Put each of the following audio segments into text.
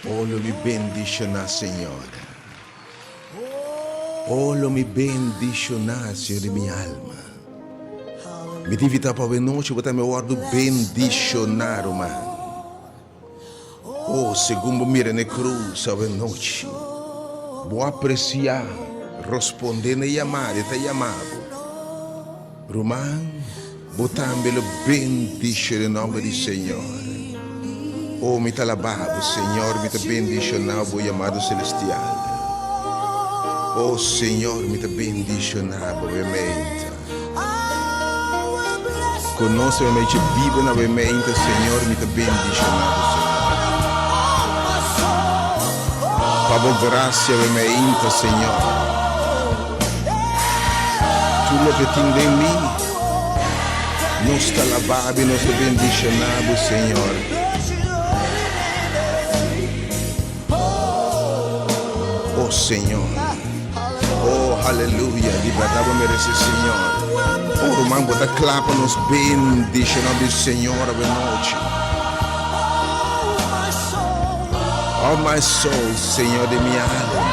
Oh, lo mi bendishoná Señor. Oh, lo mi bendishoná Señor di mi alma. Mi ta invitá pa awe nochi bo tambe wòrdu bendishoná, ruman. Oh, segun bo mira na e krus awe nochi, bo apresiá, rospondé na e yamada, e ta yama bo. Ruman, bo tambe lo bendishoná den nòmber di Señor. Oh, mi ta alabá bo, Señor, mi ta bendishoná bo yamado selestial. Oh, Señor, mi ta bendishoná bo meimei. Ku nos meimei dje biba na meimei, Señor, mi ta bendishoná bo, Señor. Pa bo grasia meimei, Señor. Tur loke tin den mi, nos ta alabá bo i nos ta bendishoná bo, Señor. O Señor. Oh, haleluya. Di bèrdat bo meresé, Señor. Oh, ruman, bo ta kla pa nos bendishoná di Señor awe nochi. Oh, my soul, Señor di mi alma.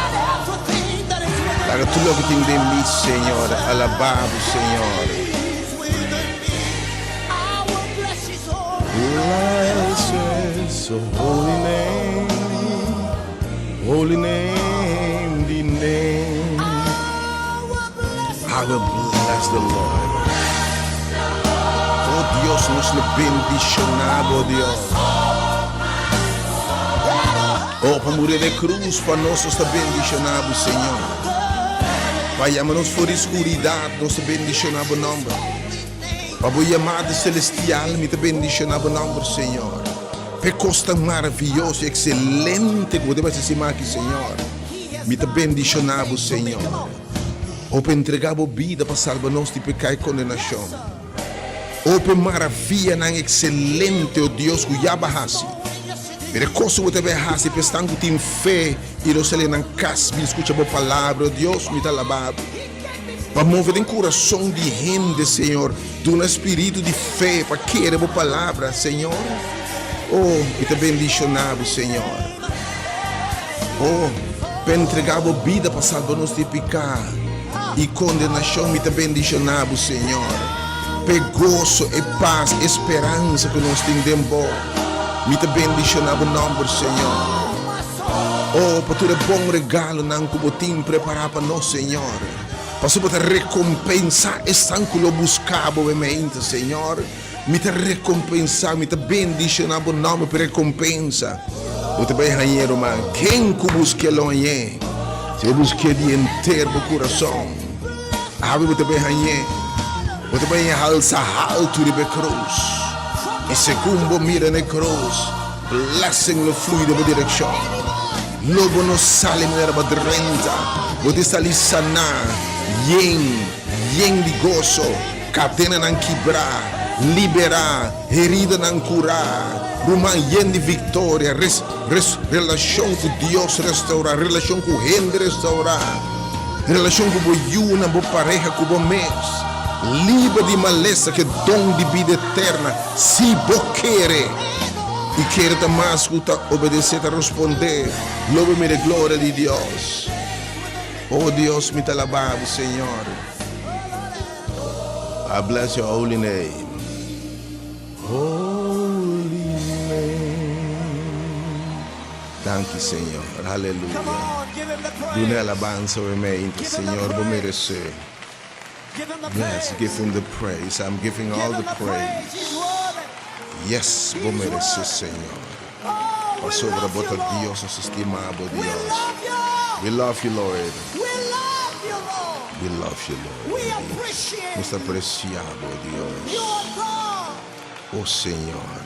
Laga tur loke tin den mi, Señor, alabá bo, Señor. Bless his holy name, holy name, the name. I will bless the Lord. Oh Dios, nos lo bendishoná bo, Dios. Oh, pa muri na e krus pa nos, nos ta bendishoná bo, Señor. Pa yama nos for di skuridat, nos ta bendishoná bo nòmber. Pa bo yamada celestial mi ta bendiciona bo nomber, Señor. P'e cos tan maraviyoso y excelente cu bo ta bay haci sima aki, Señor. Mi ta bendiciona bo, Señor. O p'e entrega bo bida pa salba nos di peca y condenacion. O p'e maraviyanan excelente, o Dios, cu ya bo a haci. Pero e cos cu bo ta bay haci p'esnan cu tin fe y lo sali nan cas bin scucha bo palabra, o Dios, mi ta alaba bo. Pa move den kurason di hende, Señor. Duna spiritu di fe pa kere bo palabra, Señor. Oh, mi ta bendishoná bo, Señor. Oh, pa entregá bo bida pa salba nos di piká i kondenashon, mi ta bendishoná bo, Señor. Pa e goso, e pas, e speransa ku nos tin den bo, mi ta bendishoná bo nòmber, Señor. Oh, pa tur e bon regalonan ku bo tin prepará pa nos, Señor. Pasobra bo ta rekompensá esnan ku lo buska bo bemente, Señor. Mi ta rekompensá, mi ta bendishoná bo nòmber pa e rekompensa. Bo ta bai hañ'é, ruman. Ken ku busk'é lo hañ'é. Si bo busk'é di henter bo kurason, awe bo ta bai hañ'é. Bo ta bai halsa haltu riba e krus. I segun bo mira na e krus, blessing lo flui den bo direkshon. Lo bo no sali manera bo a drenta. Bo ta sali saná, yen, yen di goso, kadenanan kibrá, liberá, heridanan kurá, ruman yen di viktoria, res, res, relashon ku Dios restourá, relashon ku hende restourá, relashon ku bo yunan, bo pareha, ku bo mes, liber di malesa ku e don di bida eterna, si bo kere. I kere ta mas ku ta obedesé, ta rospondé, Lo bo mira e gloria di Dios. O Dios, mi ta alabá bo, Señor. I bless your holy name. Holy name. Danki, Señor. Aleluya. Duna alabansa awe meinta, Señor, bo meresé. Yes, give him the praise. I'm giving all the praise. Yes, bo meresé, Señor. Pasobra bo ta Dios, nos ta stima bo, Dios. We love you, Lord. We love you, Lord. Nos ta aprecia bo, Dios. Oh, Señor.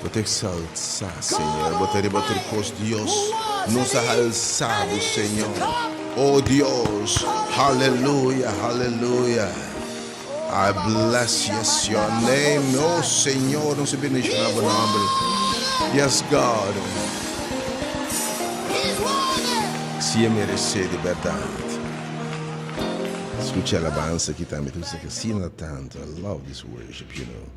Bo ta exaltá, Señor. Bo ta riba tur kos, Dios. Nos a halsá bo, Señor. Oh Dios, haleluya, haleluya. I bless, yes, your name. Oh Señor, nos a bendishoná bo nomber. Yes, God. Si e meresé di bèrdat. Skucha alabansa aki tambe. Ta bisa asina tantu. I love this worship, you know.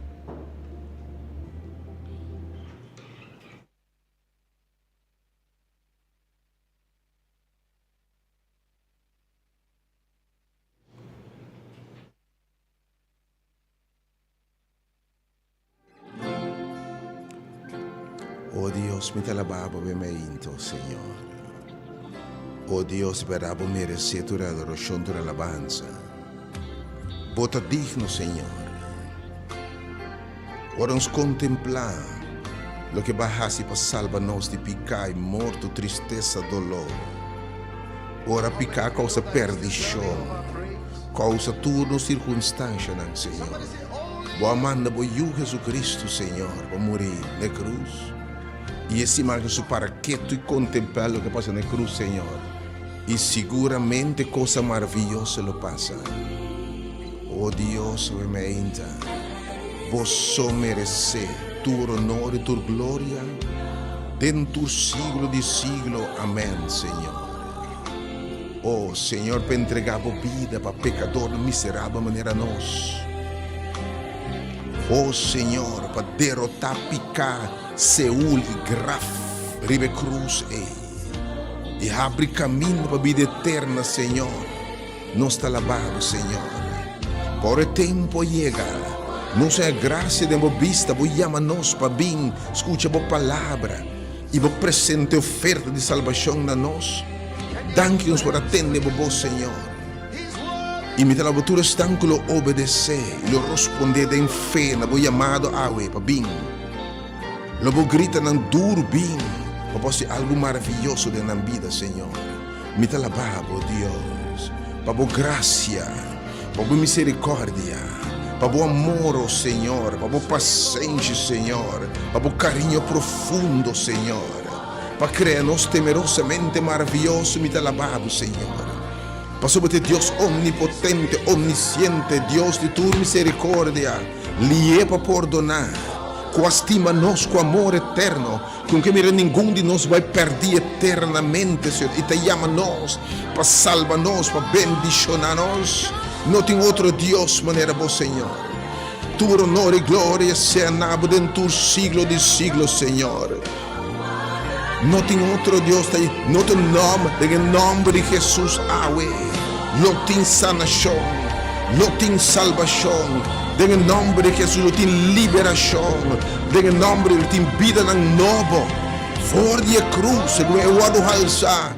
Oh Dios, mi ta alabá bo bemeinto, Señor. Oh Dios, berdad bo meresé tur adoracion, tur alabansa. Bo ta digno, Señor. Ora nos kontemplá loke Bo a hasi pa salba nos di piká i morto, tristesa, doló. Ora piká kousa perdishon, kousa tur nos sirkunstanshanan, Señor. Bo a manda Bo Yu Jesucristo, Señor, pa muri na e krus. I e siman Hesus para ketu i kontemplá loke a pasa na e krus, Señor. I siguramente cosa maraviyoso lo pasa. O Dios, awe meinta, Bo so meresé tur honor i tur gloria den tur siglo di siglo. Amèn, Señor. O Señor, pa entregá Bo bida pa pekadornan miserabel manera nos. O Señor, pa derotá piká, Seul i graf riba e krus ei. I habri kaminda pa bida eterna, Señor. Nos ta alabá Bo, Señor. Pa ora e tempu a yega, nos haña grasia den Bo bista, Bo yama nos pa bin skucha Bo palabra i Bo presente oferta di salbashon na nos. Danki nos por a tende Bo bos, Señor. I mi ta alabá tur esnan ku lo obedesé i lo rospondé den fe na Bo yamado awe pa bin. Lo Bo grita nan duru bin pa Bo hasi algu maravioso den nan bida, Señor. Mi ta alabá Bo, Dios, pa Bo grasia, pa Bo misericordia, pa Bo amor, o Señor, pa Bo pasenshi, Señor, pa Bo cariño profundo, Señor, pa crea nos temerosamente maravioso. Mi ta alabá Bo, Señor, pasobra Bo ta e Dios omnipotente, omnisciente, Dios di tur misericordia, lié pa pordoná, cu a stima nos cu amor eterno, Con ke mira ningun di nos bai perdí eternamente, Señor, i ta yama nos pa salba nos, pa bendiciona nos. No tin otro Dios manera Bo, Señor. Tur honor i gloria sea na Bo den tur siglo di siglo, Señor. No tin otro Dios, ta no tin nomber, den e nomber di Jesus awe lo tin sanacion, lo tin salbacion, den e nomber di Jesus lo tin liberacion. Den e nòmber di tin bidanan nobo for di e krus, segun e wòrdu halsá.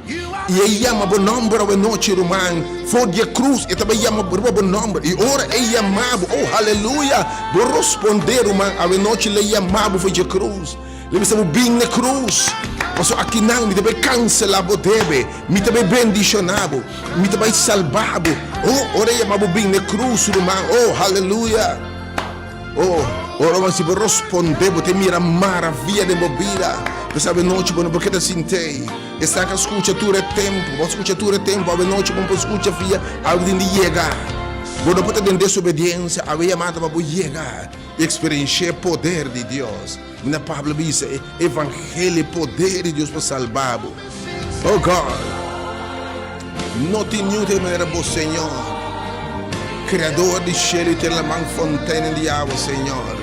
I e yama bo nòmber awenochi, ruman. For di e krus e ta bai yama bo riba bo nòmber. I ora e yama bo, oh, haleluya, bo rospondé, ruman. Awenochi lo e yama bo for dje krus. Lo e bisa bo, Bin na e krus, pasobra akinan mi ta bai kanselá bo debe. Mi ta bai bendishoná bo. Mi ta bai salbá bo. Oh, ora e yama bo bin na e krus, ruman, oh, haleluya. Oh, ora bo si bo rospondé, bo ta mira maravia den bo bida. Bo sa awenochi bo no por keda sint'ei. Esnan ku a skucha tur e tempu, bo a skucha tur e tempu, awenochi bo no por skucha via algu tin di yega. Bo no por ta den desobediensia, awe yamada pa bo yega i eksperenshia e poder di Dios. Mira Pablo bisa, e evangelio, e poder di Dios pa salba bo. Oh God, no tin niun otro manera bo Señor, Creador di cielo y tera, laman, fonteinen di awa, Señor.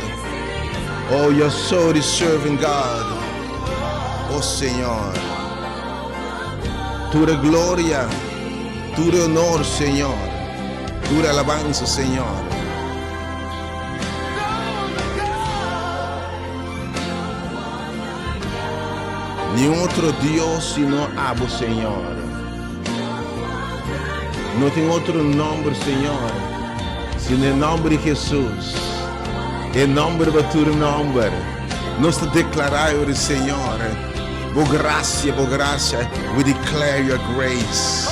Oh, you're so deserving, God. Oh Señor. Tur e gloria, tur e honor, Señor. Tur e alabanza, Señor. Ni otro Dios sino abo, Señor. No tin otro nomber, Señor, sino e nomber di Jesus. E nomber riba tur nomber. Nos ta declara ora, Señor, bo gracia, bo gracia. We declare your grace.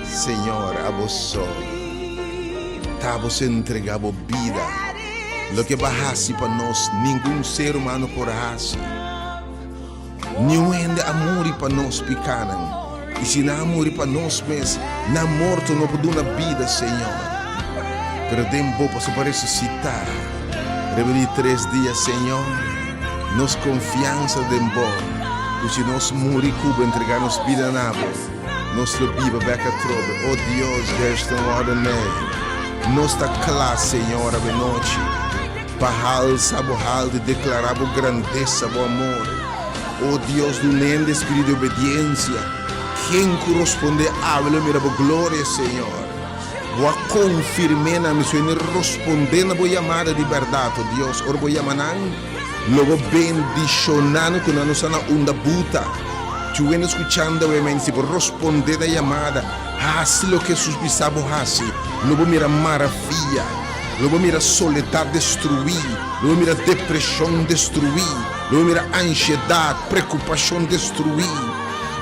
Señor, abo so ta bo se entrega bo bida. Loke bo a hasi pa nos, ningun ser humano por a hasi. Niun hende a muri pa nos pikánan. I si nan a muri pa nos mes, nan morto no por duna bida, Señor. Pero den bo pasobra bo a resusitá riba di tres dia, Señor. Nos konfiansa den bo, ku si nos muri ku bo, entregá nos bida na bo, Nos lo biba bek atrobe. O Dios, Gershton Warden-May, nos ta kla, Señor, avenochi, pa halsa Bo haltu i deklará Bo grandesa, Bo amor. O Dios, duna hende spiritu di obediensia. Ken ku rospondé awe lo mira Bo gloria, Señor. Bo a konfirm'é nan, mi sueño rospondé na Bo yamada di bèrdat, o Dios. Ora Bo yama nan, Lo bo bendishoná no ku nan no sa na unda buta. Cu wende scuchando awe men, si bo rosponde na yamada, haci loke Jesus bisa bo haci, lo bo mira maravilla. Lo bo mira soledad destrui, lo bo mira depresion destrui, lo bo mira ansiedad, preocupacion destrui.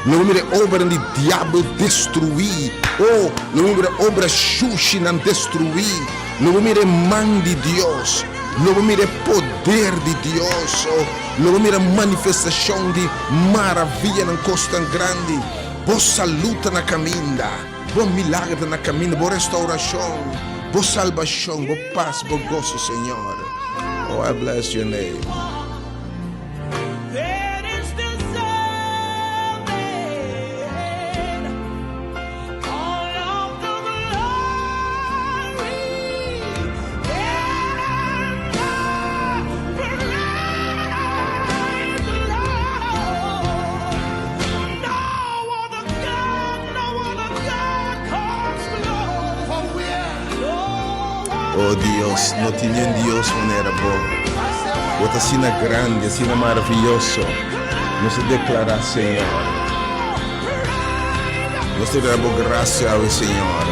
Lo bo mira e obranan di diabel destrui. Oh, lo bo mira obra shushinan destrui. Lo bo mira e man di Dios. Lo bo mira e poder di Dios. Lo bo mira manifestashon di maravianan, kosnan grandi. Bo salú ta na kaminda. Bo milager ta na kaminda. Bo restaurashon, bo salbashon, bo pas, bo goso, Señor. Oh, I bless your name. Oh Dios, no tin niun Dios manera Bo. Bo ta asina grandi, asina maraviyoso. Nos ta declara, Señor. Nos ta duna Bo gracia awe, Señor.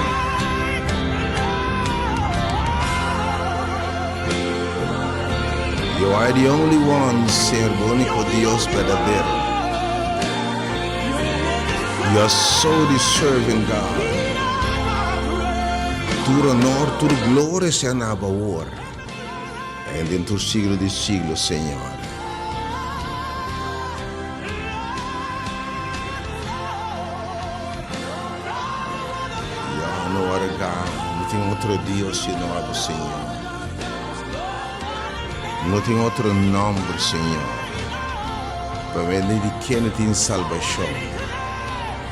You are the only one, Señor, bo único Dios berdadero. You are so deserving, God. Tur honor, tur gloria sea na bo awor en den tur siglo di siglo, Señor. Ya no arga, no tin otro Dios sino abo, Señor. No tin otro nomber, Señor, pa medio di kende tin salbacion,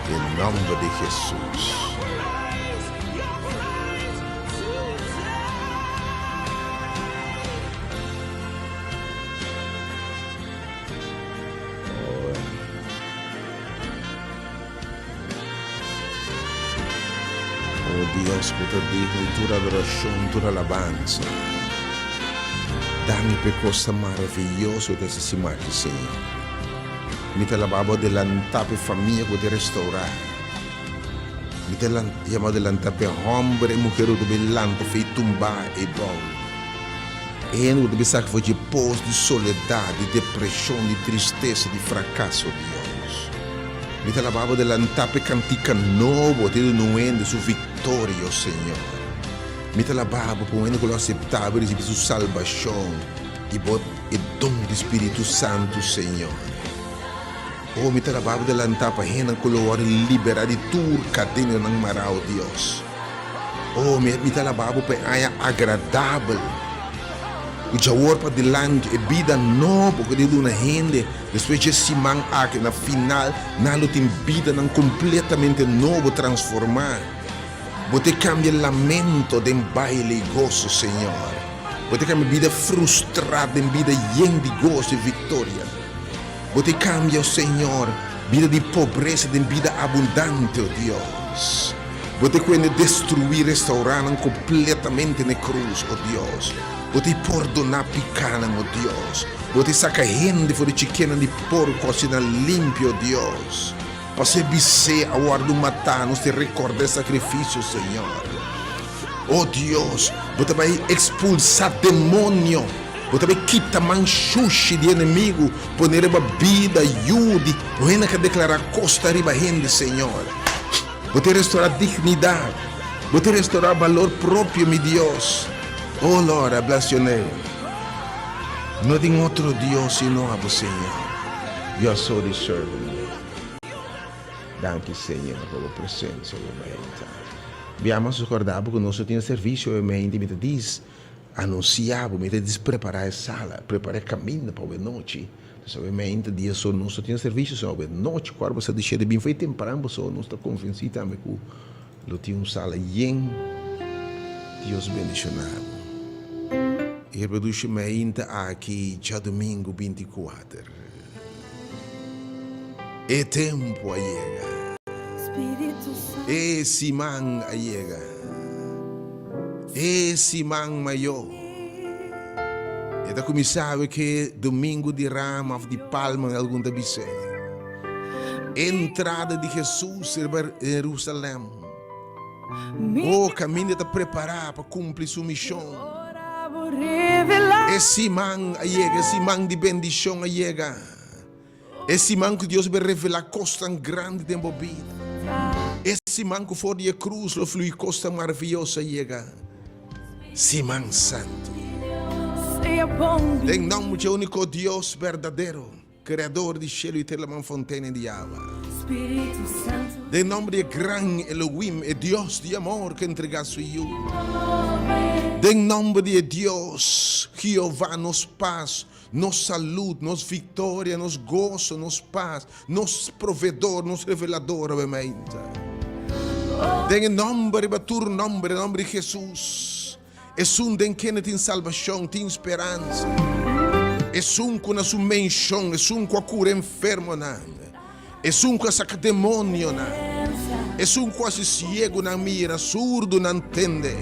e nomber di Jesus. O Dios, bo ta digno di tur adorashon, tur alabansa. Danki pa e kos tan maravioso ku ta hasi siman aki, Señor. Mi ta laba bo adelantá pa e famia ku bo ta restourá. Mi ta yama adelantá pa e hòmber i muher ku ta bin lanta for e tumbá ei bou. E hende ku ta bin saka for dje pos di soledat, di depreshon, di tristesa, di frakaso, Dios. Mi ta laba bo adelantá pa e kantika nobo te duna un hende su viktoria, o Señor. Mi ta laba bo pa un hende ku lo aseptá bo i risibí su salbashon i bo e don di Spiritu Santu, Señor. O mi ta laba bo delantá pa hendenan ku lo wòrdu liberá di tur kadenanan mará, o Dios. O mi, mi ta laba bo pa e aña agradabel ku djawor padilanti, e bida nobo ku di duna hende despues dje siman aki. Na final, nan lo tin bidanan kompletamente nobo, transformá. Bo te kambia lamento den baile i goso, Señor. Bo te kambia bida frustrá den bida yen di goso i viktoria. Bo te kambia, o Señor, bida di pobresa den bida abundante, o Dios. Bo te kuende destruí restauránan kompletamente n'e krus, o Dios. Bo te pordoná pikánan, o Dios. Bo te saka hende for di chikénan di porko asina limpio, o Dios. Pasé bisé a wòrdu matá, nos te rekòrda e sakrifisio, Señor. O Dios, Bo ta bai ekspulsá demonio, Bo ta bai kita man shushi di enemigu, pone riba bida, yu di bo hende ka deklará kos ta riba hende, Señor. Bo ta restorá dignidat, Bo ta restorá balor propio, mi Dios. O Lord, I bless your name. No tin otro Dios sino abo, Señor. You are so deserving, Lord. Danki, Señor, pa bo presencia awe mainta. Biaha mas recorda bo cu nos no tin servicio awe mainta y mi ta dis anuncia bo, mi ta dis prepara e sala, prepara e caminda pa awe nochi. Entonces awe mainta dia so nos no tin servicio, so awe nochi cu ora bo sa di shete bin fo'i tempran pasobra nos ta convenci tambe cu lo tin un sala yen. Dios bendiciona bo. E reproduci mainta aki djadomingo 24. E tempu a yega. E siman a yega. E siman mayó. E ta kuminsá awe ke Domingu di Rama òf di Palma, algun ta bis'é. Entrada di Hesus riba Herusalèm. O kaminda ta prepará pa kumpli su mishon. E siman a yega, e siman di bendishon a yega. E siman ku Dios a bin revelá kosnan grandi den bo bida. E siman ku for di e krus lo flui kosnan maravioso a yega. Siman Santu. Den nòmber dje úniko Dios berdadero. Kreador di shelu i tera laman fontenen di awa. Den nomber di e gran Elohim, e Dios di amor ku entregá su Yu. Den nomber di e Dios Jehová, nos pas, nos salud, nos viktoria, nos goso, nos pas, nos proveedor, nos revelador awe mainta. Den e nomber riba tur nomber, e nomber di Jesus. Esun den kende tin salbashon, tin speransa. Esun ku na su menshon, esun ku a kura enfermonan, esun ku a saka demonionan, esun ku a hasi siegunan mira, surdunan tende,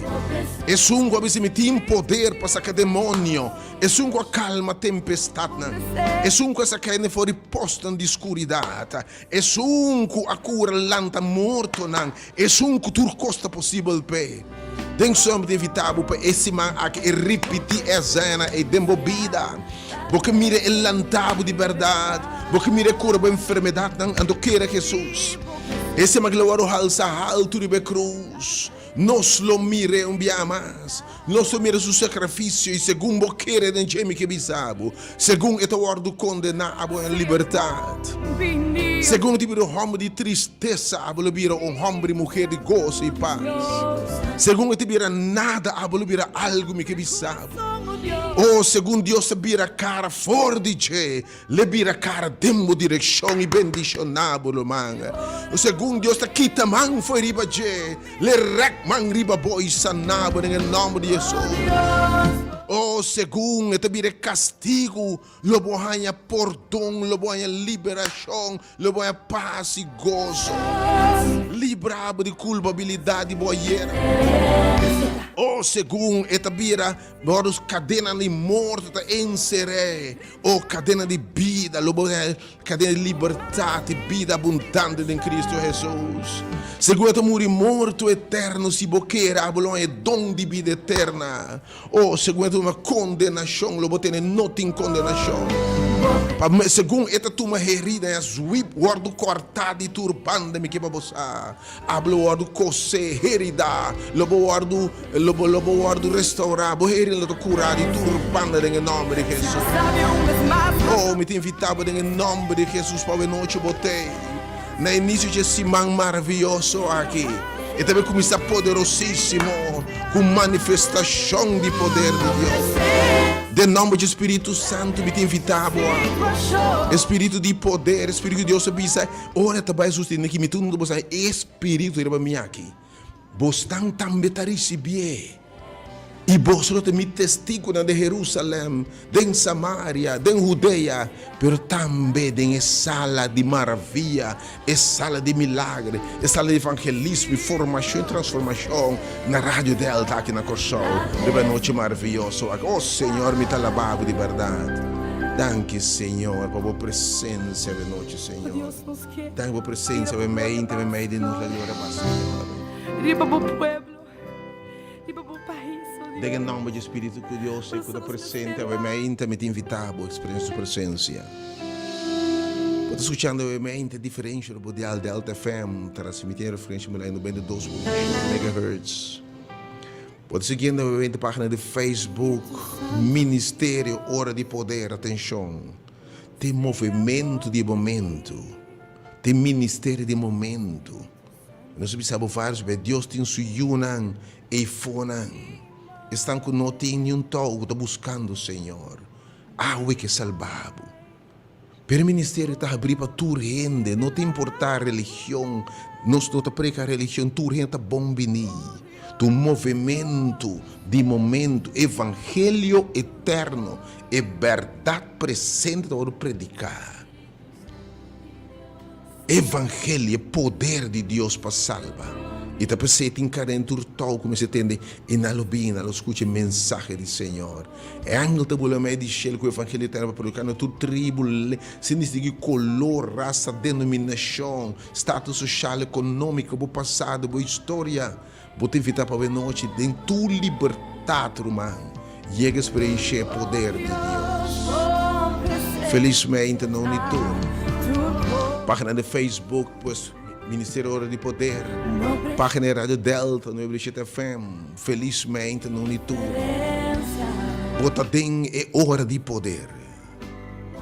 esun ku a bisa mi tin poder pa saka demonio, esun ku a kalma tempestatnan, esun ku a saka hende for di posnan di skuridat, Esun ku a kura lanta mortonan, esun ku tur kos ta posibel p'e. Den su mi ta invitá bo pa e siman aki e ripití e esena ei den bo bida. Bo ke mira e lanta bo di bèrdat, bo ke mira e kura bo enfermedatnan, anto kere Hesus. E siman aki lo wòrdu halsa haltu riba e krus. Nos lo mir'é un biaha mas. Nos lo mira su sakrifisio i segun bo kere den dje mi ke bisa bo, segun e ta wòrdu kondená abo en libertat. Segun e ta bira un hòmber di tristesa abo lo bira un hòmber i muher di goso i pas. Segun e ta bira nada abo lo bira algu mi ke bisa bo. O, segun Dios ta bira kara for di dje, L'e bira kara den bo direkshon i bendishoná bo ruman. Segun Dios ta kita man fo'i riba dje, l'e rèk man riba bo i saná bo den e nòmber di Hesus. O, segun e ta bira e kastigu, lo bo haña pordon, lo bo haña liberashon, lo bo haña pas i goso. Libra bo di kulpabilidat di bo ayera. Oh, segun e ta bira, wòrdu kadenanan di morto ta enser'é. Oh, kadena di bida, lo bo kadena di libertat i bida abundante den Kristu Hesus. Segun e ta muri morto eterno, si bo kere, abo lo haña e don di bida eterna. Oh, segun e ta tuma kondenashon, lo bo tene no tin kondenashon. Pa segun e ta tuma herida i a zwip wòrdu kòrtá di tur banda, mi ke pa bo sa. Abo lo wòrdu kosé, heridá, lo bo wòrdu, lo bo, lo bo wòrdu restourá, bo herida lo ta kurá di tur banda den e nòmber di Hesus. Oh, mi ta invitá bo den e nòmber di Hesus pa awe nochi bo t'ei na inisio dje siman maravioso aki. E ta bai kuminsá poderosísimo ku manifestashon di poder di Dios. Den nòmber dje Spiritu Santu mi ta invitá bo a. E Spiritu di poder, e Spiritu di Dios a bisa, Ora ta bai sostene ki mi tur mundo bo sa e spiritu riba mi aki, bosnan tambe ta risibié, i boso lo ta mi testigunan den Jerusalem, den Samaria, den Judea, pero tambe den e sala di maravia, e sala di milagre, e sala di evangelismo i formashon i transformashon na Radio Delta aki na Kòrsou riba e nochi maravioso aki. O Señor, mi ta alabá bo di bèrdat. Danki, Señor, pa bo presensia awe nochi. Señor. Danki bo presencia be mei inte be mei di nos la gloria pa Señor. Riba bo pueblo, riba bo pais, oh Dios. Den e nomber di Spiritu ku Dios e ku ta presente awe mei inte mi ta invita bo experiencia su presencia. Bo ta scuchando awe mei inte diferencia bo dial Delta FM transmitiendo referencia mulai 92.7 megahertz. Bo ta siguiendo awe mei inte pagina di Facebook Ministerio Ora di Poder atencion. Tin movementu di e momentu. Tin ministerio di e momentu. Nos a bisa bo varios bes, Dios tin su yunan eifonan. Esnan ku no tin niun tou ku ta buskando Señor. Awe ke salba bo. Pero e ministerio ta habrí pa tur hende, no ta importá religion. Nos no ta preka religion, tur hende ta bon biní. Ta un movementu di momentu, evangelio eterno. E bèrdat presente ta wòrdu prediká. Evangelio, e poder di Dios pa salba. I ta p'esei tin kada den tur tou ku mester tende i nan lo bini, nan lo skucha e mensahe di Señor. E angel ta bula mei di shelu ku evangelio eterno pa prediká na tur tribu, sin distingui kolor, rasa, denominashon, status soshal, ekonómiko, bo pasado, bo historia. Bo ta invitá pa awenochi den tur libertat, ruman, yega eksperenshia e poder di Dios. Felismente no ni tur. Página di Facebook, pues, Ministerio Ora di Poder. Página di Radio Delta, 97 FM. Felismente no ni tur. Bo ta den e ora di poder.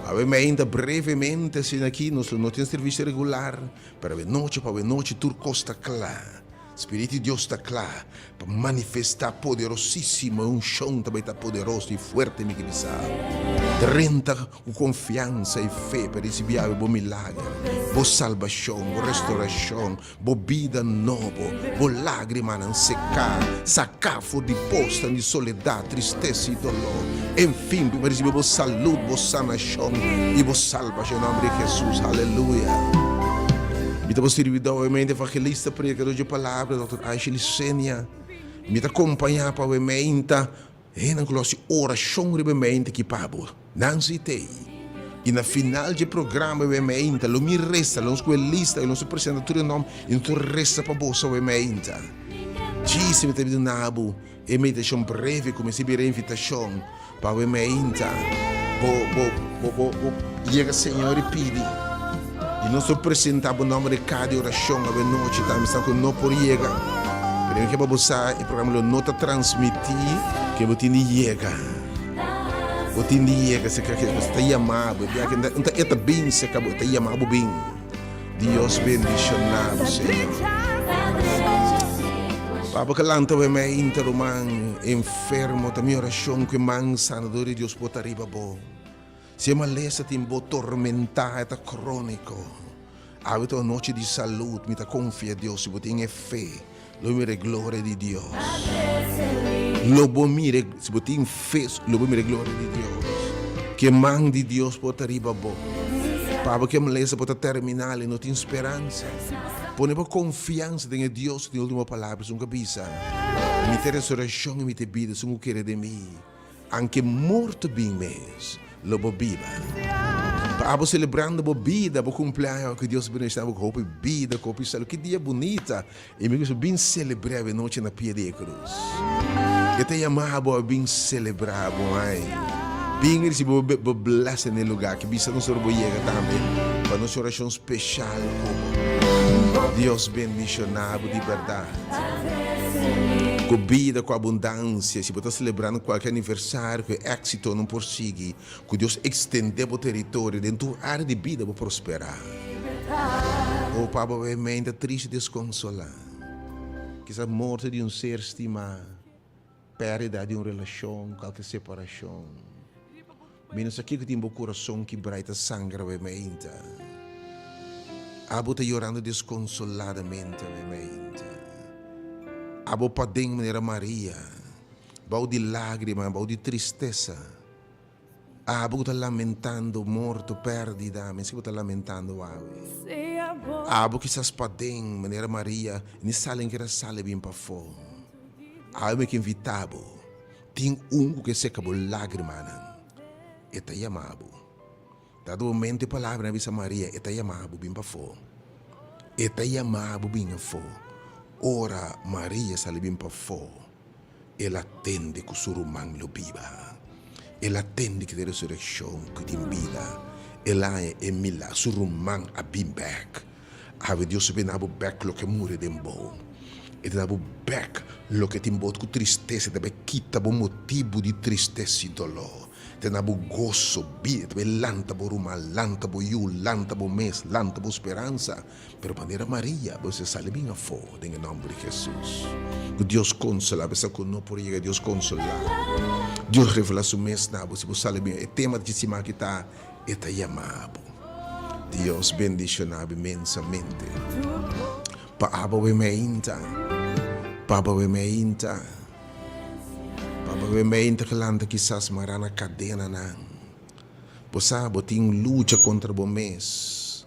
Awe meinta brevemente asina aki, nos lo no tin servisio regular, pero awenochi pa awenochi tur kos ta kla. Spiritu di Dios ta kla pa manifestá poderosísimo, e unshon ta bai ta poderoso i fuerte, mi ke bisa. Drenta ku konfiansa i fe pa risibí awe bo milager, bo salbashon, bo restorashon, bo bida nobo, bo lágrimanan seká, saká for di posnan di soledat, tristesa i doló. Enfin, pa risibí bo salud, bo sanashon i bo salbashon, den nòmber di Hesus. Aleluya! Mi ta bo sirbidó, obviamente, evangelista, predikador dje palabra, Dòkter Aisha Licenia. Mi ta kompañá pa obviamente hendenan ku lo hasi orashon riba e mente aki pa bo. Nancy t'ei. I na final dje programa obviamente lo mi resa, lo nos ku e lista i lo nos ta presenta tur e nòmber i nos ta resa pa boso obviamente. Djis mi ta duna bo e meditashon breve ku mi a bira invitashon Pa awe meinta bo bo bo bo bo yega Señor i pidi. I nos lo presenta bo nomber den cada oracion awe nochi tambe esnan cu no por yega. Pero mi ke pa bo sa e programa lo no ta transmiti ke bo tin di yega. Bo tin di yega si ke bo ta yama bo. E bia ke e ta bin cerca bo e ta yama bo bin. Dios bendiciona bo Señor. Papa ke lanta awe meinta ruman enfermo ta mi oracion ku e man sanador di Dios por ta riba bo. Si e malesa tin bo tormenta e ta cronico. Awe ta un nochi di salud mi ta confia Dios si bo tin e fe lo mira e gloria di Dios. Lo bo mira si bo tin fe lo bo mira e gloria di Dios. Ke man di Dios por ta riba bo. Pa abo ke malesa por ta terminal i no tin speransa, pone bo konfiansa den e Dios ku tin ultimo palabra, esun ku a bisa, Mi ta e resurekshon i mi ta e bida, esun ku kere den mi, anke morto bin mes, lo bo biba. Pa abo selebrando bo bida, bo kumpleaño, ku Dios bendishoná bo ku hopi bida, ku hopi salú. Ki dia bunita! I mi gusta bin selebrá awe nochi na pia di e krus. E ta yama bo a bin selebrá bo ai. Bin risibi bo bo blessing na e lugá aki. Bisa nos ora bo yega tambe pa nos orashon speshal ku bo. Dios bendishoná bo di bèrdat. Ku bida ku abundansia. Si bo ta selebrando kualke aniversario ku e éksitonan por sigui. Ku Dios ekstendé bo teritorio den tur área di bida bo prosperá. O pa bo e mente tristu i deskonsolá. Kisas morto di un ser stimá, pèrdida di un relashon, kualke separashon. Mi no sa kiko tin bo kurason kibrá i ta sangra bo e mente. Abo ta yorando deskonsoladamente bo e mente. Abo paden manera Maria, bou di lágrima, bou di tristesa. Abo ku ta lamentando morto, pèrdida, mi si bo ta lamentando awe. Abo kisas paden, manera Maria, ni sali n kere sali bin pafó. Awe mi ke invitá bo, tin un ku ke seka bo lágrimanan. E ta yama bo. Dado momento e palabranan a bisa Maria, e ta yama bo bin pafó. E ta yama bo bin afó. Ora Maria sali bin pafó, El a tende ku su ruman lo biba. El a tende ku den resurekshon ku tin bida. El a haña e mila, su ruman a bin bèk. Awe Dios a bina bo bèk loke muri den bo. E ta da bo bèk loke tin bo ku tristesa, e ta bai kita bo motibu di tristesa i doló. Ta na bo goso, bida, e ta bai lanta bo ruman, lanta bo yu, lanta bo mes, lanta bo speransa. Pero manera Maria, bo mester sali bin afó den e nòmber di Hesus. Ku Dios konsolá, apesar ku no por yega, Dios konsolá. Dios revelá su mes na bo si bo sali bin. E tema di siman aki ta, E ta yama bo. Dios bendishoná bo inmensamente. Pa abo bo meinta, pa abo bo meinta, pa abo bo meinta ku lanta kisas mará na kadenanan. Bo sa bo tin lucha kontra bo mes.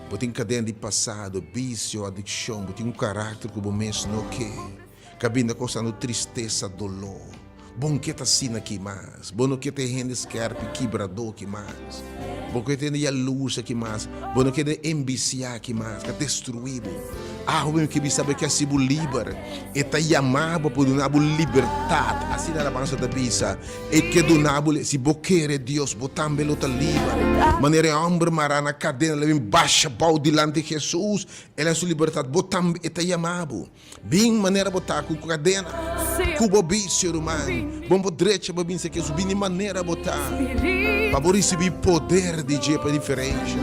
Bo tin kadena di pasado, bisio, adikshon, bo tin un karakter ku bo mes no ke. Kabinda kosando tristesa, doló. Bo no ke ta asina aki mas. Bo no ke ta e hende skèrpi, kibradó aki mas. Bo no ke ta hende yalurs aki mas. Bo no ke ta embisiá aki mas, ka destruí bo. Awe mi ke bisa bo e ke hasi bo liber. E ta yama bo pa duna bo libertat. Asina alabansa ta bisa. E ke duna bo, si bo kere Dios, bo tambe lo ta liber. Manera e hòmber mará na kadena lo bin basha bou dilanti Hesus, el a su libertat, bo tambe e ta yama bo. Bin manera bo ta ku kadena, ku bo bisio, ruman. Bon bo drecha bo bin serka Hesus, bin di manera bo ta, pa bo risibí poder di dje pa diferensha.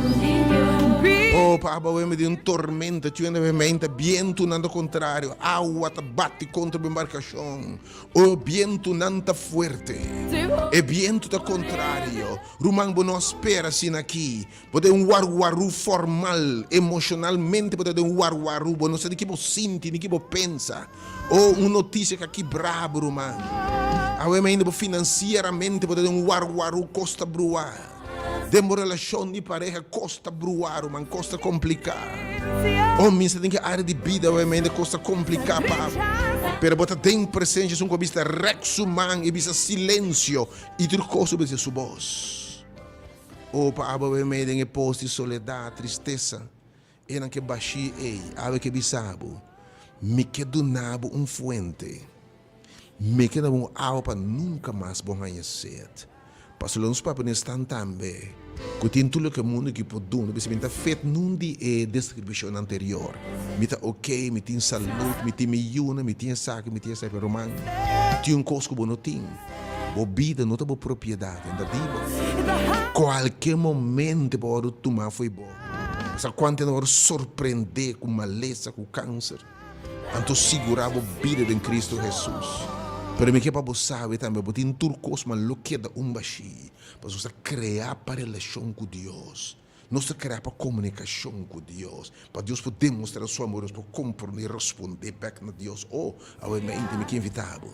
Oh, pa abo weme di un tormenta, tjende weme bientunan ta kontrario, awa ta bati kontra bo embarkashon. O bientunan ta fuerte. E bientu ta kontrario. Ruman, bo no a spera asina aki. Bo ta den un warwarú formal. Emoshonalmente bo ta den un warwarú. Bo no sa di ki bo sinti ni ki bo pensa. O un notisia ku a kibrá bo, ruman. Awe mainda bo finansieramente bo ta den un warwarú kos ta bruá. Den bo relashon di pareha kos ta bruá, ruman, kos ta kompliká. O mi sa den ki área di bida awe mainda kos ta kompliká pa bo. Pero bo ta den presensia esun ku a bisa rèk su man i bisa silensio i tur kos obedesé su bos. O pa abo awe mei den e pos di soledat, tristesa, enan ke bashí ei, awe ke bisa bo, Mi ke duna bo un fuente. Mi ke duna bo un awa pa nunka mas bo haña set. Pasobra nos papia nestan tambe ku tin tur loke mundu ki por duna. Bisa mi ta fet nun di e deskripshon anterior. Mi ta ok, mi tin salud, mi tin mi yunan, mi tin esaki, mi tin esaki. Pero ruman, tin un kos ku bo no tin. Bo bida no ta bo propiedat, e ta di bo. Kualke momento bo wòrdu tumá fo'i bo. Pasobra kuantu hende wòrdu sorprendé ku malesa, ku kanser. Anto sigurá bo bida den Cristo Hesus. Pero mi ke pa bo sabe tambe, bo tin tur kos, ma lo keda un bashí. Pasobra nos ta kreá pa relashon ku Dios. Nos ta kreá pa komunikashon ku Dios. Pa Dios por demostrá su amor, nos por komprondé i respondé bèk na Dios. Oh, awe mente mi ke invitá bo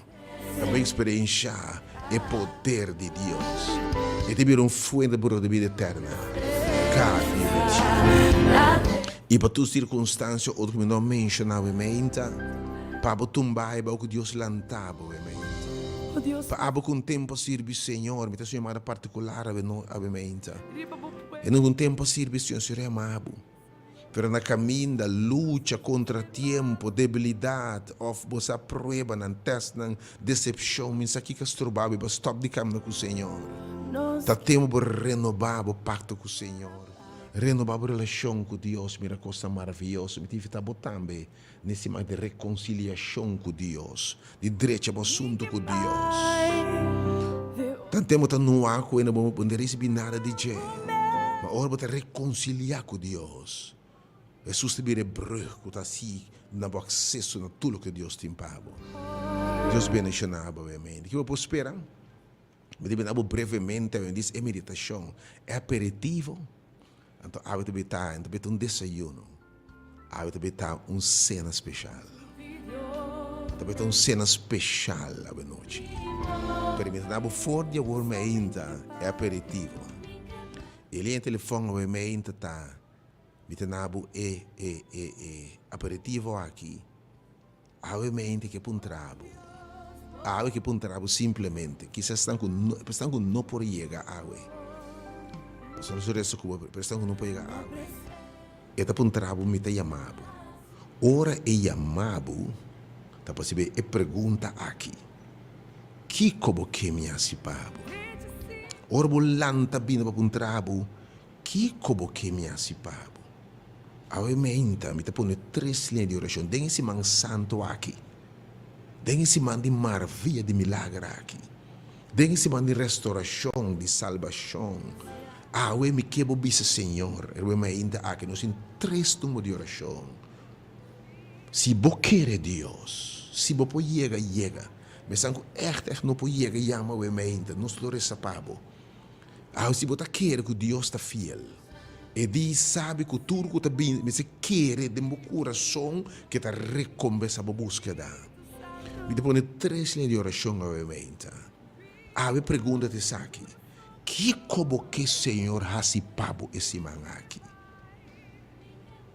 pa bo eksperenshá e poder di Dios. E ta bira un fuente brota di bida eterna. Ka. I pa tur sirkunstansia otro ku mi no a menshoná awe meinta, pa bo tumba e bou ku Dios lanta bo awe meinta. Pa abo ku un tempu a sirbi Señor, mi ta hasi un yamada partikular awe no awe meinta. E no ku un tempu a sirbi Señor, Señor a yama bo. Pero na kaminda, lucha kontra tiempo, debilidat, òf bo sa pruebanan, tèstnan, desepshon, mi sa kiko a stroba bo pa stòp di kamna ku Señor. Ta tempu bo renobá bo pakto ku Señor, renobá bo relashon ku Dios. Mira kosnan maravioso. Mi ta invitá bo tambe na e siman di rekonsiliashon ku Dios, di drecha bo asuntu ku Dios. Tan tempu ta nuá ku e na bo, bo no ta risibí nada di dje. Ma ora bo ta rekonsiliá ku Dios, Hesus ta bira e brug ku ta hasi na bo akseso na tur loke Dios tin pa bo. Dios bendishoná bo, amén. Di ki bo por spera? Mi ta bira bo brevemente awe dis e meditashon, e aperitivo, anto awe ta bita, ta bita un desayuno, awe ta bita un sena speshal. Ta bita un sena speshal awe nochi. Pero mi ta da bo for di awor mi ainda e aperitivo. E liña telefòn awe mi ainda ta, mi ta na bo e e e e aperitivo aki. Awe mente ke puntra bo. Awe ke puntra bo simplemente. Kisas esnan ku no, esnan ku no por yega awe. Pasobra nos resa ku bo, pero esnan ku no por yega awe. E ta puntra bo, mi ta yama bo. Ora e yama bo, ta posibel e pregunta aki, Kiko bo ke mi hasi pa bo? Ora bo lanta bini pa puntra bo, Kiko bo ke mi hasi pa bo? Awe meinta mi ta pone tres liña di orashon den e siman santu aki, den e siman di maravia di milager aki, den e siman di restorashon, di salbashon. Awe mi ke bo bisa Señor, awe meinta aki nos tin tres tumbo di orashon. Si bo kere Dios, si bo por yega, yega. Mesan ku ègt ègt no por yega, yama awe meinta, nos lo resa pa bo. Awe si bo ta kere ku Dios ta fiel, e di sabi ku tur ku ta bini mester kere den bo kurason ke ta rekompensá bo búskeda. Mi ta pone tres liña di orashon awe meinta. Awe pregunta ta esaki, Kiko bo ke Señor hasi pa bo e siman aki?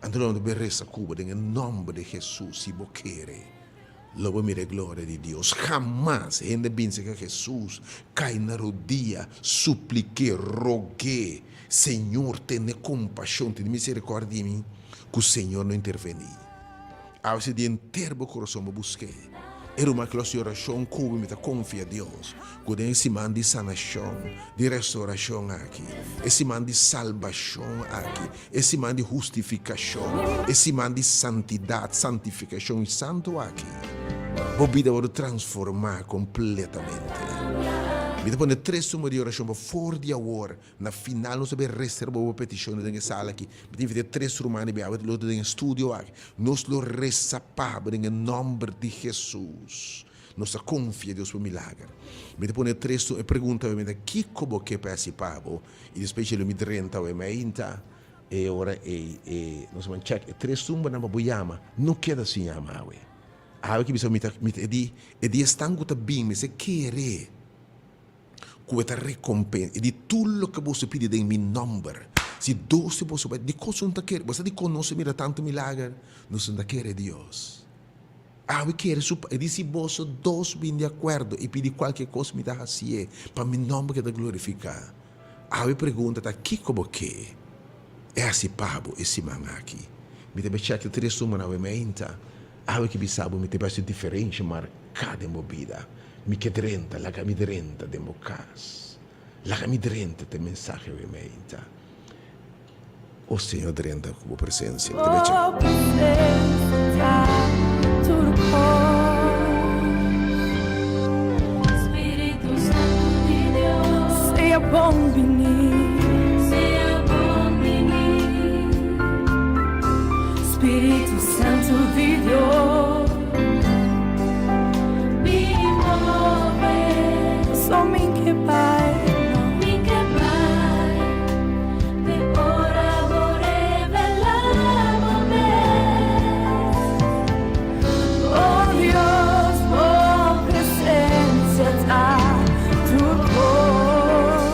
Anto lo bo resa ku bo den e nòmber di Hesus, si bo kere, lo bo mira e gloria di Dios. Hamas hende binse ku Hesus, kai na rodia, suplik'é, rog'é, Señor, tene kompashon, tene miserikòrdia di mi, ku Señor no intervení. Awe si di henter bo kurason bo busk'é. E ruman ki lo hasi orashon ku mi, mi ta konfia Dios ku den e siman di sanashon, di restorashon aki, e siman di salbashon aki, e siman di hustifikashon, e siman di santidat, santifikashon i santu aki, bo bida wòrdu transformá kompletamente. Mi ta pone tres numero di orashon pa for di awor. Na final nos ta bay reserva bo peticionnan den e sala aki. Mi ta invita e tres rumannan di bay awe lo ta den e studio aki. Nos lo resa pa bo den e nomber di Jesus. Nos ta confia Dios pa milager. Mi ta pone e tres e pregunta awe mi ta kico bo ke pa haci pa bo? Y despues lo mi drenta awe mi ainta e ora ey e nos a ban check e tres numbernan pa bo yama. No keda sin yama awe. Awe ki bisa mi ta mi ta e di e di esnan cu ta bin mester kere. Ku e ta rekompen e di tur loke boso pidi den mi nòmber. Si dos di boso bai, dikon su no ta kere? Bo sa dikon nos a mira tantu milager? Nos no ta kere Dios. Awe kere su E di, Si boso dos bin di akuerdo i pidi kualke kos, mi ta hasié, pa mi nòmber keda glorifiká. Awe pregunta ta, Kiko bo ke e hasi pa bo e siman aki? Mi ta bai chèk e tres numero awe meinta. Awe ke bisa bo mi ta bai hasi diferensha marká den bo bida. Mi ke drenta, laga mi drenta den bo kas. Laga mi drenta ta e mensahe awe meinta. O Señor drenta ku bo presensia. Mi ta bai chèk. Bo presensia ta tur kos. Spiritu Santu di Dios. Sea bon bini. Sea bon bini. Spiritu Santu di Dios. Bin move. So mi ke bai no. Mi ke bai. Te ora bo revelá bo mes. Oh Dios, bo presencia ta tur kos.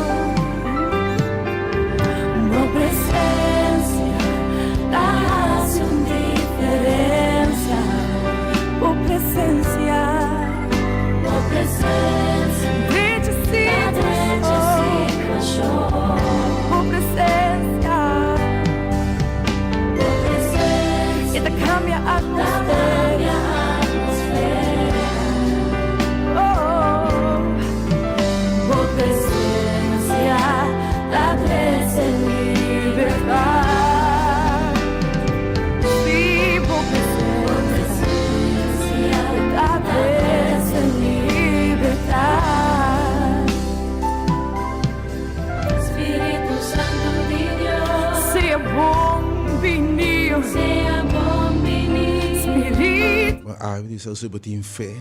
Spiritu. Ma awe di sa si bo tin fe,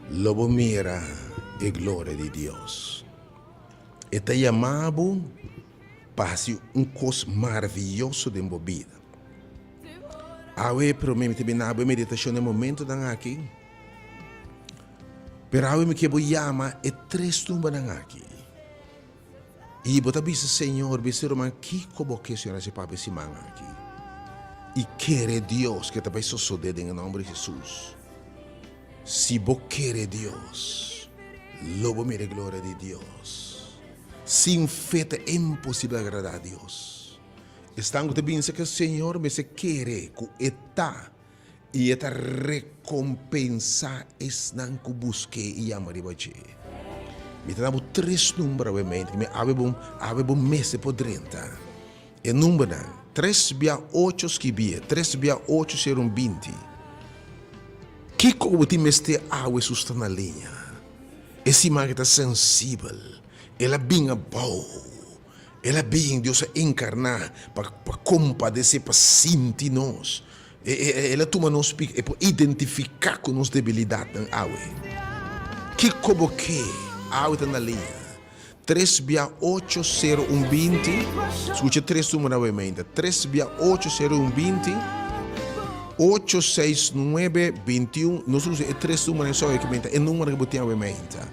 lo bo mira e gloria di Dios. E ta yama bo pa hasi un kos maravioso den bo bida. Awe prome mi ta bini na bo e meditashon den momentonan aki, pero awe mi ke bo yama e tres tumbanan aki. I bo ta bisa Señor, bisa ruman, kiko bo ke Señor hasi pa bo e siman aki? I kere Dios ke ta bai sosode den e nomber di Jesus. Si bo kere Dios, lo bo mira e gloria di Dios. Sin fe ta imposibel agrada Dios. Esnan ku ta binse ku e Señor mester kere ku E ta i E ta rekompensá esnan ku busk'é i yama riba dje. Mi ta da bo tres number awe mente, mi awe bo awe bo mester por drenta. E numbernan, tres bia ocho skibié, tres bia ocho sero un 20. Kiko ku bo tin mester awe su sta na liña? E siman ke ta sensibel, el a bin abou. El a bin, Dios a enkarná pa pa kompadesé, pa sinti nos. E e El a tuma nos pik, E por identifiká ku nos debilidatnan awe. Kiko bo ke? Awe ta na liña. Tres bia ocho sero un 20. Skucha tres numero awe meinta. Tres bia ocho sero un 20. Ocho seis nuebe 21. Nos usa e tres numero so awe meinta. E numero ku bo tin awe meinta.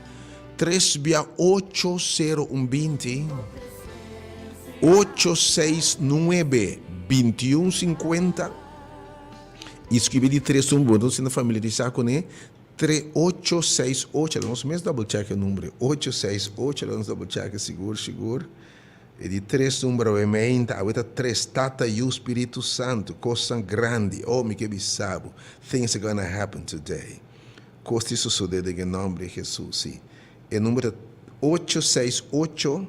Tres bia ocho sero un 20. Ocho seis nuebe 21 50. I skibi di tres numero. Bo no sinta familiarisá kuné. Tre ocho seis ocho. Nos mes double check e numero. Ocho seis ocho. Nos double check sigur sigur. E di tres numero awe meinta. Awe ta tres. Tata, Yu, Spiritu Santu. Kosnan grandi. Oh, mi ke bisa bo. Things are gonna happen today. Kos di sosodé den e nòmber di Hesus. Sí. E number ta ocho seis ocho,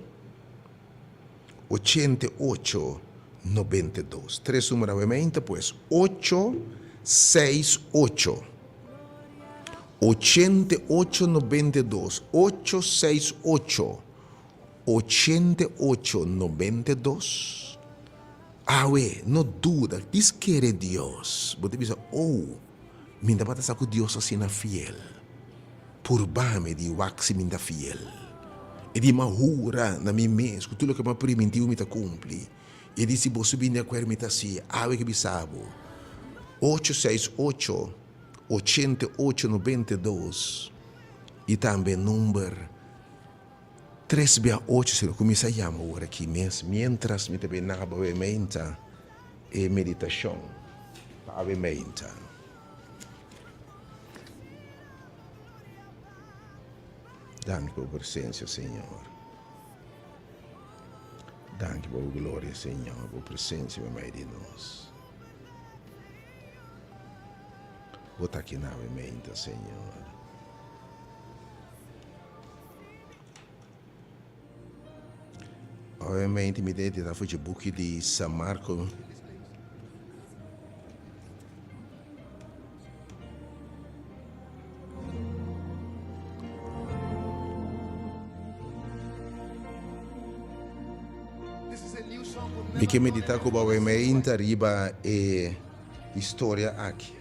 ochenta i ocho, nobenta i dos. Tres numero awe meinta pues. Ocho seis ocho, ochenta i ocho, nobenta i dos. Ocho seis ocho, ochenta i ocho, nobenta i dos. Awe, no duda, dis kere Dios. Bo ta bisa, Oh. Mi tabata sa ku Dios asina fiel. Purba mi di wak si mi ta fiel. E di m'a hura na mi mes ku tur loke m'a primintiu mi ta kumpli. E di si boso bini akuer mi ta hasi, awe ke bisa bo. Ocho seis ocho, 88 92 i tambe number tres bia ocho si lo kuminsá yama ora aki mes mientras mi ta bin naba awe meinta. E meditashon pa awe meinta. Danki pa bo presensia, Señor. Danki pa bo gloria, Señor, bo presensia meimei di nos. Bo ta aki na awe meinta, Señor. Obviamente mi ta edita for dje buki di San Marco. Mi ke medita ku bo obviamente riba e historia aki.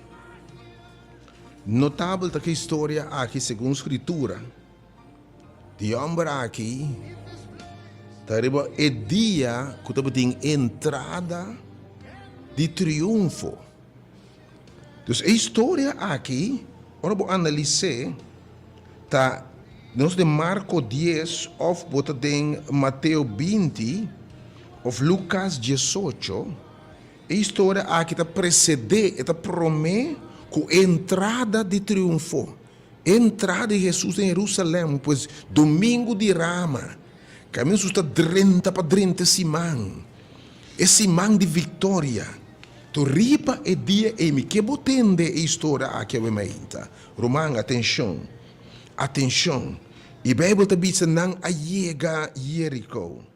Notabel ta ku e historia aki segun Scritura. Di homber aki ta riba e dia ku tabatin entrada di triunfo. Dus e historia aki, ora bo analis'é, ta nos den Marko dies òf bo ta den Mateo 20 òf Lukas 18, e historia aki ta presedé, e ta promé ku e entrada di triunfo. Entrada di Hesus den Jerusalèm, pues Domingu di Rama, kaminda Hesus ta drenta pa drenta e siman, e siman di viktoria. To riba e dia ei mi ke bo tende e historia aki awe mainta. Ruman, atenshon, atenshon! E Beibel ta bisa nan a yega Jeriko.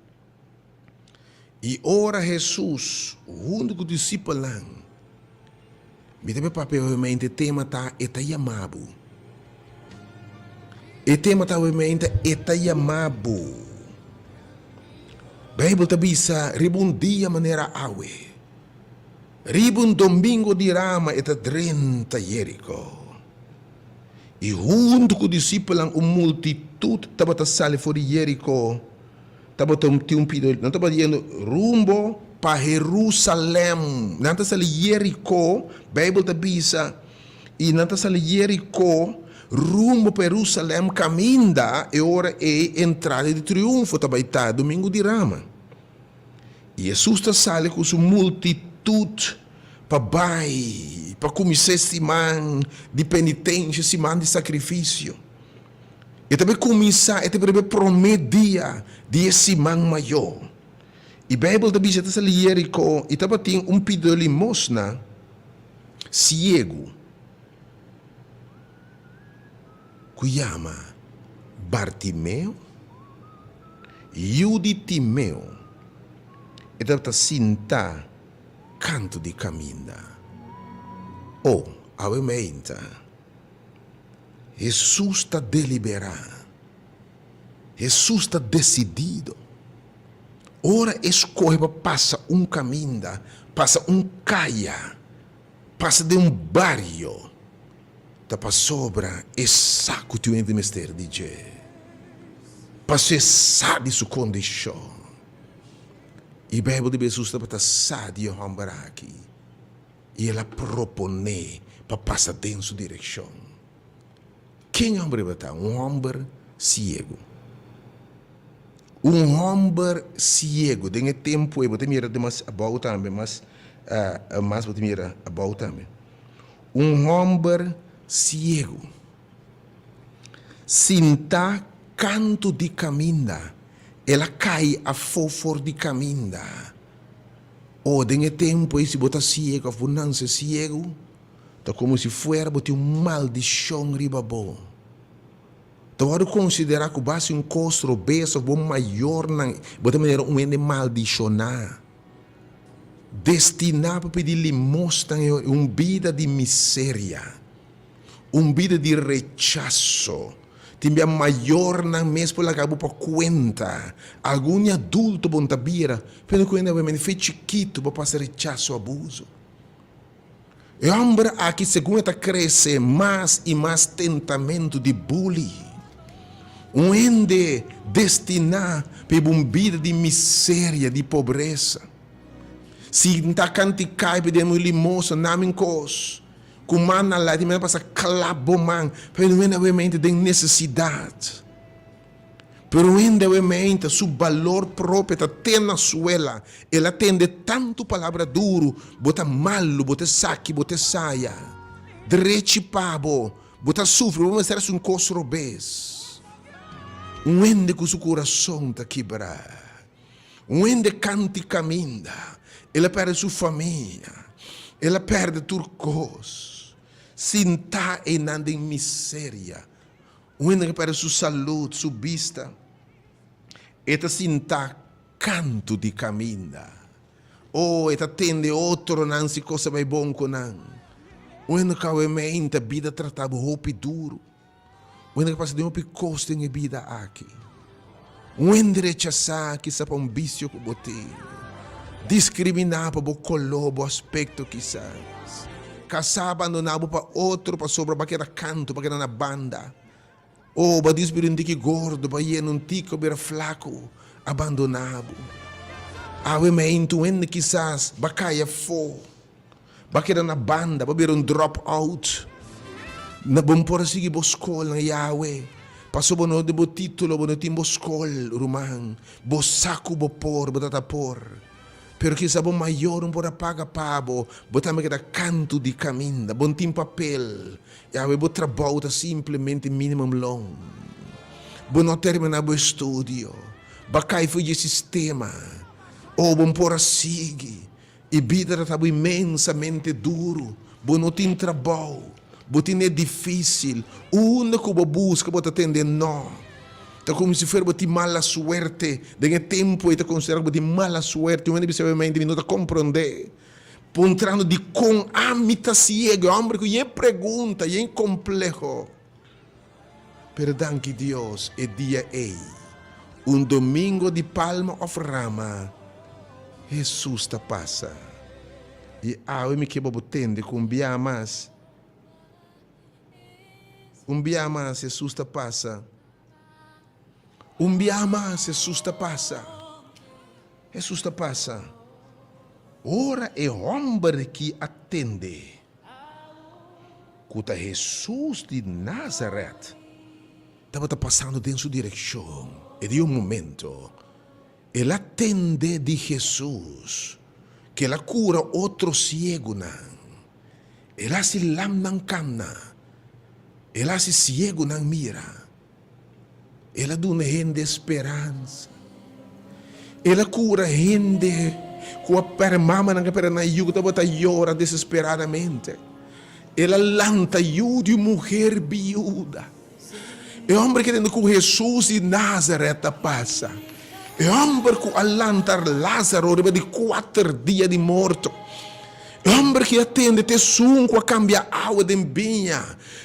I ora Hesus huntu ku disipelnan, mi ta papia obviamente e tema ta e ta yama bo. E tema ta obviamente e ta yama bo. Beibel ta bisa riba un dia manera awe. Riba un domingo di rama e ta drenta Jeriko. I huntu ku disipelnan un multitut tabata sali for di Jeriko, tabata tin un pida, nan tabata yendo rumbo pa Herusalèm. Nan ta sali Jeriko, Beibel ta bisa, i nan ta sali Jeriko rumbo pa Herusalèm kaminda e ora ei entrada di triunfo ta bai ta, domingo di rama. I Hesus ta sali ku su multitut pa bai pa kuminsá e siman di penitensia, siman di sakrifisio. E ta bai kuminsá, e ta bai riba e promé dia di e siman mayó. I Beibel ta bisa e ta sali Jerikó i tabatin un pidó limosna siegu ku yama Bartimeo, yu di Timeo, e tabata sintá kantu di kaminda. O, awe meinta, Hesus ta deliberá, Hesus ta desidido. Ora e skohe pa pasa un kaminda, pasa un kaya, pasa den un bario, Ta pasobra e sa ku tin hende mester di dje, pasobra e sa di su kondishon. I Beibel di Hesus tabata sa di e hòmber aki, i el a proponé pa pasa den su direkshon. Ken e hòmber tabata? Un hòmber siegu. Un hòmber siegu. Den e tempu ei bo ta mira den mas abou tambe, mas mas bo ta mira abou tambe. Un hòmber siegu sintá kantu di kaminda. El a kai afó for di kaminda. O, den e tempu ei si bo ta siegu òf bo nanse siegu, ta komo si fuera bo tin un maldishon riba bo. Ta wòrdu konsiderá ku bo hasi un kos robes òf bo mayornan, bo ta manera un hende maldishoná. Destiná pa pidi limosnan e un bida di miseria, un bida di rechaso. Tin bia mayornan mes por laga bo pa kuenta. Algun di adulto bo no ta bira, pero ku hende awe fe chikitu bo pasa rechaso, abuso. E hòmber aki segun e ta krese mas i mas tentamentu di bully. Un hende destiná pa hiba un bida di miseria, di pobresa. Si N ta kanti kai pa den un limosa na mi kos ku man na lait i mi ta pasa klap bo man pa un hende awe mente den nesesidat. Pero un hende awe meinta su balor propio ta te na suela. El a tende tantu palabra duru, Bo ta malu, bo ta esaki, bo ta esaya. Drechi pa bo, bo ta sufri, bo mester hasi un kos robes. Un hende ku su kurason ta kibrá. Un hende kanti kaminda. El a pèrdè su famia. El a pèrdè tur kos. Sintá einan den miseria. Un hende ku pèrdè su salud, su bista, e ta sintá kantu di kaminda. O e ta tende otronan si kos a bai bon ku nan. Un hende ku awe meinta bida trata bo hopi duru. Un hende ku pasa den hopi kos den e bida aki. Un hende rechasá kisa pa un bisio ku bo tin. Diskriminá pa bo koló, bo aspekto kisas. Kasá bandoná bo pa otro pasobra bo a keda kantu, bo a keda na banda. O bo a dis bira un tiki gordo, bo a yena un tiki, bo a bira flaku, a bandoná bo. Awe meintu un hende kisas bo a kai afó. Bo a keda na banda, bo a bira un drop out. Na bo no por a sigui bo skolnan Yahweh. Pasobra bo no tin bo titulo, bo no tin bo skol, ruman. Bo sa ku bo por, bo ta ta por. Pero kisa bo mayor no por a paga pa bo, bo tambe keda kantu di kaminda, bo no tin papel. Yahweh, bo trabou ta simplemente minimum loon. Bo no a termina bo estudio. Bo a kai for di e sistema. O bo no por a sigui. E bida ta tabo inmensamente duru, bo no tin trabou, bo tin e difícil, unda ku bo buska bo ta tende no. Ta komo si fuera bo tin mala suerte, den e tempu ei ta konsiderá ku bo tin mala suerte, un hende bisa obviamente mi no ta komprondé, puntrando dikon ami ta siegu, e hòmber ku yen pregunta, yen kompleho. Pero danki Dios e dia ei, un domingo di palma of rama, Hesus ta pasa. I awe mi ke bo bo tende ku un bia mas, un bia mas Hesus ta pasa. Un bia mas Hesus ta pasa. Hesus ta pasa. Ora e hòmber ki a tende ku ta Hesus di Nazaret tabata pasando den su direkshon, e di un momento el a tende di Hesus ku el a kura otro siegunan, el a hasi lamnan kamna, el a hasi siegunan mira. El a duna hende speransa. El a kura hende ku a pèrdè mamanan ku a pèrdè nan yu ku tabata yora desesperadamente. El a lanta yu di un muher biuda. E hòmber ke tende ku Hesus di Nazaret ta pasa. E hòmber ku a lanta Lázaro riba di kuater dia di morto. E hòmber ki a tende ta esun ku a kambia awa den biña,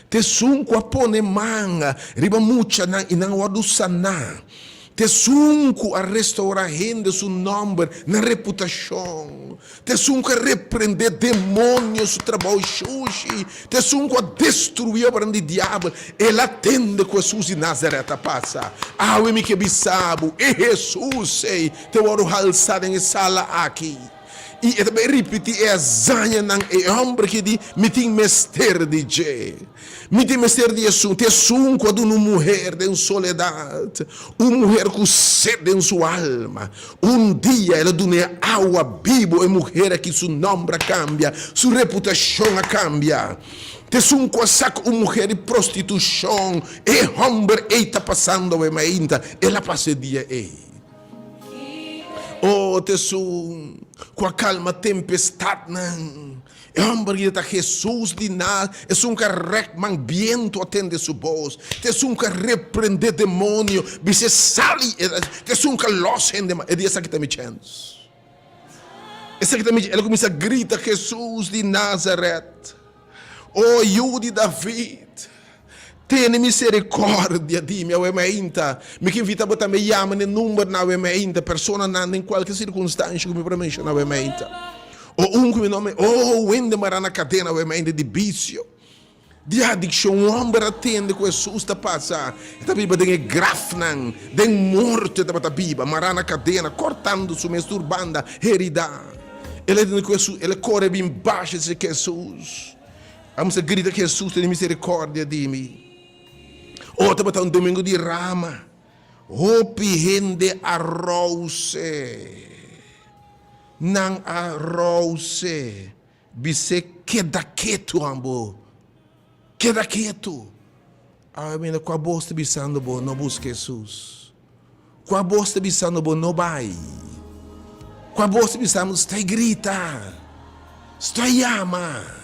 ta esun ku a pone man riba muchanan i nan a wòrdu saná, ta esun ku a restourá hende su nòmber, nan reputashon, ta esun ku a reprendé demonio su trabou shushi, ta esun ku a destruí obranan di diabel. El a tende ku Hesus di Nazaret a pasa. Awe mi ke bisa bo, e Hesus ei ta wòrdu halsá den e sala aki. I e ta bai ripití e hazañanan e hòmber ki di, Mi tin mester di dje. Mi tin mester di esun. Ta esun ku a duna un muher den soledat, un muher ku sed den su alma. Un dia el a duna e awa bibu. E muher aki su nòmber a kambia, su reputashon a kambia. Ta esun ku a saka un muher di prostitushon. E hòmber ei ta pasando awe mainta. El a pasa e dia ei. O ta esun ku a kalma tempestatnan. E hòmber ki ta Hesus di na, esun ku a rèk man bientu a tende su bos. Ta esun ku a reprendé demonio, bis'é sali. Ta esun ku a lòs hende mal. E di, Esaki ta mi chèns. Esaki ta mi chèns. El a kuminsá grita, Hesus di Nazaret! O Yu di David, tene misericordia di mi. Awe mainta, mi ke invita bo tambe yama n'e numbernan awe mainta, personanan den kualke sirkunstansha ku mi por a menshona awe mainta. O un ku mi no a o wende mará na kadena awe mainta di bisio, di adikshon. Un hòmber a tende ku Hesus ta pasa, e ta biba den e grafnan, den morto e tabata biba, mará na kadena, kòrtando su mes tur banda, heridá. El a tende ku Hesus, el a kore bin basha dise ku Hesus. A musa grita ku Hesus, tene miserikordia di mi. O tabata un domingo di rama. Hopi hende a rouse. Nan a rouse. Bis'é, Keda ketu, ambo. Keda ketu. Awe mira kua bos ta bisando bo no buska Hesus. Kua bos ta bisando bo no bai. Kua bos ta bisando sta grita, sta yama.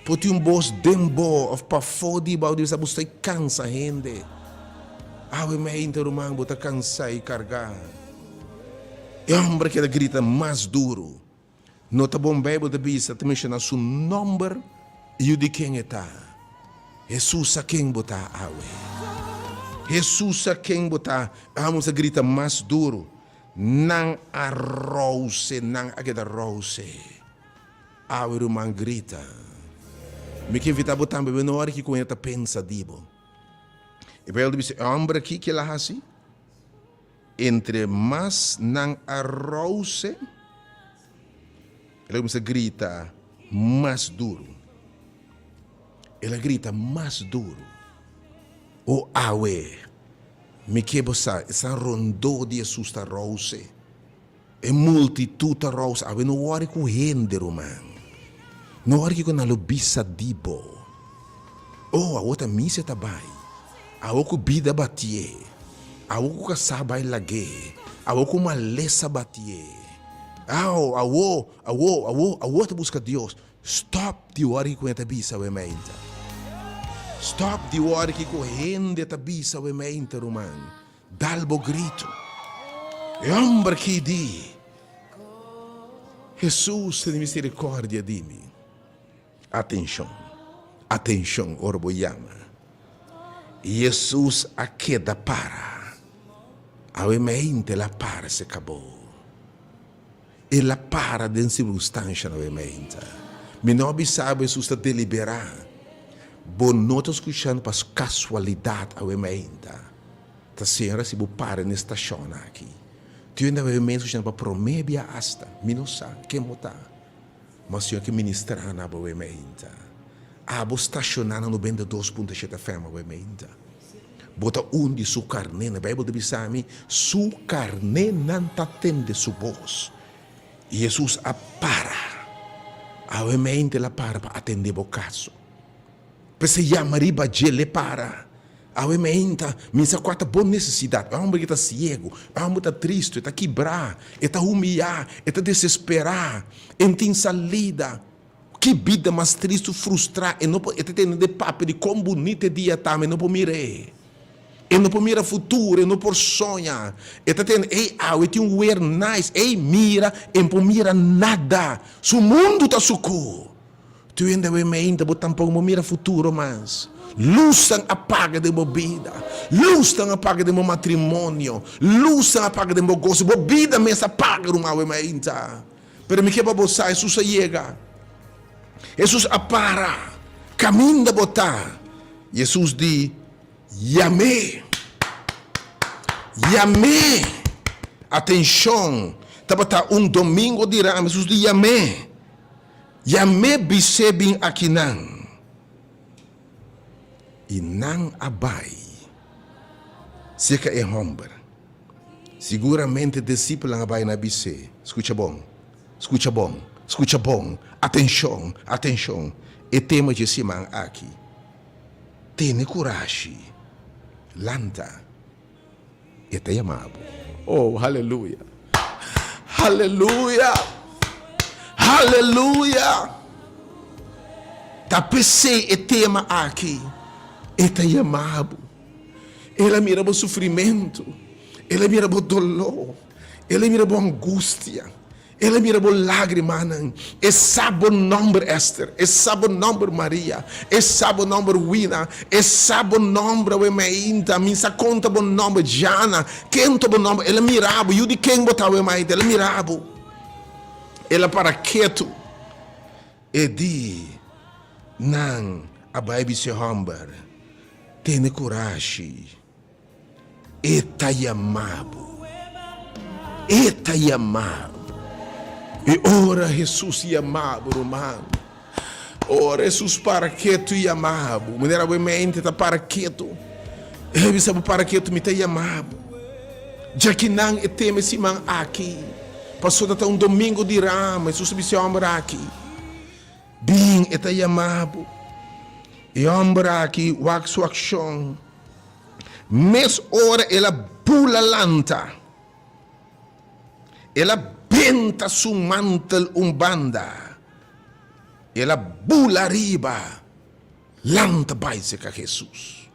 Por tin un bos den bo of pafó di bo a bisa bo sta kansa hende. Awe mente ruman bo ta kansa i karga. E homber keda grita mas duru. No ta bon Bijbel ta bisa, ta menciona su nomber y yu di ken e ta. Hesus sa ken bo ta awe. Hesus sa ken bo ta. Amos a grita mas duro. Nan a rouse, nan a keda rouse. Awe ruman grita. Mi ke invita bo tambe, no ora ki ku hende ta pensa di bo. E Bijbel ta bisa e homber aki ke el a hasi? Entre mas nan a rouse, el a kuminsá grita mas duru. El a grita mas duru, O awe, mi ke bo sa, esnan rondó di Hesus ta rouse. E multitut ta rouse. Awe no wòri ku hende, ruman. No wòri kiko nan lo bisa di bo. Oh, awor ta misa ta bai. Awor ku bida batié. Awor ku kasá bai lag'é. Awor ku malesa batié. Aw, awor, awor, awor, awor ta buska Dios. Stòp di wòri kiko hende ta bisa awe meinta. Stòp di wòri kiko hende ta bisa awe meinta, ruman. Dal bo gritu. E hòmber ki di, Hesus, tene miserikordia di mi. Atenshon, atenshon ora bo yama. Yesus a keda para. Awe mente el a para se kabo. El a para den sirkunstanshanan awe mainta. Mi no a bisa bo Hesus ta deliberá. Bo no ta skuchando pa kasualidat awe mainta. Ta Señor a hasi bo para na e stashon aki. Tin hende awe mainta skuchando pa promé bia asta. Mi no sa ken bo ta. Ma Señor ke ministrá na bo awe mainta. Abo stashoná na 92.7 FM awe mainta. Bo ta un di su karnénan. Beibel ta bisa mi, Su karnénan ta tende su bos. I Hesus a para. Awe mente el a para pa atendé bo kaso. P'esei yama riba dje, l'e para. Awe mente mi sa kua ta bo nesesidat. E hòmber ki ta siegu, e hòmber ta tristu, e ta kibrá, e ta humiyá, e ta desesperá, e no tin salida. Ki bida mas tristu, frustrá, e no por, e ta tende de papia di kon bunita e dia ta, ma e no por mir'é. E no por mira futuro, e no por soña. E ta tende, ey, awe tin un weer nice, ey, mira, e no por mira nada. Su mundu ta sukú. Tu hende awe meinta, bo tampoko por mira futuro mas. Lusnan a paga den bo bida, lusnan a paga den bo matrimonio, lusnan a paga den bo goso, bo bida mes a paga ruman awe meinta. Pero mi ke pa bo sa, Hesus a yega. Hesus a para kaminda bo ta. Hesus di, Yam'é. Yam'é. Atenshon, tabata un domingo di rama. Hesus di, Yam'é. Yam'é bis'é bin akinan. I nan a bai serka e hòmber. Siguramente disipelnan a bai na bis'é, Skucha bon, skucha bon, skucha bon, atenshon, atenshon, e tema dje siman aki, Tene kurashi, lanta, e ta yama bo. Oh, haleluya! Haleluya! Haleluya! Ta p'esei e tema aki, E ta yama bo. El a mira bo sufrimentu, El a mira bo doló, El a mira bo angustia, El a mira bo lágrimanan. E sa bo nòmber, Ester, E sa bo nòmber, Maria, E sa bo nòmber, Wina, E sa bo nòmber, awe mainta. Mi sa konta bo nòmber, Jana. Ken ta bo nòmber? El a mira bo. Yu di ken bo ta awe mainta? El a mira bo. El a para ketu. E di, Nan a bai bisa e hòmber, Tene kurashi, e ta yama bo. E ta yama bo. I ora Hesus yama bo, ruman, ora Hesus para ketu i yama bo, manera bo mente ta para ketu, e bisa bo para ketu, mi ta yama bo. Djakinan e tema e siman aki, pasobra ta un domingo di rama, Hesus a bisa e hòmber aki, Bin, e ta yama bo. E hòmber aki wak su akshon. Mes ora el a bula lanta, el a benta su mantel un banda, el a bula riba, lanta bai serka Hesus.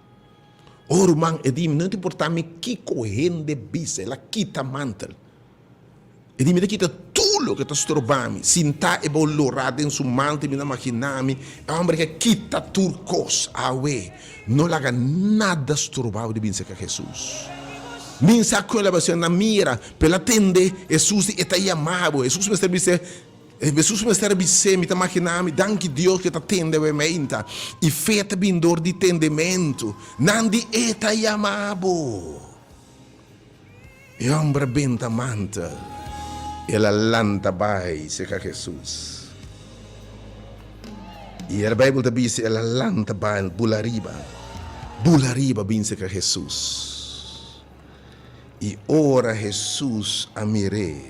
Oh ruman, e di mi, no ta importa mi kiko hende bisa, el a kita mantel. E di mi ta kita tur loke ta stroba mi. Sinta e bou lorá den su mantel, mi ta magina mi, e homber ke kita tur kos. Awe, no laga nada stroba bo di bin serka Hesus. Min sa kon el a basiá na mira, pero el a tende Hesus di e ta yama bo. Hesus mester bis'é, Hesus mester a bis'é, mi ta magina mi, danki Dios ku e ta tende awe meinta. I fe ta bin dor di tendementu. Nan di e ta yama bo. E hòmber a benta mantel, el a lanta bai serka Hesus. I e Beibel ta bisa el a lanta bai bula riba, bula riba bin serka Hesus. I ora Hesus a mir'é,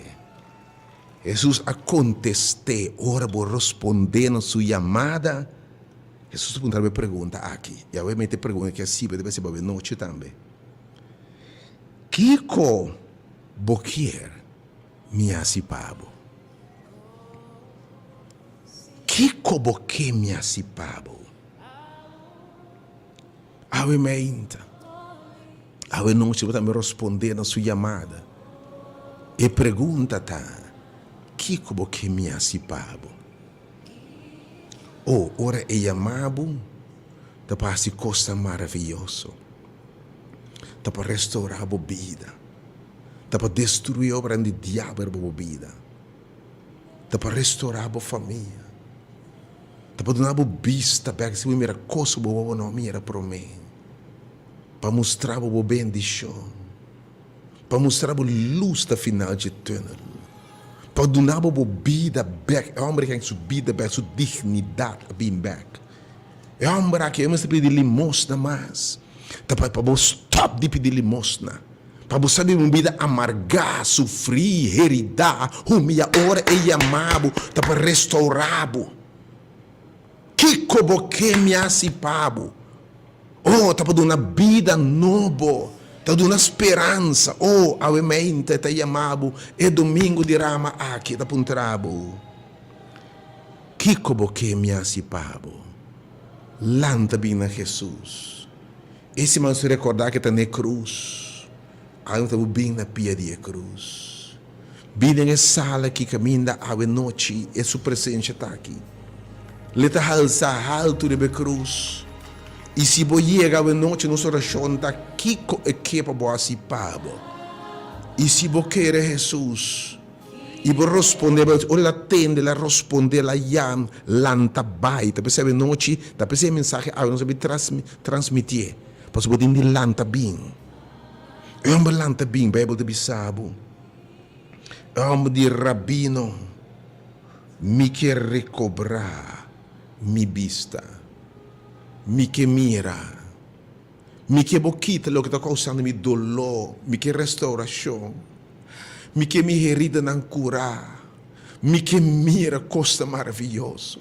Hesus a kontest'é, ora bo rospondé na su yamada, Hesus ta puntra bo e pregunta aki. I awe mi ta e pregunta ki a sirbi ta bisa bo awe nochi tambe. Kiko bo kier mi hasi pa bo? Kiko bo ke mi hasi pa bo? Awe meinta, awe nochi bo tambe rospondé na su yamada. E pregunta ta, Kiko bo ke mi hasi pa bo? O, ora e yama bo, ta pa hasi kosnan maravioso, ta pa restourá bo bida, ta pa destruí obranan di diabel riba bo bida. Ta pa restorá bo famia. Ta pa duna bo bista bèk si bo mira kos ku bo bo no a mira promé. Pa mustra bo bo bendishon. Pa mustra bo lus na final dje tùnel. Pa duna bo bo bida bèk. E hòmber aki su bida bèk, su dignidat a bin bèk. E hòmber aki e mester pidi limosna mas. Ta pa pa bo stòp di pidi limosna. Pa bo sa biba un bida amargá, sufrí, heridá, humiyá. Ora e yama bo ta pa restourá bo. Kiko bo ke mi hasi pa bo? Oh, ta pa duna bida nobo, ta duna speransa. Oh, awe meinta e ta yama bo e domingo di rama aki, e ta puntra bo. Kiko bo ke mi hasi pa bo? Lanta bin na Hesus. E siman su rekordá ke ta n'e krus. Awe ta bo bin na pia di e krus. Bin den e sala ki kaminda awe nochi e su presensia ta aki. L'e ta halsa haltu riba e krus. I si bo yega awe nochi nos orashon ta kiko e ke pa bo hasi pa bo. I si bo kere Hesus. I bo rospondé, bo ora el a tende, el a rospondé, el a yam, lanta bai. Ta p'esei awenochi, ta p'esei e mensahe awe nos a bin transmitié, pasobra bo tin di lanta bin. E hòmber lanta bin, Beibel ta bisa bo, e hòmber di rabino, Mi ke rekobrá mi bista, mi ke mira, mi ke bo kita loke ta kousando mi doló, mi ke restourashon. Mi ke mi heridanan kurá. Mi ke mira kosnan maravioso.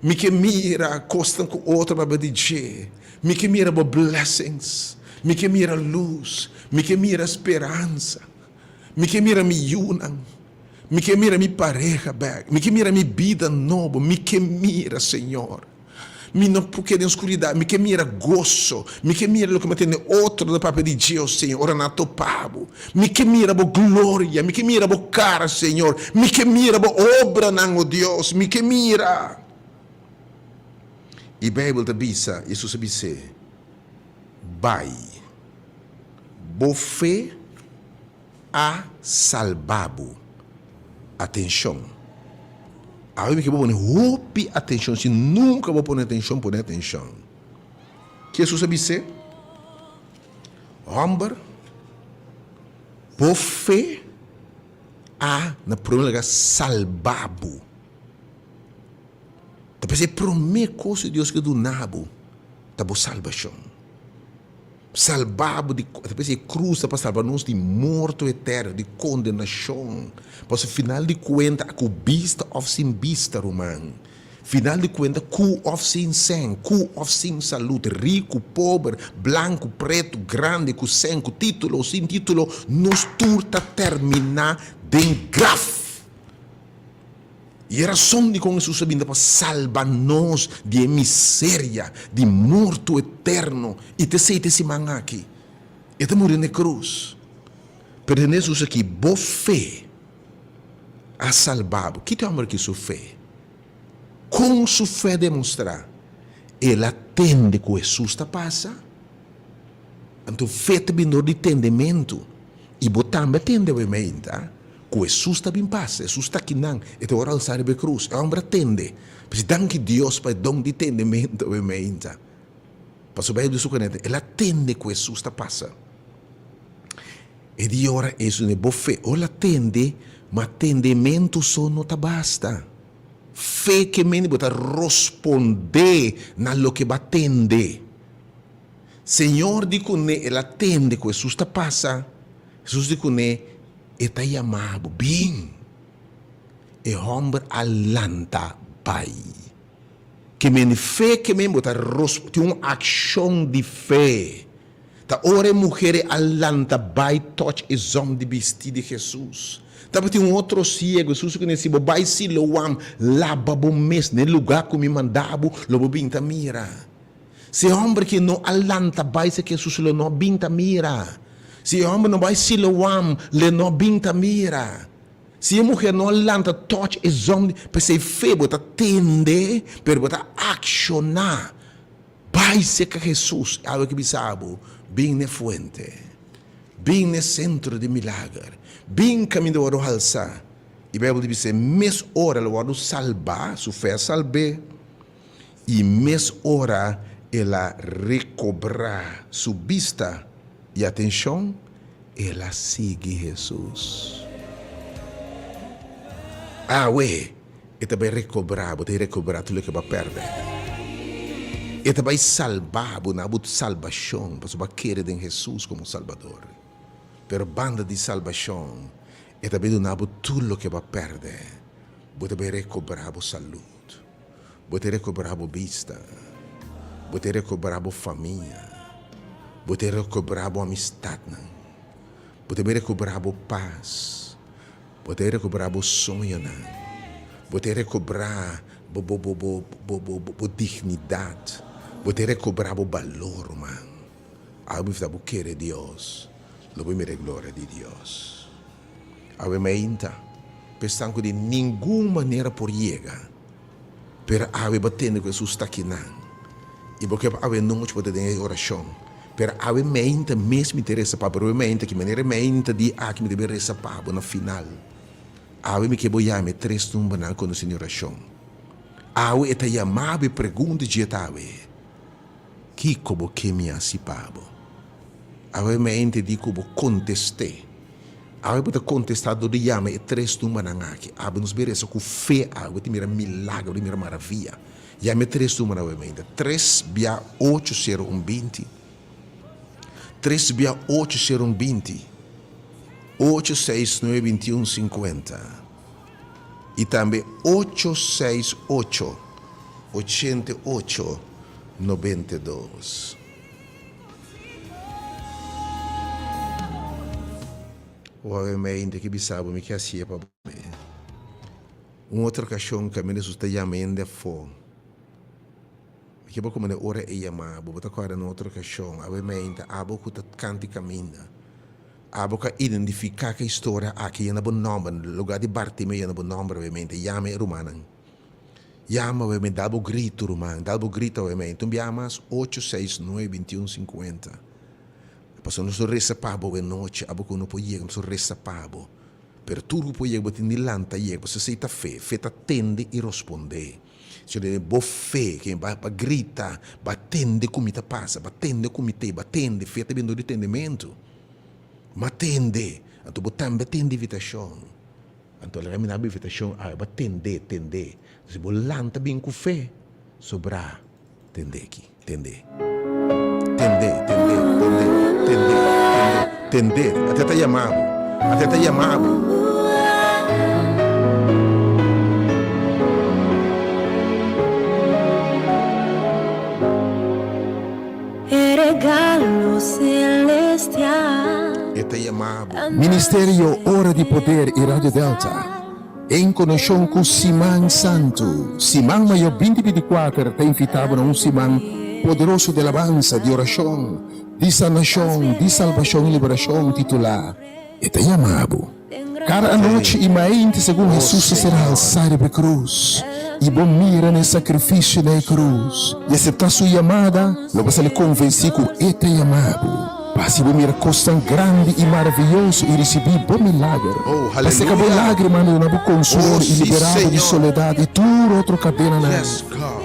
Mi ke mira kosnan ku otro papia di dje. Mi ke mira bo blessings. Mi ke mira lus. Mi ke mira speransa. Mi ke mira mi yunan. Mi ke mira mi pareha bèk. Mi ke mira mi bida nobo. Mi ke mira, Señor. Mi no por keda den skuridat. Mi ke mira goso. Mi ke mira loke mi a tende otro ta papia di dje, o Señor, ora nan a topa bo. Mi ke mira bo gloria. Mi ke mira bo kara, Señor. Mi ke mira bo obranan, o Dios. Mi ke mira. I Beibel ta bisa, Hesus a bis'é, Bai, bo fe a salba bo. Atenshon! Awe mi ke bo pone hopi atenshon, si nunka bo pone atenshon, pone atenshon. Ki Hesus a bis'é? Hòmber, bo fe a na promé lugar salba bo. Ta p'esei promé kos ku Dios ke duna bo ta bo salbashon. Salba bo di, ta pensa e krus ta pa salba nos di morto eterno, di kondenashon. Pasobra final di kuenta ku bista òf sin bista ruman, final di kuenta ku òf sin sèn, ku òf sin salud, riku, pober, blanku, pretu, grandi, ku sèn, ku título o sin título, nos tur ta terminá den graf. I e rason dikon Hesus a binta pa salba nos di e miseria di morto eterno i ta esei ta e siman aki. E ta muri na e krus. Pero tende Hesus aki, bo fe a salba bo. Kiko e hòmber aki su fe? Kon su fe a demostrá? El a tende ku Hesus ta pasa. Anto fe ta bin dor di tendementu. I bo tambe a tende awe meinta. Ku Hesus ta bin pasa, Hesus ta akinan, e ta ora alsa riba e krus. E hòmber a tende. P'esei danki Dios pa e don di tendementu awe meinta. Pasobra Beibel su konekta, el a tende ku Hesus ta pasa. E di ora Hesus ne bo fe. Ora el a tende, ma tendementu so no ta basta. Fe ke mende bo ta rospondé na loke bo a tende. Señor di kuné el a tende ku Hesus ta pasa, Hesus di kuné, E ta yama bo, bin! E hòmber a lanta bai. Ke men di fe ke men bo ta rosp tin un akshon di fe. Ta ora e muher ei a lanta bai tòch e zòm di bistí di Hesus. Tabatin un otro siegu, Hesus ku si bo bai Siloam, laba bo mes na e lugá ku mi manda bo, lo bo bin ta mira. Si e hòmber ki no a lanta bai serka Hesus lo no a bin ta mira. Si e hòmber no bai Siloam lo no a bin ta mira. Si e muher no a lanta tòch e zòm di p'esei fe bo ta tende pero bo ta akshoná. Bai serka Hesus i awe ki bisa bo, bin n'e fuente. Bin n'e sentro di milager. Bin kaminda wòrdu halsá. I Beibel ta bisa, mes ora el a wòrdu salbá, su fe a salb'é, i mes ora el a rekobrá su bista i atenshon, el a sigui Hesus. Awe, e ta bai rekobrá bo, ta bai rekobrá tur loke bo a pèrdè. E ta bai salba bo na bo salbashon, pasobra bo a kere den Hesus komo Salbador. Pero banda di salbashon, e ta bai duna bo tur loke bo a pèrdè. Bo ta bai rekobrá bo salud. Bo ta rekobrá bo bista. Bo ta rekobrá bo famia. Bo ta rekobrá bo amistatnan. Bo ta bai rekobrá bo pas. Bo ta rekobrá bo soñonan. Bo ta rekobrá bo bo bo bo bo bo bo dignidat. Bo ta rekobrá bo balor, ruman. Awe mi ta bo kere Dios, lo bo mira e gloria di Dios. Awe mainta, p'esnan ku di ningun manera por yega, pero awe bo tende ku Hesus ta akinan, i bo ke pa awe nochi bo ta den e orashon, pero awe mainta mes mi ta resa pa bo, pero awe mainta ki manera e mainta di aki mi ta bin resa pa bo na final. Awe mi ke bo yama e tres numbernan ku nos tin den orashon. Awe e ta yama bo e pregunta dje ta awe. Kiko bo ke mi hasi pa bo? Awe mi a entendí ku bo kontest'é. Awe bo ta kontestá dor di yama e tres numbernan aki. Awe nos bai resa ku fe awe, bo ta mira milager, bo ta mira maravia. Yama e tres numbernan awe mainta, tres bia ocho sero un binti, tres bia ocho sero un binti, ocho seis nuebe binti un sinkuenta. I tambe ocho seis ocho ochenta i ocho nobenta i dos. Wou mi ainda ke bisa bo mi ke hasié pa bo. Un otro okashon kaminda Hesus ta yama hende afó. Mi ke bo komo den ora e yama bo, bo ta kòrda na un otro okashon, awe mi ainda abo ku ta kanti kaminda. Abo ka identifiká ku e historia aki yena bo nòmber, na lugá di Bartimeo yena bo nòmber obviamente, yama e rumannan. Yama obviamente, dal bo gritu ruman, dal bo gritu obviamente. Un biaha mas, ocho seis nuebe bintiun sinkuenta. Pasobra nos lo resa pa bo awe nochi, abo ku no por yega nos lo resa pa bo. Pero tur ku por yega bo tin di lanta yega, pasobra esei ta fe, fe ta tende i rospondé. Si bo bo fe ke ba ba grita, ba tende ku mi ta pasa, ba tende ku mi te, ba tende, fe ta bin dor di tendementu. Ma tende, anto bo tambe a tende invitashon. Anto laga mi na bo invitashon awe, ba tende, tende. Si bo lanta bin ku fe, sobrá tende aki, tende. Tende, tende, tende, tende, tende, tende. Ate ta yama bo, ate ta yama bo. E regalo celestial. E ta yama bo. Ministerio Ora di Poder i Radio Delta en konekshon ku Siman Santu, Siman Mayor binti binti kuater ta invitá bo na un siman poderoso di alabansa, di orashon, di sanashon, di salbashon i liberashon titulá E ta yama bo. Kada anochi i mainti segun Hesus ta ser halsá riba e krus i bo mira na e sakrifisio na e krus i aseptá su yamada, lo bo sali konvensí ku E ta yama bo. Pa hasi bo mira kosnan grandi i maravioso i risibí bo milager. Pa seka bo lágrimanan, duna bo konsuelo i liberá bo di soledat i tur otro kadenanan.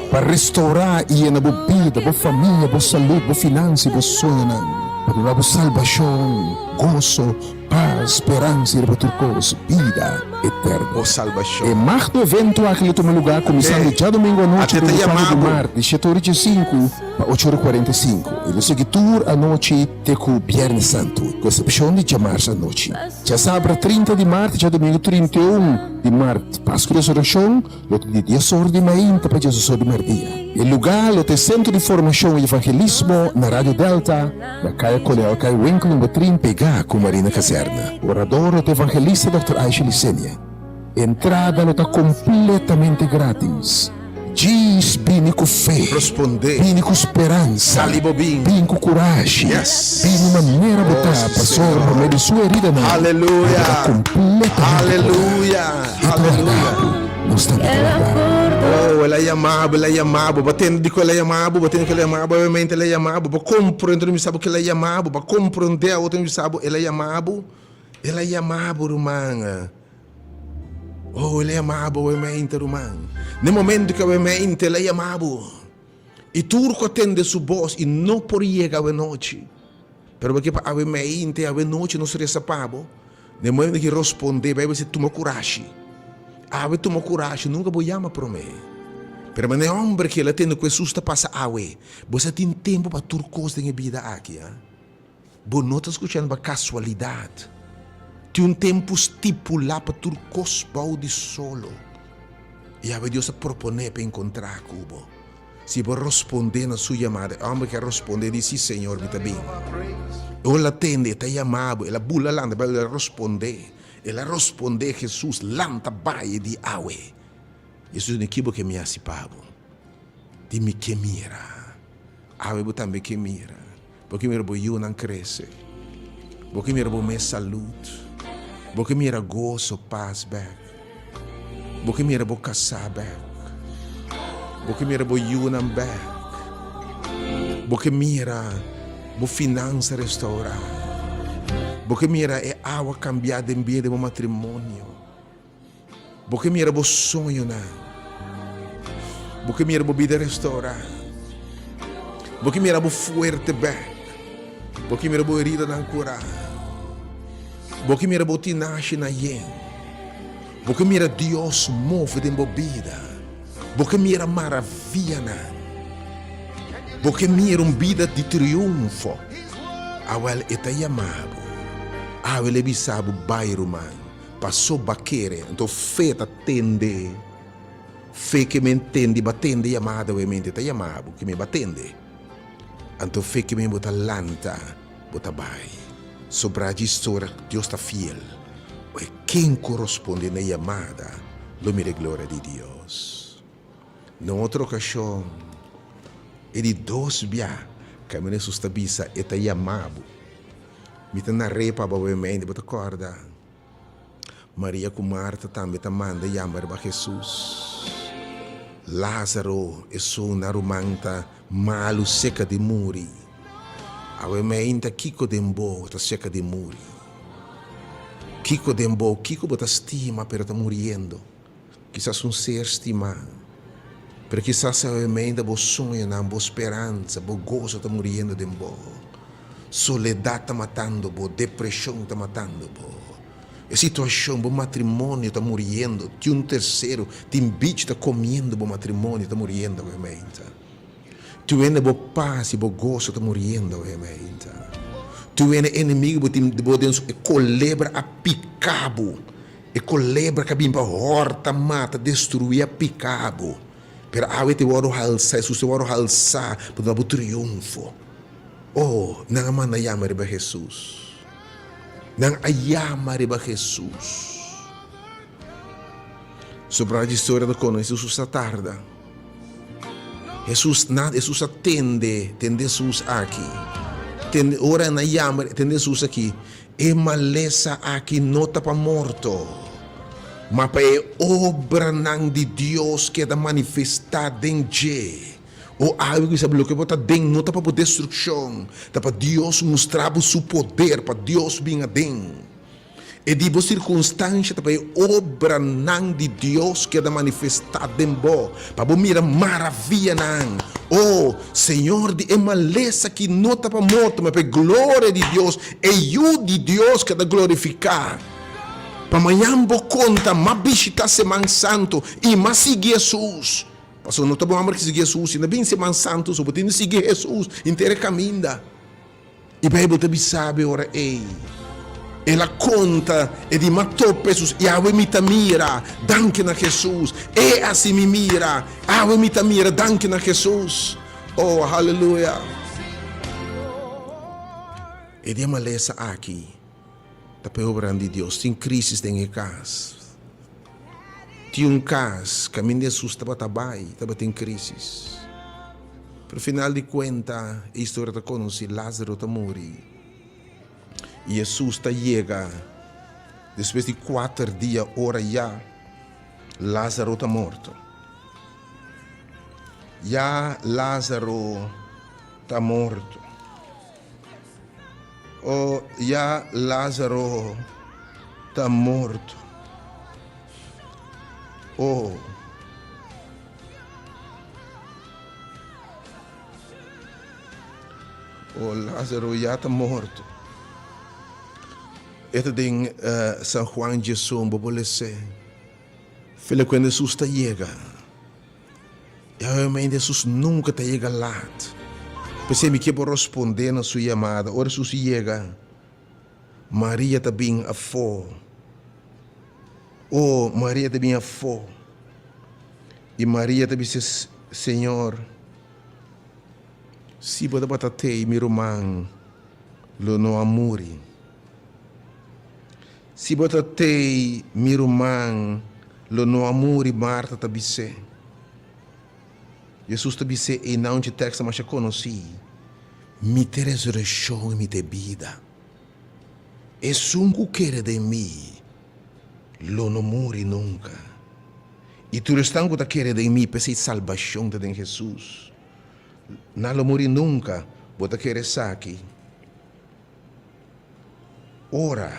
Pa restourá i yena bo bida, bo famia, bo salud, bo finansa i bo soñonan. Pa duna bo salbashon, goso, Pas, speransa i riba tur kos, bida eterno. Bo salbashon. E magno evento aki lo tuma lugá kuminsando djadumingu anochi Ate ta den yama kuater di bo. mart di shete ora i diesinku pa ocho ora i kuarenta i sinku i lo sigui tur anochi te ku Biernes Santu, ku eksepshon di djamars anochi. Djasabra 30 di mart i djadumingu 31 di mart, Pasku Resurekshon lo ta di dies or di mainta pa diesdos or di merdia. E lugá lo ta e Sentro di Formashon i Evangelismo na Radio Delta, na Kaya Kolonel Kai Winkel number trin pegá ku Marina Kazerne. Orador lo ta Evangelista Dòkter Aisha Licenia. Entrada lo ta kompletamente grátis. Djis bini ku fe. Respondé. Bini ku speransa. Sali bo bin. Bin ku kurashi. Yes. Bini manera bo Oh, ta, sí, pasobra pa Señor. medio di su heridanan bo Aleluya. ta kompletamente kurá. Aleluya. E ta warda Aleluya. bo, nos tambe ta warda bo. Oh, el a yama bo, el a yama bo. Bo tende dikon el a yama bo, bo tende ku el a yama bo, obviamente el a yama bo. Bo komprende mi sa bo ku el a yama bo, bo komprende awor mi sa bo el a yama bo. El a yama bo, ruman. Oh, el a yama bo awe mente, ruman. Na e momento ku awe mente el a yama bo. I tur ku a tende su bos i no por yega awe nochi. Pero bo ke pa awe mente, awe nochi nos resa pa bo. Na e momento ki rospondé, Bijbel si tuma kurashi. Awe tuma kurashi, nunka bo yama promé. Pero manera e hòmber ki el a tende ku Hesus ta pasa awe, bo sa tin tempu pa tur kos den e bida aki, ha? Bo no ta skuchando pa kasualidat. Tin un tempu stipulá pa tur kos bou di solo. I awe Dios a proponé pa enkontrá ku bo. Si bo rospondé na su yamada, e hòmber ke a rospondé di, Sí, Señor, mi ta bin. Ora el a tende, e ta yama bo, el a bula lanta, pero el a rospondé. El a rospondé Hesus, Lanta bai di awe. Hesus di, Ki bo ke mi hasi pa bo? Di mi ke mira. Awe bo tambe ke mira. Bo ke mira bo yunan krese. Bo ke mira bo mes salud. Bo ke mira goso, pas bek. Bo ke mira bo kasá bek. Bo ke mira bo yunan bek. Bo ke mira bo finansa restourá. Bo ke mira e awa kambiá den bida di bo matrimonio. Bo ke mira bo soñonan. Bo ke mira bo bida restaurá. Bo ke mira bo fuerte bek. Bo ke mira bo heridanan kurá. Bo ke mira bo tinashi na yen. Bo ke mira Dios move den bo bida. Bo ke mira maravianan. Bo ke mira un bida di triunfo. Awel e ta yama bo. Awel e bisa bo, Bai ruman. Paso ba kere, anto fe ta tende, fe ke men tende, ba tende yamada we mente ta yama bo, ke men ba tende. Anto fe ke men bo ta lanta, bo ta bai. Sobra dje historia, Dios ta fiel. E ken ku rosponde na e yamada lo mira e gloria di Dios. Na un otro okashon, e di dos bia, kaminda Hesus ta bisa e ta yama bo. Mi ta nar'é pa bo mente, bo ta kòrda? Maria ku Marta tambe ta manda yama riba Hesus. Lázaro, esun nan ruman ta malu seka di muri. Awe meinta kiko den bo ta seka di muri? Kiko den bo, kiko bo ta stima pero ta muriendo? Kisas un ser stimá. Pero kisas awe-meinda bo soñonan, bo speransa, bo goso ta muriendo den bo. Soledat ta matando bo, depreshon ta matando bo. E situashon, bo matrimonio ta muriendo, tin un tersero, tin bichi ta komiendo bo matrimonio, ta muriendo awe-meinda. Tuwene bo pas i bo goso ta muriendo awe mainta. Tuwene enemigo bo tin bo den su e kolebra a pika bo. E kolebra ka bin pa hòrta, mata, destruí a pika bo. Pero awe te wòrdu halsá, Hesus te wòrdu halsá pa duna bo triunfo. Oh, nan a manda yama riba Hesus. Nan a yama riba Hesus. Sobrá di historia ta kono Hesus a tarda. Hesus na Hesus a tende, tende Hesus aki. Tende ora nan yama, tende Hesus aki. E malesa aki no ta pa morto, ma pa e obranan di Dios keda manifestá den dje. O awe ku bisa loke bo ta den no ta pa bo destrukshon, ta pa Dios mustra bo su poder, pa Dios bin aden. E di bo sirkunstansha ta pa e obranan di Dios keda manifestá den bo, pa bo mira maravianan. O, Señor, di e malesa ki no ta pa morto, ma pa e gloria di Dios, e Yu di Dios keda glorifiká. Pa mañan bo konta, M'a bishitá Seman Santu i m'a sigui Hesus. Pasobra no ta bo hamber ki sigui Hesus, si no bin Seman Santu so, bo tin di sigui Hesus henter e kaminda. E Bijbel ta bisa bo e ora ei, El a konta e di m'a topa Hesus i awe mi ta mira, danki na Hesus. E hasi mi mira, awe mi ta mira, danki na Hesus. Oh, haleluya! E di e malesa aki ta pa e obranan di Dios. Tin crisis den e kas. Tin un kas kaminda Hesus tabata bai, tabatin crisis. Pero final di kuenta e historia ta konosí, Lázaro ta muri i Hesus ta yega despues di kuater dia ora ya Lázaro ta morto. Ya Lázaro ta morto. O ya Lázaro ta morto. Oh. Oh, Lázaro ya ta morto. E ta den San Juan 11, bo por les'é. Fele kuende Hesus ta yega. I obviamente Hesus nunka ta yega lat. P'esei mi ke por rospondé na su yamada. Ora Hesus yega, Maria ta bin afó. O, Maria ta bin afó. I Maria ta bisa, Señor, si bo tabata tei, mi ruman lo no a muri. Si bo ta tei, mi ruman lo no a muri, Marta ta bis'é. Jesus ta bis'é einan dje tekst masha konosí, Mi ta e resurekshon i mi ta e bida. Esun ku kere den mi lo no muri nunka. I tur esnan ku ta kere den mi, p'esei salbashon ta den Jesus, nan lo muri nunka. Bo ta kere esaki? Ora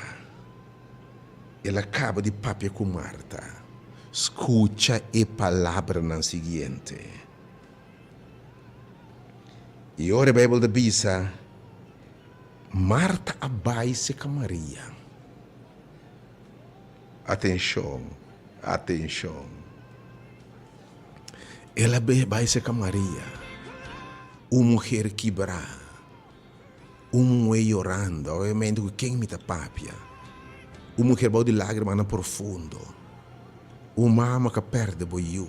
el a kaba di papia ku Marta, skucha e palabranan siguiente. I ora e Beibel ta bisa, Marta a bai seka Maria. Atenshon, atenshon. El a bai seka Maria, un muher kibrá. Un muhé yorando, obviamente ku ken mi ta papia? Un muher bou di lágrimanan profundo, un mama ku a pèrdè bo yu,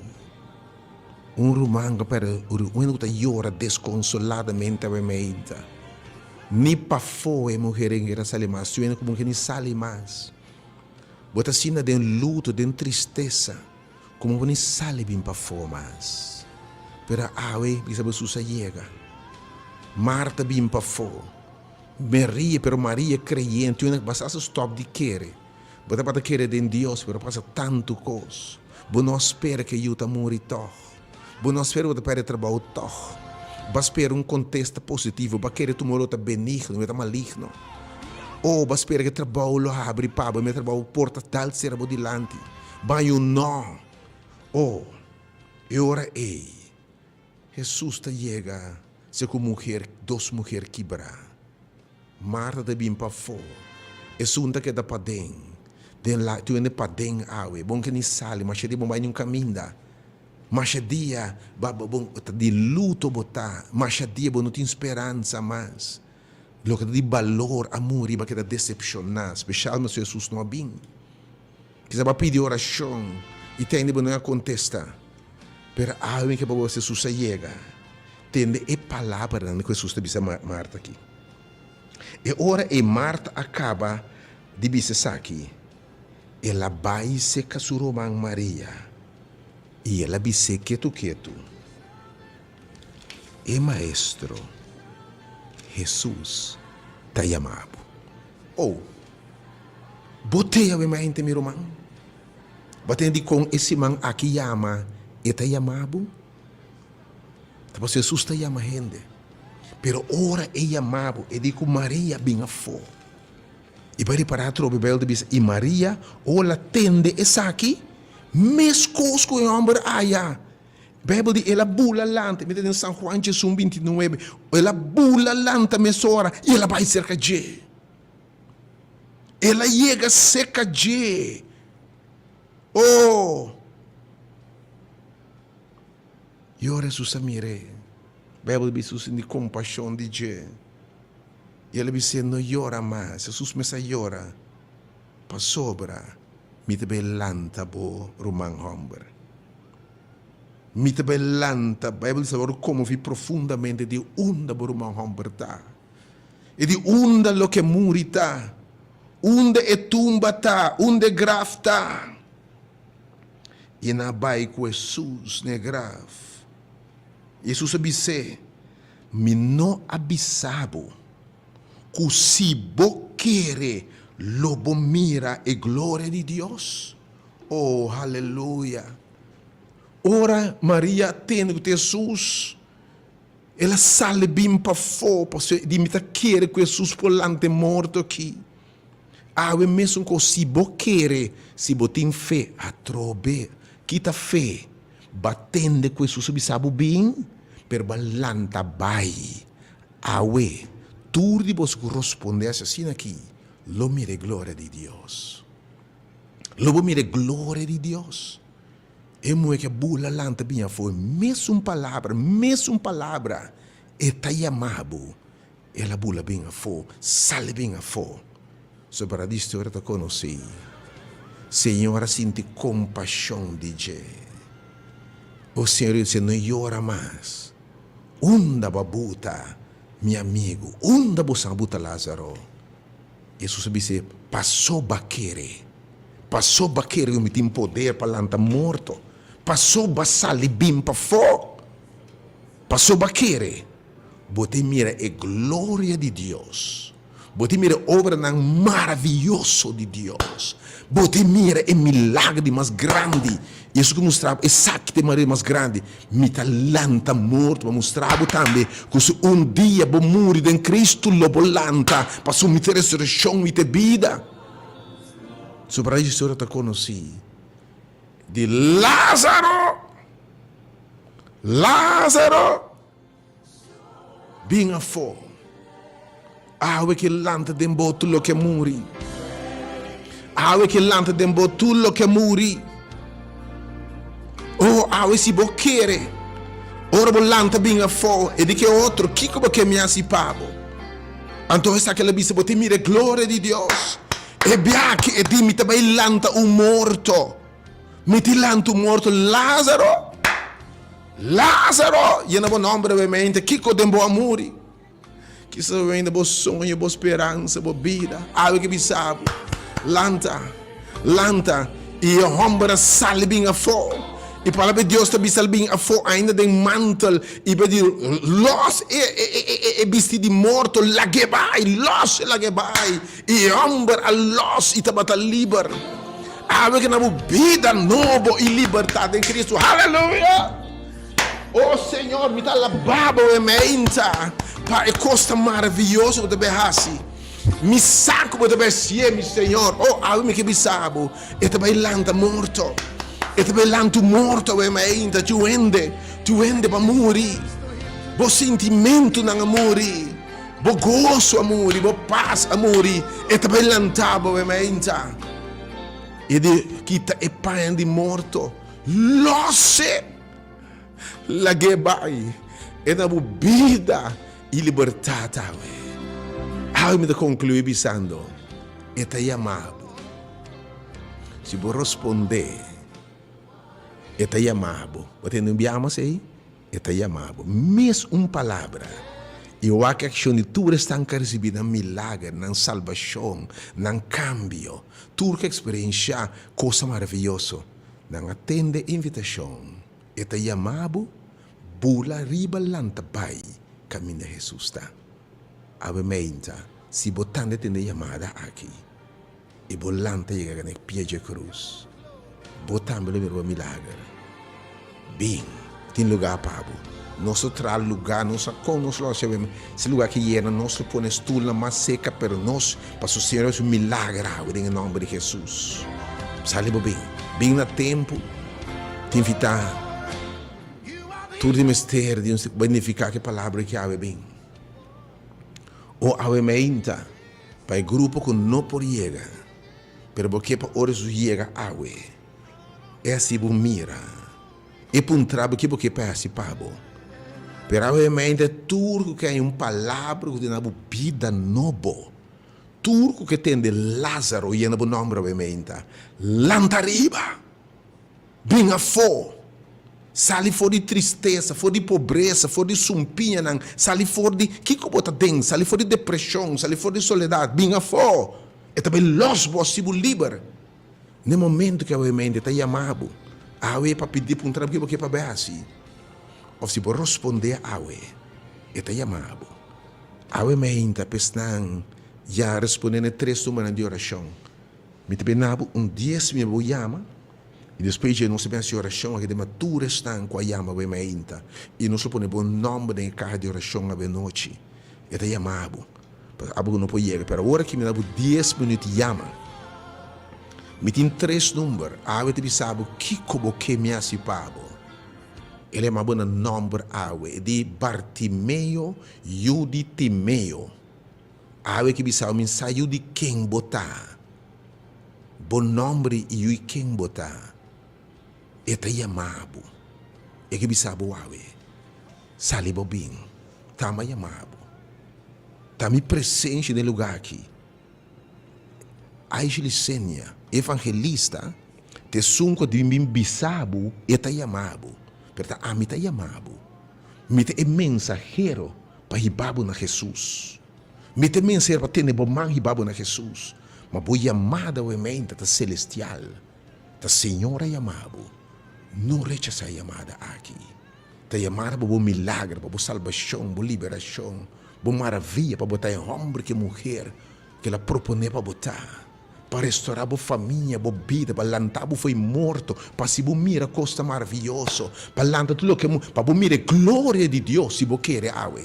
un ruman ku a pèrdè un hende ku ta yora deskonsoladamente awe meinta. Ni pafó e muher ei a sali mas, su hende ku muher ni sali mas. Bo ta asina den luto, den tristesa. Como bo ni sali bin pafó mas. Pero awe bisa bo sus a yega. Marta bin pafó. Maria, pero Maria creyente, un basta a stop di kere. Bo tabata kere den Dios, pero a pasa tantu cos. Bo no a spera cu e yu ta muri tog. Bo no a spera cu bo ta perde trabou tog. Bo a spera un contesta positivo. Bo a kere tumor lo ta benigno, lo ta maligno. Oh, bo a spera cu e trabou lo habri pa bo, e trabou porta dal cera bo dilanti. Baño no! Oh, e ora ei, Hesus ta yega se ku muher, dos muher kibrá. Marta ta bin pafó, esun ta keda paden, den la, tur hende paden awe, bon ke ni sali, masha dia bon bai niun kaminda, masha dia ba, ba, bon, ta di luto bo ta, masha dia bo no tin speransa mas, loke ta di balor a muri, bo a keda desepshoná, speshal pasobra Hesus no a bin. Kisa bo a pidi orashon i tende bo no a kontestá. Pero awe mi ke pa bo Hesus a yega. Tende e palabranan ku Hesus ta bisa Marta aki. E ora ei Marta a kaba di bisa esaki, el a bai seka su ruman Maria i el a bis'é ketu ketu, E Maestro, Hesus, ta yama bo. Oh! Bo te awe mente, mi ruman? Bo tende dikon e siman aki yama e ta yama bo? Ta pasobra Hesus ta yama hende. Pero ora e yama bo, e di ku Maria bin afó. I bo a ripará atrobe, Beibel ta bisa, I Maria ora tende esaki, meskos ku e hòmber aya. Beibel di el a bula lanta, mi ta den San Juan 11, 29, el a bula lanta mesora i el a bai serka dje. El a yega seka dje. Oh! I ora Hesus a mir'é, Beibel ta bisa, Hesus sinti kompashon di dje. I el a bis'é, No yora mas. Hesus mes a yora, pasobra mi ta bai lanta bo ruman hòmber. Mi ta bai lanta, Beibel ta bisa, bo konmoví profundamente di unda bo ruman hòmber ta. E di unda loke muri ta, unda e tumba ta, unda e graf ta. I nan a bai ku Hesus na e graf. Hesus a bis'é, Mi no a bisa bo ku si bo kere lo bo mira e gloria di Dios? O, haleluya! Ora Maria a tende ku ta Hesus, El a sali bin pafó pasobra e di, Mi ta kere ku Hesus por lanta e morto aki. Awe mesun kos, si bo kere, si bo tin fe, atrobe. Kita fe? B'a tende ku Hesus a bisa bo bin, pero b'a lanta bai. Awe, tur di boso ku rospondé asina aki lo mira e gloria di Dios. Lo bo mira e gloria di Dios. E muhé ku a bula lanta bin afó, e mesun palabra, mesun palabra, e ta yama bo. El a bula bin afó, sali bin afó. Sobra di historia ta konosí. Señor a sinti kompashon di dje. O Señor dice, no yora mas. Unda bo a buta mi amigu? Unda boso a buta Lázaro? Hesus a bis'é, Pasobra kere. Pasobra kere ku mi tin poder pa lanta morto. Pasobra sali bin pafó. Pasobra kere. Bo ta mira e gloria di Dios. Bo ta mira e obranan maravioso di Dios. Bo ta mira e milagro di mas grandi. I esun ku mustra bo esaki ta e manera di mas grandi. Mi ta lanta morto pa mustra bo tambe ku si un dia bo muri den Cristo lo bo lanta, pasobra mi ta e resureccion, mi ta e bida. Sobra e historia ta konosí di Lázaro. Lázaro! Bin afó. Awe ke lanta den bo tur loke a muri. Awe ke lanta den bo tur loke a muri. Oh, awe si bo kere, ora bo lanta bin afó, e di ke otro, kiko bo ke mi hasi pa bo? Anto esaki el a bisa, bo tin mira e gloria di Dios. E biaha e di, mi ta bai lanta un morto. Mi tin lanta un morto, Lázaro! Lázaro! Yena bo nòmber awe mente, kiko den bo a muri? Kisas awe mente bo soño, bo speransa, bo bida. Awe ke bisa bo, lanta, lanta! I e hòmber a sali bin afó. I palabra di Dios ta bisa al bin afó ainda den mantel i bo di lòs e e e e bisti di morto, lag'é bai, lòs e lag'é bai. I e hòmber a lòs i tabata liber. Awe ke na bo bida nobo i libertat den Cristo. Haleluya! O Señor, mi ta alabá bo e meinta pa e kos tan maravioso ku bo ta bai hasi. Mi sa ku bo ta bai hasié, mi Señor. O, awe mi ke bisa bo, e ta bai lanta morto. E ta bai lanta un morto awe meinta. Tur hende, tur hende pa muri. Bo sintimentunan a muri. Bo goso a muri, bo pas a muri. E ta bai lanta bo awe meinta. E di kita e paña di morto, los'e, lag'é bai. E na bo bida i libertat awe. Awe mi ta konkluí bisando, e ta yama bo. Si bo rospondé, e ta yama bo. Bo tende un biaha mas ei? E ta yama bo. Mes un palabra i wak e akshon di tur esnan ku a risibí nan milager, nan salbashon, nan kambio, tur ku a eksperenshá kosnan maravioso. Nan a tende e invitashon. E ta yama bo, bula riba lanta bai kaminda Hesus ta. Awe meinta, si bo tande tende e yamada aki, i bo lanta yega na e pia dje krus, bo tambe lo mira bo milager. Bin, tin lugá pa bo. Nos lo traha lugá, nos sa kon nos lo hasi awe. Si lugá ki yena, nos lo pone stulnan mas seka, pero nos, pasobra Señor a hasi un milager awe den e nòmber di Hesus. Sali bo bin. Bin na tempu. Tin invitá tur di mester di un bai nifiká ki palabra ki awe bin. O awe meinta. Pa e grupo ku no por yega, pero bo ke pa ora Hesus yega awe, e hasi bo mira, e puntra bo ke bo ke pa e hasi pa bo. Pero awe mente tur ku ke haña un palabra ku ta duna bo bida nobo, tur ku ke tende Lázaro yena bo nòmber awe meinta, lanta riba! Bin afó. Sali for di tristesa, for di pobresa, for di sumpiñanan, sali for di kiko bo ta den, sali for di depreshon, sali for di soledat. Bin afó. E ta bai lòs bo, hasi bo liber. Na e momentu ku awe mente ta yama bo, awe pa pidi puntra bo ke bo ke pa bai hasi. Òf si bo rospondé awe, e ta yama bo. Awe meinta pa esnan ya respondé na e tres numernan di orashon. Mi ta bina bo un dies mi bo yama. I despues dje nos ta bin hasi orashon aki den tur esnan ku a yama bo e mainta i nos lo pone bo nòmber den e kaha di orashon awe nochi. E ta yama bo. Pasobra abo ku no por yega. Pero awor aki mi da bo dies minüt yama. Mi tin tres number, awe ta bisa bo kiko bo ke mi hasi pa bo. El a yama bo na nòmber awe, e di Bartimeo, yu di Timeo. Awe ke bisa bo mi sa yu di ken bo ta. Bo nòmber i yu i ken bo ta. E ta yama bo. E ke bisa bo awe, Sali bo bin. Tamba yama bo. Ta mi presensia den e lugá aki. Aisha Licenia, evangelista, ta esun ku a debí bin bisa bo, e ta yama bo. Pero ta ami ta yama bo. Mi ta e mensahero pa hiba bo na Hesus. Mi ta e mensahero pa tene bo man hiba bo na Hesus. Ma bo yamada awe meinta ta selestial. Ta Señor a yama bo. No rechasá e yamada aki. Ta yamada pa bo milagro, pa bo salbashon, bo liberashon, bo maravia, pa bo ta e hòmber ku e muher ku el a proponé pa bo ta, pa restorá bo famia, bo bida, pa lanta bo fo'i morto, pa hasi bo mira kos tan maravioso, pa lanta tur loke pa bo mira e gloria di Dios si bo kere awe.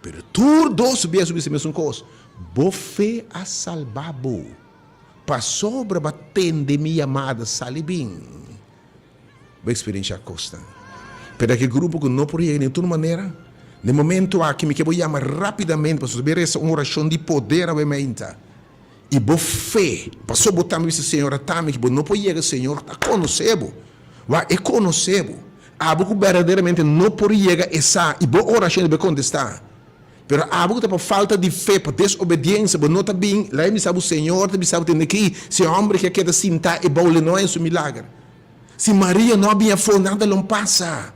Pero tur dos bies bo bisa e mesun kos, Bo fe a salba bo, pasobra bo a tende mi yamada, sali bin. Bo eksperenshá kosnan. Pero aki grupo ku no por yega den tur manera, den momento aki mi ke bo yama rápidamente pasobra bo resa un orashon di poder awe meinta. I bo fe, pasobra bo tambe bisa Señor atami ki bo no por yega, Señor ta konosé bo. Wak, E konosé bo. Abo ku berdaderamente no por yega e sa i bo orashon debe kontestá. Pero abo ku ta pa falta di fe, pa desobediensia, bo no ta bin, laga mi bisa bo, Señor ta bisa bo tende aki, si e homber aki a keda sintá e bou le no haña su milager. Si Maria no a bin afó, nada lo pasa.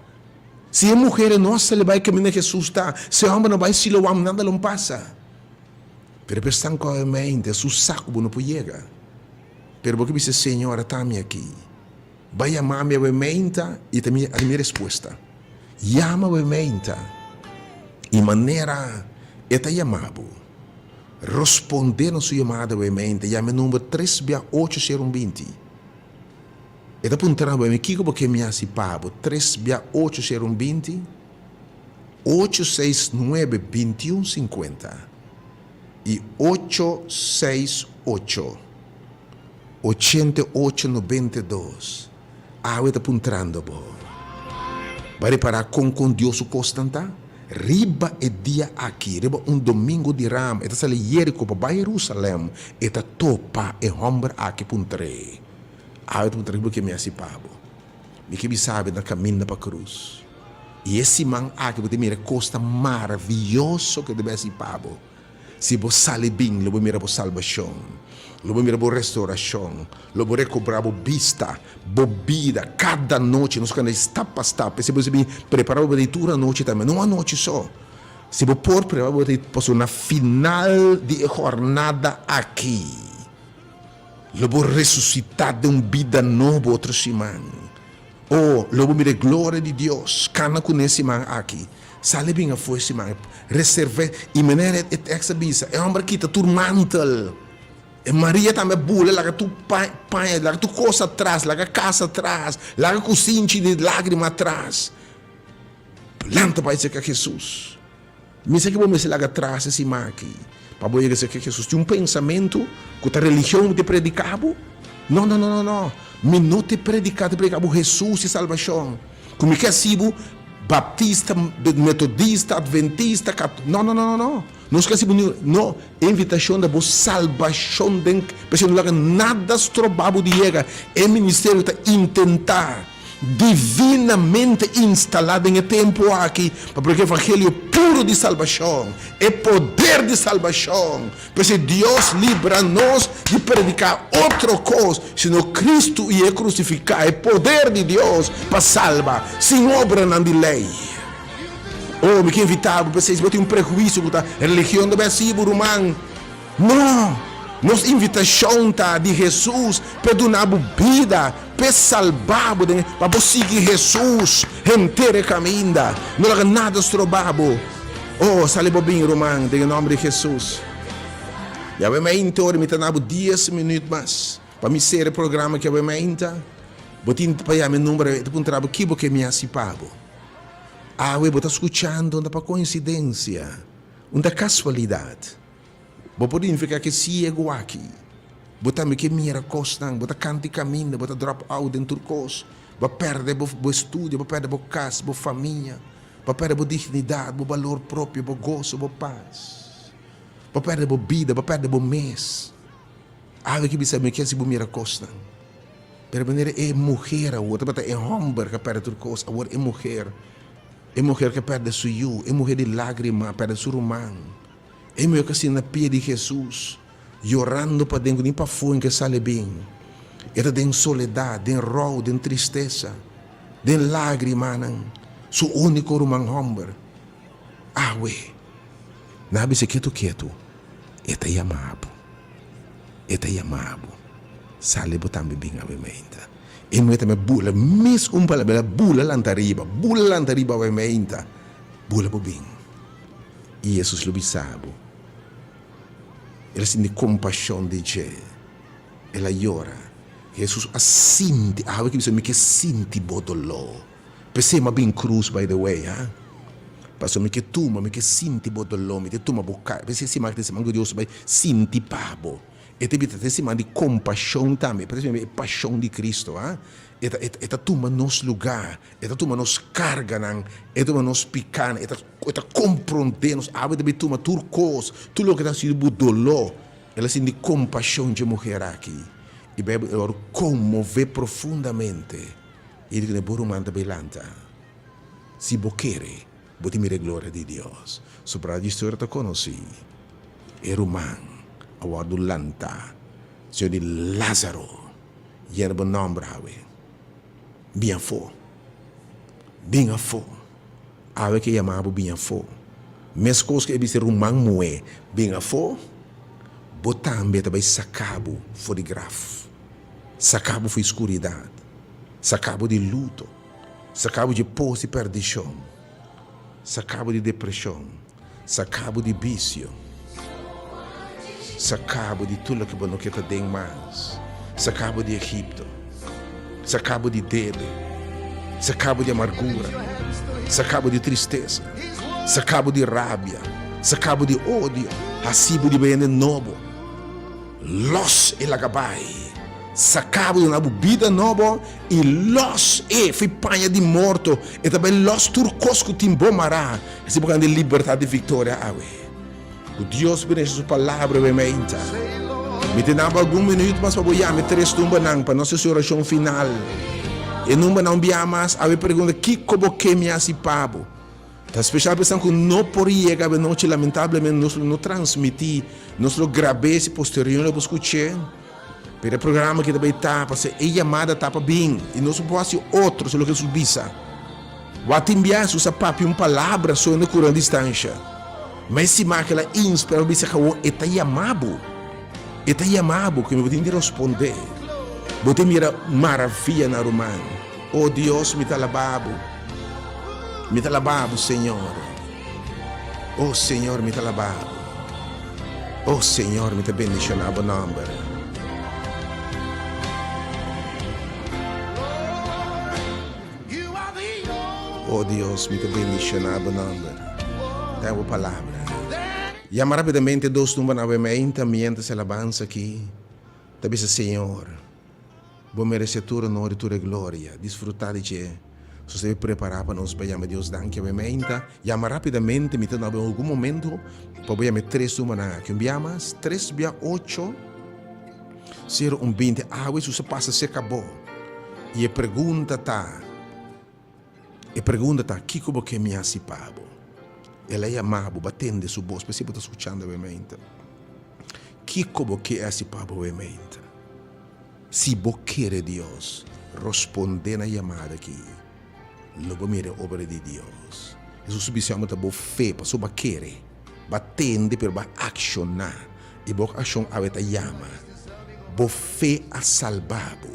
Si e muher no a sali bai kaminda Hesus ta, si e homber no bai Siloam, nada lo pasa. Pero e esnan ku awe mente, Hesus sa ku bo no por yega. Pero bo ke bisa, Señor, ata mi aki. Bai yama mi awe meinta i ta mi mi respuesta. Yama awe meinta i manera e ta yama bo. Rospondé na su yamada awe meinta. Yama e number tres bia ocho sero un binti. E ta puntra bo ami kiko bo ke mi hasi pa bo. Tres bia ocho sero un binti, ocho seis nuebe binti un sinkuenta i ocho seis ocho. 88 92 Awe ta puntrando bo. Bo a repará kon kon Dios su kosnan ta? Riba e dia aki, riba un domingo di Ram, e ta sali Jeriko pa bai Jerusalèm, e ta topa e hòmber aki puntr'é, Awe ta puntra bo ke mi hasi pa bo? Mi ke bisa bo na kaminda pa krus. I e siman aki bo ta mira e kosnan maravioso ke ta bai hasi pa bo. Si bo sali bin, lo bo mira bo salbashon, lo bo mira bo restourashon, lo bo rekobrá bo bista, bo bida. Kada nochi nos kanda stap pa stap. P'esei bo mester bin prepará bo bida tur anochi tambe, no un anochi so. Si bo por prepará bo bida pasobra na final di e hornada aki, lo bo resusitá den un bida nobo otro siman. O, lo bo mira e gloria di Dios kana kuné siman aki. Sali bin afó e siman. Reserv'é. I manera e tekst a bisa, e hòmber a kita tur mantel. E Maria tambe a bula laga tur paña, laga tur kos atras, laga kas atras, laga kusinchi di lágrima atras. Lanta bai serka Hesus. Mi sa ki bo mester laga atras e siman aki pa bo yega serka Hesus. Tin un pensamentu ku ta religion ta prediká bo? No, no, no, no, no. Mi no ta prediká, ta prediká bo Hesus i salbashon. Ku mi ke hasi bo baptista, metodista, adventista, kat. No, no, no, no, no. Nos ke hasi bo ni. No. E invitashon ta bo salbashon den. P'esei no laga nada stroba bo di yega. E ministerio ta intentá divinamente instalá den e tempu aki pa prediká e evangelio puro di salbashon, e poder di salbashon. P'esei Dios libra nos di prediká otro kos sino Kristu i e krusifiká, e poder di Dios pa salba, sin obranan di lei. Oh, mi ke invitá bo, p'esei si bo tin un prehuisio ku ta religion ta bai hasi bo, ruman, No! Nos invitashon ta di Hesus p'e duna bo bida, p'e salba bo den pa bo sigui Hesus henter e kaminda. No laga nada stroba bo. Oh, sali bo bin, ruman, den e nòmber di Hesus. Yawé meinta ora mi ta na bo dies minüt mas pa mi sera e programa ki yawé meinta. Bo tin pa yama e number e ta puntra bo ki bo ke mi hasi pa bo. Awe bo ta skuchando, no ta pa koinsidensia, un ta kasualidat. Bo por identifiká ku e siegu aki. Bo tambe ke mira kosnan, bo ta kanta i kaminda, bo ta drop out den tur kos, bo a pèrdè bo bo estudio, bo a pèrdè bo kas, bo famia, bo a pèrdè bo dignidat, bo balor propio, bo goso, bo pas. Bo a pèrdè bo bida, bo a pèrdè bo mes. Awe ke bisa mi ke si bo mira kosnan. Pero manera e muher awor, tabata e hòmber ke a pèrdè tur kos, awor e muher, e muher ke a pèrdè su yu, e muher di lágrima a pèrdè su ruman, e muher ke a sinta na pia di Hesus, yorando paden ku ni pafó en ke sali bin. E ta den soledat, den rou, den tristesa, den lágrimanan, su úniko ruman hòmber. Awe, nan a bisa ketu ketu, e ta yama bo. E ta yama bo. Sali bo tambe bin awe meinta. E muhé tambe bula mes un palabra, el a bula lanta riba, bula lanta riba awe meinta. Bula bo bin. I Hesus lo bisa bo. El a sinti kompashon di dje. El a yora. Hesus a sinti, awe ki bisa mi ke sinti bo doló. P'esei mi a bin krus by the way, ha. Pasobra mi ke tuma, mi ke sinti bo doló, mi te tuma bo kar. P'esei siman aki ta e siman ku Dios ta bai sinti pa bo. E ta bita ta e siman di kompashon tambe. P'esei e pashon di Kristu, ha. E ta, e ta tuma nos lugá, e ta tuma nos karganan, e ta tuma nos pikánan, e ta, e ta komprondé nos. Awe ta bai tuma tur kos, tur loke ta hasi bo doló. El a sinti kompashon dje muher aki. I Beibel e wòrdu konmové profundamente. I di kende bo ruman ta bai lanta. Si bo kere, bo tin mira e gloria di Dios. Sobrá di historia ta konosí. E ruman a wòrdu lantá. Señor di Lázaro, yena bo nòmber awe. Bin afó. Bin afó. Awe ke yama bo bin afó. Meskos ku e bisa e ruman muhé, Bin afó, bo tambe ta bai saka bo for di graf. Saka bo for di skuridat. Saka bo di luto. Saka bo dje pos di perdishon. Saka bo di depreshon. Saka bo di bisio. Saka bo di tur loke bo no ke ta den mas. Saka bo di Egipto. Saka bo di debe. Saka bo di amargura. Saka bo di tristesa. Saka bo di rabia. Saka bo di odio. Hasi bo di bo hende nobo. Los e laga bai. Saka bo duna bo bida nobo i los e fi paña di morto. E ta bai los tur kos ku tin bo mará. Hasi bo gana di libertat di viktoria awe. Ku Dios bendici su palabra awe meinta. Mi ta dabo algun minuut mas pa bo yama e tres numbernan pa nos hasi orashon final. E numbernan un bia mas awe pregunta kiko bo ke mi hasi pa bo. Ta special pa esnan ku no por yega awe nochi lamentablemente nos lo no transmiti, nos lo grab'é si posterior lo bo skuch'é. Pero e programa aki ta bay ta pasobra e yamada ta pa bin i nos no por hasi otro si loke Hesus bisa. Wak tin bia Hesus a papia un palabra so na kura distansha. Ma e siman kila inspira pa bisa kawon e ta yama bo. E ta yama bo ku mi bo tin di rosponde. Bo tin mira maravia na ruman. O Dios mi ta alaba bo. Mi ta alaba bo Señor. O Señor mi ta alaba bo. O Señor mi ta bendiciona bo nomber. O Dios mi ta bendiciona bo nomber. Ta bo palabra. Yama rapidamente dos number na wmeinta mientras e alabansa aki ta bisa Señor. Bo merece tur honor y tur e gloria. Disfruta di dje. Sos debe prepara pa nos bai yama Dios danki awe meinta. Yama rapidamente, mi ta duna bo algun momento pa bo yama e tres numernan aki. Un bia mas, tres bia ocho, sero un binti. Awe Jesús a pasa cerca bo y e pregunta ta, e pregunta ta, Kiko bo ke mi hasi pa bo? El a yama bo, bo a tende su bos, p'esei bo ta scuchando awe meinta. Kiko bo ke hasi pa bo awe meinta? Si bo kere Dios rospondé na yamada aki, lo bo mira e obra di Dios. Hesus su bisiamo ta bo fe, pasobra bo a kere, bo a tende pero bo a akshoná, i bo akshon awe ta yama. Bo fe a salba bo.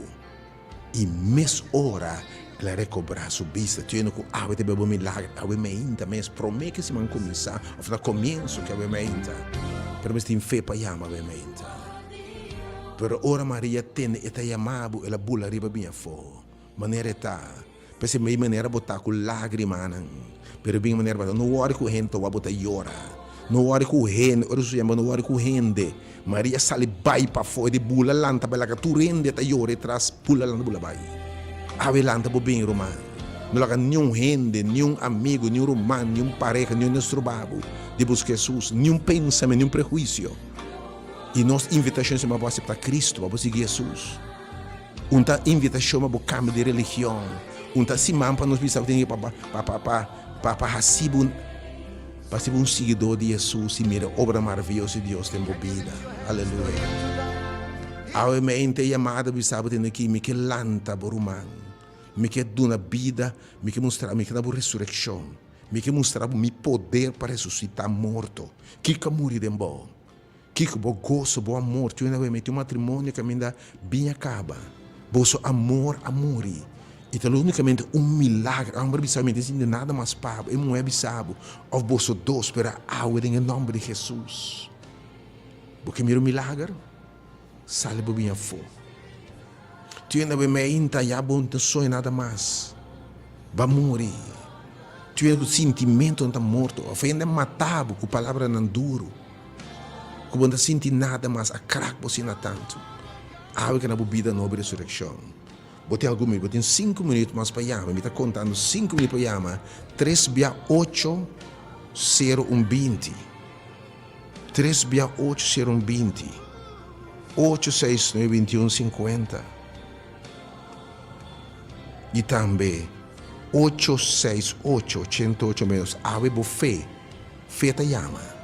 I mes ora el a rekobrá su bista. Tendo ku awe ta bebe un milagro, awe meinta mes, promé ku e siman kuminsá òf na komienso ku awe meinta. Pero mester tin fe pa yama awe meinta. Pero ora Maria tende e ta yama bo, el a bula riba bin afó. Manera e ta. P'esei mei manera bo ta ku lágrimanan, pero bin manera bo ta. No wòri ku hende ta wak bo ta yora. No wòri ku hende, ora Hesus yama no wòri ku hende. Maria sali bai pafó, e di bula lanta bai laga tur hende ta yora e tras, bula lanta bula bai. Awe lanta bo bin ruman. No laga niun hende, niun amigu, niun ruman, niun pareha, niun hende stroba bo di buska Hesus, niun pensamentu, niun prehuisio. I nos invitashon esei pa bo aseptá Kristu, pa bo sigui Hesus. Un ta invitashon pa bo kambia di religion. Un ta siman pa nos bisa bo tin pa pa pa pa pa hasi bo pa hasi bo un siguidó di Hesus i mira obra maravioso di Dios den bo bida. Aleluya. Awe mente e yamada bisa bo tin aki, mi ke lanta bo ruman. Mi ke duna bida, mi ke mustra, mi ke da bo resurekshon. Mi ke mustra bo mi poder pa resusitá morto. Kiko a muri den bo? Kiko bo goso, bo amor, tin una meti un matrimonio kaminda biña kaba, boso amor a muri i ta unikamente un milagro, e homber bisa mi no tin sinti nada mas pa bo, e muher bisa bo, of boso dos, pero awe den e nomber di Jesus bo ke mira un milager? Sali bo biña afó. Tin una meinta ya bo no ta soña nada mas, bo a muri, tin una ku sintimentonan ta morto, of hende a mata bo ku palabranan duru. Ku bo no ta sinti nada mas a krak bo asina tantu. Awe ke na bo bida nobo resurekshon. Bo tin algun minut, bo tin sinku minut mas pa yama. Mi ta kontando sinku minut pa yama tres bia ocho sero un binti. Tres bia ocho sero un binti. Ocho seis nuebe binti un sinkuenta. I tambe ocho seis ocho ochenta ocho menos. Awe bo fe. Fe ta yama.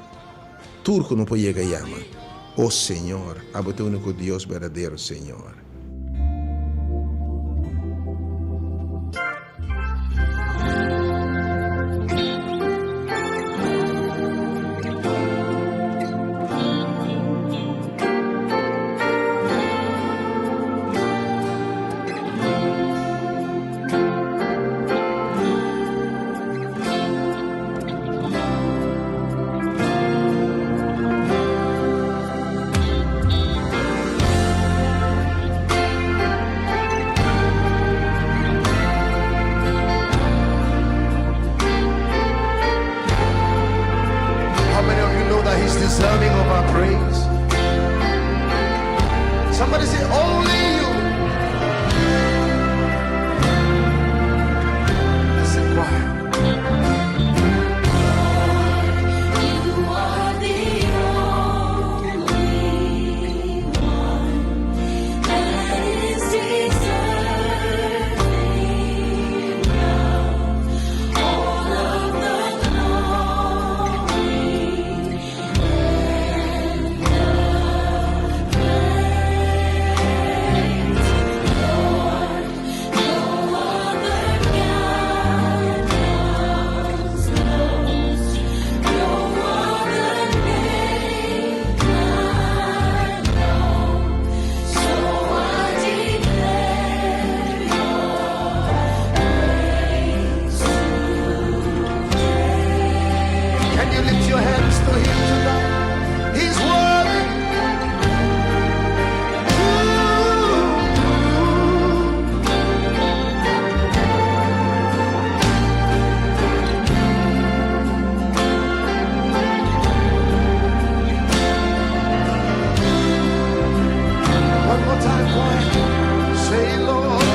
Tur ku no por yega yama. O Señor, abo ta e úniko Dios berdadero, Señor. How many of you know that he's deserving of our praise? Somebody say, only you. Listen, choir. Can you lift your hands to him tonight? He's worthy. One more time, boy. Say, Lord.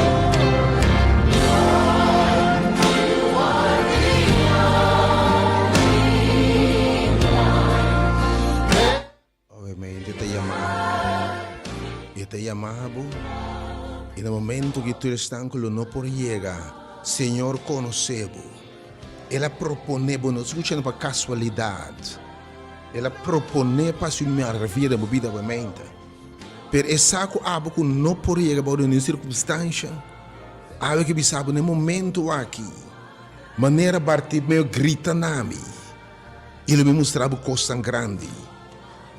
Obviamente ta yama E ta yama bo I na momento ki tur esnan ku lo no por yega Señor konosé bo El a proponé bo no skucha pa kasualidat El a proponé pa hasi un maravia den bo bida obviamente Pero e sa ku abo ku no por yega bou di ningun sirkunstansha Awe ke bisa bo na e momento aki Manera Bartimeo grita na mi I lo mi mustra bo kosnan grandi.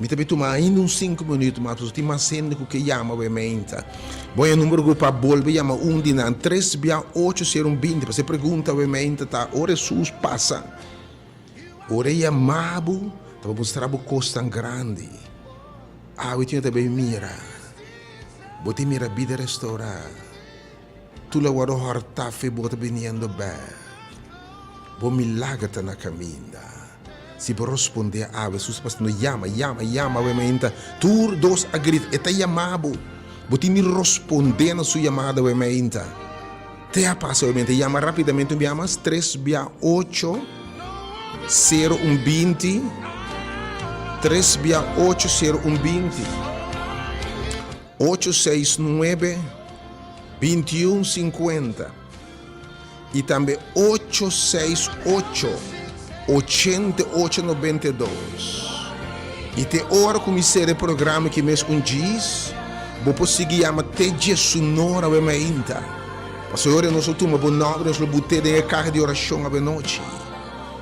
Mi ta bin tuma ainda un sinku minuut mas pasobra tin mas hende ku ke yama bo e meinta. Bo e numero ku pa bolbe yama un di nan, tres bia ocho sero un binti, pasobra e pregunta bo e meinta ta ora Hesus pasa, ora e yama bo, ta pa mustra bo kosnan grandi. Awe tin ta bin mira, bo tin mira bida restourá. Tur lo wòrdu hòrtá fe bo ta biniendo bèk. Bo milager ta na kaminda. Si bo rospondé awe, Hesus ta pasando yama, yama, yama awe mainta. Tur dos a grita, E ta yama bo. Bo tin di rospondé na su yamada awe mainta. Te a pasa awe mainta. Yama rápidamente un bia mas, tres bia ocho, sero un binti, tres bia ocho, sero un binti, ocho seis nuebe, bintiun sinkuenta. I tambe ocho seis ocho, ochenta ocho nobenta e dos. I te ora ku mi sera e programa aki mes un djis, bo por sigui yama te djesunor awe mainta. Pasobra ora nos lo tuma bo nòmber nos lo but'é den e kaha di orashon awenochi.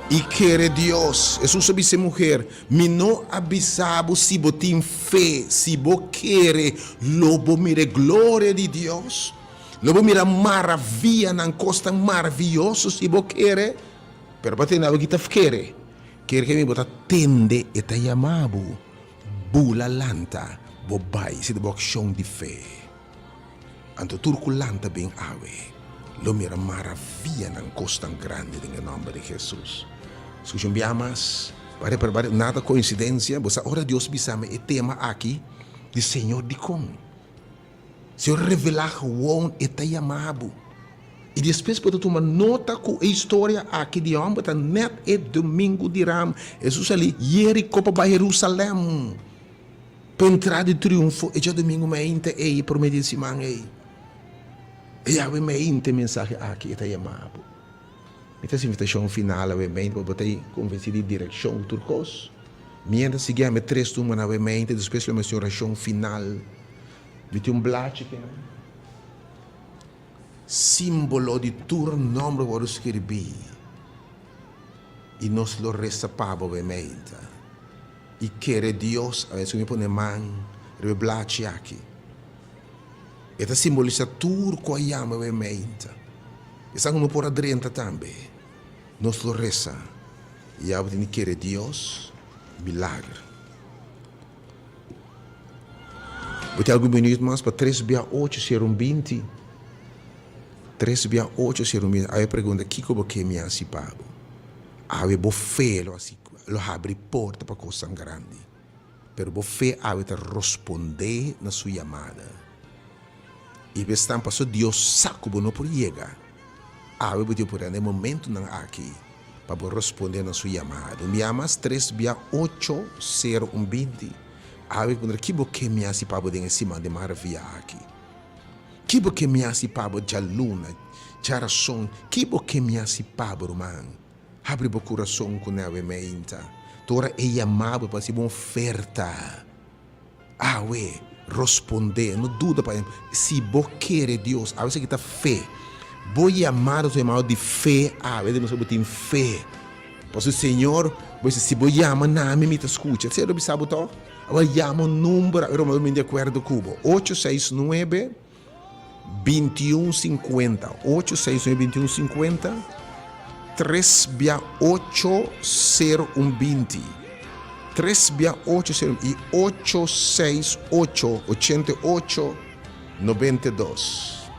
I kere Dios. Hesus a bisa e muher, Mi no a bisa bo si bo tin fe, si bo kere, lo bo mira e gloria di Dios? Lo bo mira maravianan, kosnan maravioso si bo kere. Pero pa tende abo ki ta kere, kere ke mi bo ta tende e ta yama bo, bula lanta, bo bai, si ta bo akshon di fe. Anto tur ku lanta bin awe lo mira maravianan, kosnan grandi den e nòmber di Hesus. Skucha un bia mas, pa repará nada koinsidensia, bo sa ora Dios bisa mi e tema aki, di Señor dikon? Señor revelá gewoon e ta yama bo. I despues bo ta tuma nota ku e historia aki di hòmber ta nèt e Domingu di Ram. Hesus sali Jeriko pa bai Herusalèm pa entrá di triunfo e djadumingu mainta ei, e promé di e siman ei. E yawe mainta e mensahe aki e ta yama bo. Mi ta hasi invitashon final awe mainta pa bo ta konvensí di direkshon ku tur kos. Miéntras sigui ami tres tumba awe mainta despues lo mi hasi orashon final. Mi tin un blachi aki nan. Símbolo di tur nòmber wòrdu skirbí i nos lo resa pa bo bemeita i kere Dios a wens ku mi pone man riba e blachi aki. E ta simbolisá tur ku a yama bemeita. Esnan ku no por a drenta tambe. Nos lo resa i abo tin di kere Dios milager. Bo tin algun minuut mas pa tres bia ocho sera un 20. Tres bia ocho sera un 20. Awe pregunta kiko bo ke mi hasi pa bo. Awe bo fe lo hasi lo habri porta pa kosnan grandi. Pero bo fe awe ta rosponde na su yamada. I bestan paso Dios sa ku bo no por yega. Awe bo tin por na e momentunan aki pa bo rosponde na su yamada. Un bia mas, tres bia ocho sero un 20. Awe ku puntra, ki bo ke mi hasi pa bo den e siman di maravia aki? Ki bo ke mi hasi pa bo djaluna, djarason? Ki bo ke mi hasi pa bo, ruman? Habri bo kurason ku ne awe meinta. Ta ora e yama bo pa hasi bo un oferta. Awe, rospondé, no duda pa si bo kere Dios. Awe esaki ta fe. Bo yamado ta un yamado di fe awe, demostrá bo tin fe. Pasobra Señor, bo bisa, si bo yama na mi, mi ta skucha. Esei lo bisa bo tòg? Awor yama un number, awe Romano bin di akuerdo ku bo, ocho seis nuebe, 21 50 8 6 9 21 50 3 bia 8 0 1 20 3 bia 8 0 y 8 6 8 88 92.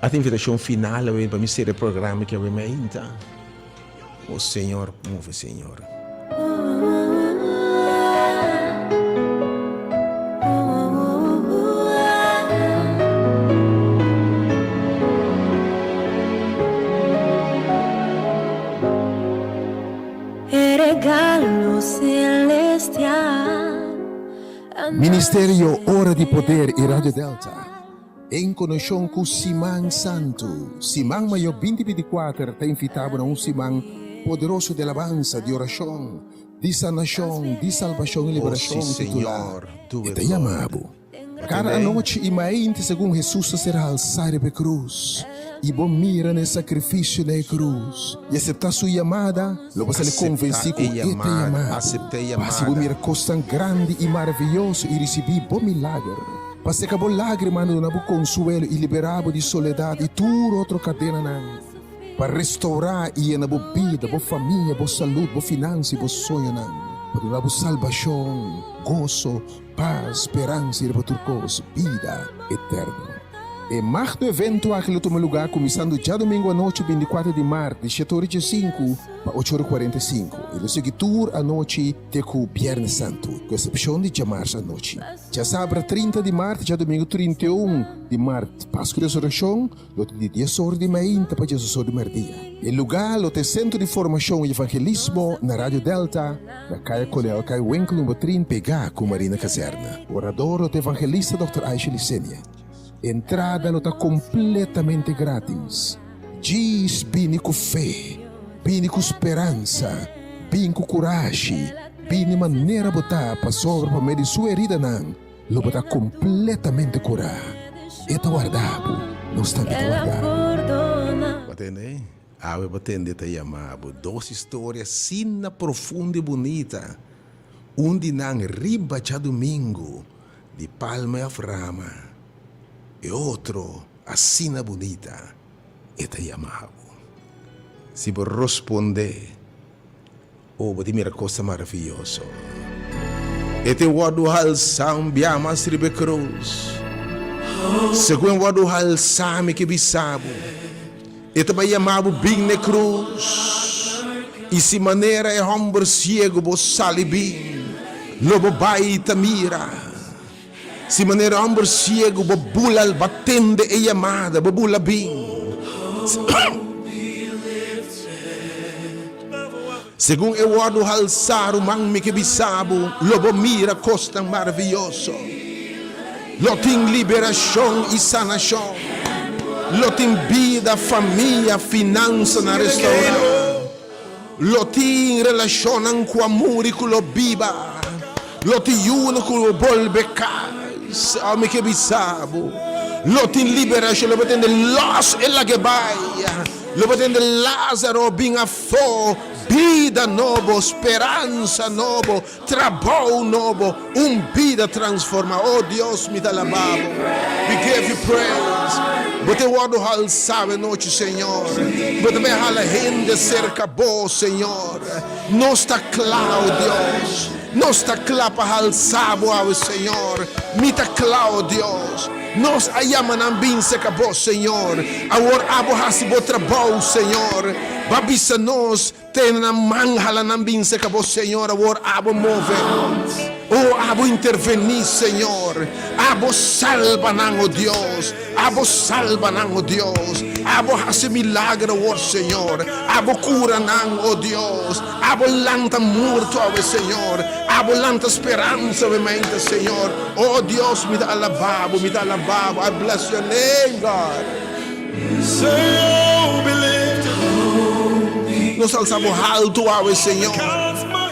Ata invitacion final awe pa mi cera e programa aki awe mainta. Oh Señor, move Señor. E regalo celestial. Ministerio Ora di Poder y Radio Delta En konekshon ku Siman Santu, Siman Mayo 2024 ta invitá bo na un siman poderoso di alabansa, di orashon, di sanashon, di salbashon i Oh liberashon sí, titulá Señor, do E it ta yama Lord. bo. Bo Kada tende? anochi i mainti segun Hesus ta ser halsá riba e krus i bo mira na e sakrifisio na e krus i aseptá su yamada, lo bo sali Aseptá konvensí ku e e ta yamada, yama bo. aseptá e Pa hasi bo yamada. mira kosnan grandi i maravioso i risibí bo milager. Pa seka bo lágrimanan, duna bo konsuelo i liberá bo di soledat i tur otro kadenanan. Pa restourá i yena bo bida, bo famia, bo salud, bo finansa i bo soñonan. Pa duna bo salbashon, goso, pas, speransa i riba tur kos, bida eterno. E magno evento aki lo tuma lugá kuminsando djadumingu anochi bintikuater di mart di shete ora i diesinku pa ocho ora i kuarenta i sinku i lo sigui tur anochi te ku Bièrnè Santu, ku eksepshon di djamars anochi. Djasabra 30 di mart i djadumingu 31 di mart, Pasku Resurekshon, lo ta di dies or di mainta pa diesdos or di merdia. E lugá lo ta e Sentro di Formashon i Evangelismo na Radio Delta, na Kaya Kolonel Kai Winkel number 30, pegá ku Marina Kazerne. Orador lo ta Evangelista Dòkter Aisha Licenia. Entrada lo ta kompletamente grátis. Djis bini ku fe, bini ku speransa, bin ku kurashi, bini manera bo ta, pasobra pa medio di su heridanan lo bo ta kompletamente kurá. E ta warda bo, nos tambe ta warda bo. Bo tende? Awe bo tende ta yama bo. Dos historia asina profundo i bunita. Un di nan riba djadumingu di palma i of rama, e otro asina bunita e ta yama bo. Si bo rospondé, oh, bo ta mira cosa maraviyoso. E ta wòrdu halsá un bia mas riba e krus. Segun e wòrdu halsá, mi ke bisa bo, e ta bai yama bo bin na e krus. I si manera e hòmber siegu bo sali bin, lo bo bai ta mira. Si manera e hòmber siegu bo bula al ba tende e yamada, bo bula bin. Segun e wòrdu halsá, ruman, mi ke bisa bo, lo bo mira kosnan maravioso. Lo tin liberashon i sanashon. Lo tin bida, famia, finansanan restourá. Lo tin relashonnan ku a muri ku lo biba. Lo tin yunan ku lo bolbe kas. Oh, mi ke bisa bo, lo tin liberashon. Lo bo tende lòs e lag'e bai. Lo bo tende Lázaro bin afó. Bida nobo, speransa nobo, trabou nobo, un bida transformá. Oh Dios, mi ta alabá bo. We give you praise. Bo ta wòrdu halsá awe nochi, Señor. Bo ta bai hala hende serka bo, Señor. Nos ta kla, oh Dios. Nos ta kla pa halsá bo awe, Señor. Mi ta kla, oh Dios. Nos a yama nan bin serka bo, Señor. Awor abo hasi bo trabou, Señor. Bo a bisa nos, Tene nan man, hala nan bin serka bo, Señor. Awor abo move. Oh, abo intervení, Señor. Abo salba nan, oh Dios. Abo salba nan, oh Dios. Abo hasi milagro awor, Señor. Abo kura nan, oh Dios. Abo lanta murto awe, Señor. Abo lanta speransa awe mainta, Señor. Oh Dios, mi ta alabá bo, mi ta alabá bo. I bless your name, God. Nos alsa bo haltu awe, Señor.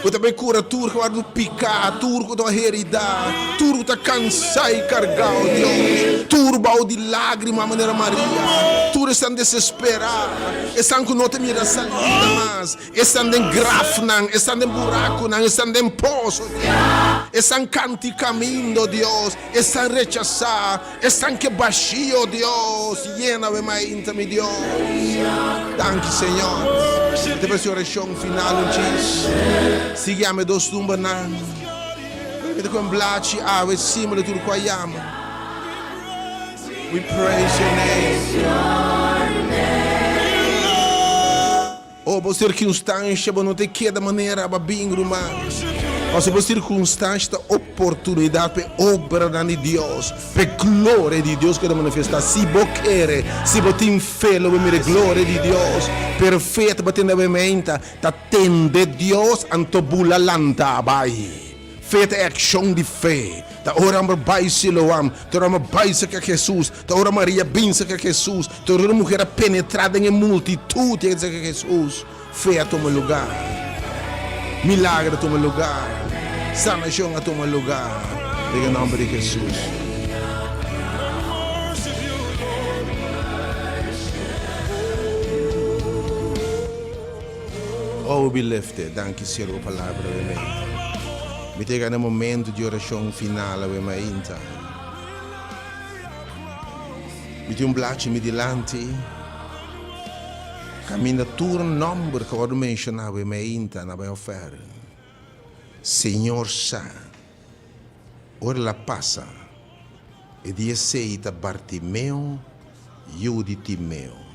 Bo ta bay kura tur ku wòrdu piká, tur ku ta heridá, tur ku ta kansá i kargá, oh Dios. Tur bou di lágrima manera Maria, tur esnan desesperá, esnan ku no ta mira salida mas. Esnan den grafnan, esnan den burakunan, esnan den pos, oh Dios. Esnan kanti kaminda, oh Dios. Esnan rechasá, esnan ke bashí, oh Dios. Yena we mainta, mi Dios. Danki, Señor. Mi ta p'e orashon final un chis. Sigui yama e dos tumbanan. Mi ta ku un blachi awe símbolo di tur ku a yama. We praise your name. Oh, bo sirkunstansha bo no ta keda manera bo a bin, ruman. Pasobra bo sirkunstansha ta oportunidat pa e obranan di Dios, pa e gloria di Dios keda manifestá. Si bo kere, si bo tin fe, lo bo mira e gloria di Dios. Pero fe ta tende bo menta, ta tende Dios, anto bula lanta bai. Fe ta e akshon di fe. Ta ora bo bai Siloam, ta ora bo bai serka Hesus, ta ora Maria bin serka Hesus, ta ora muher a penetrá den e multitut yega serka Hesus. Fe a tuma lugá. Milagro a tuma lugá. Sanashon a tuma lugá den e nòmber di Hesus. Oh, be lifted. Danki, Señor, bo palabra awe mainta. Mi ta yega na e momento di orashon final awe mainta. Mi tin un blachi mi dilanti kaminda tur nòmber ku a wòrdu menshoná awe mainta na bai ofer. Señor sa ora el a pasa e dia esei ta Bartimeo. Yu di Timeo.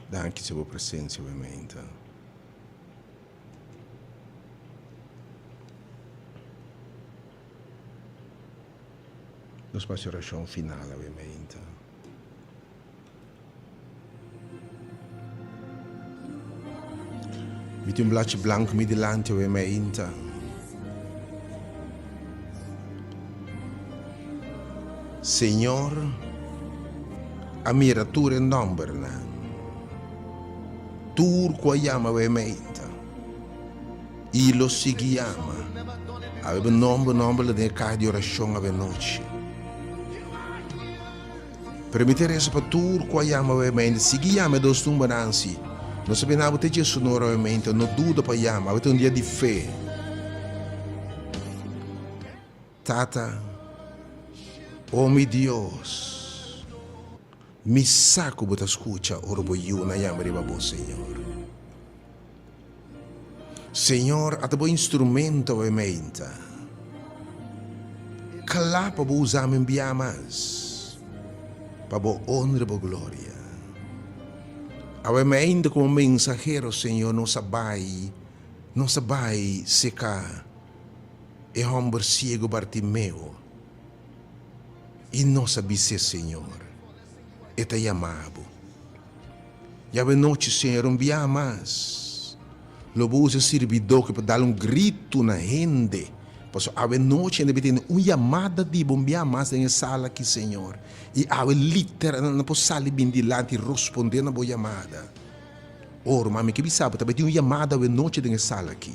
Danki si bo presencia obviamente. Nos pasa oracion final obviamente. Mi tin un blachi blanco mi dilanti awe mainta. Señor a mira tur e nombernan. Tur cu a yama awe mainta. Y lo sigui yama. Awe bo nomber nomber lo den e caha di oracion awe nochi. Pero mi ta resa pa tur ku a yama awe-mente, sigui yama e dos numbernan si. Nos a bini abo te dje su nor awe-mente, no duda pa yama, awe ta un dia di fe. Tata, o mi Dios, mi sa ku bo ta skucha ora bo yunan yama riba bo, Señor. Señor, ata bo instrumento awe-mente. Kla pa bo usa mi un bia mas, pa bo honra i bo gloria. Awe mainta komo mensahero, Señor, nos a bai, nos a bai seka e hòmber siego Bartimeo, i nos a bis'é, Señor, e ta yama bo. I awe nochi, Señor, un bia mas, lo bo usa e sirbidó ki pa dal un gritu na hende, pasobra awe nochi hende bai tene un yamada di bo un bia mas den e sala aki, Señor, i awe literal nan por sali bin dilanti i rospondé na bo yamada. Oh, ruman, mi ke bisa bo, ta bai tin un yamada awe nochi den e sala aki.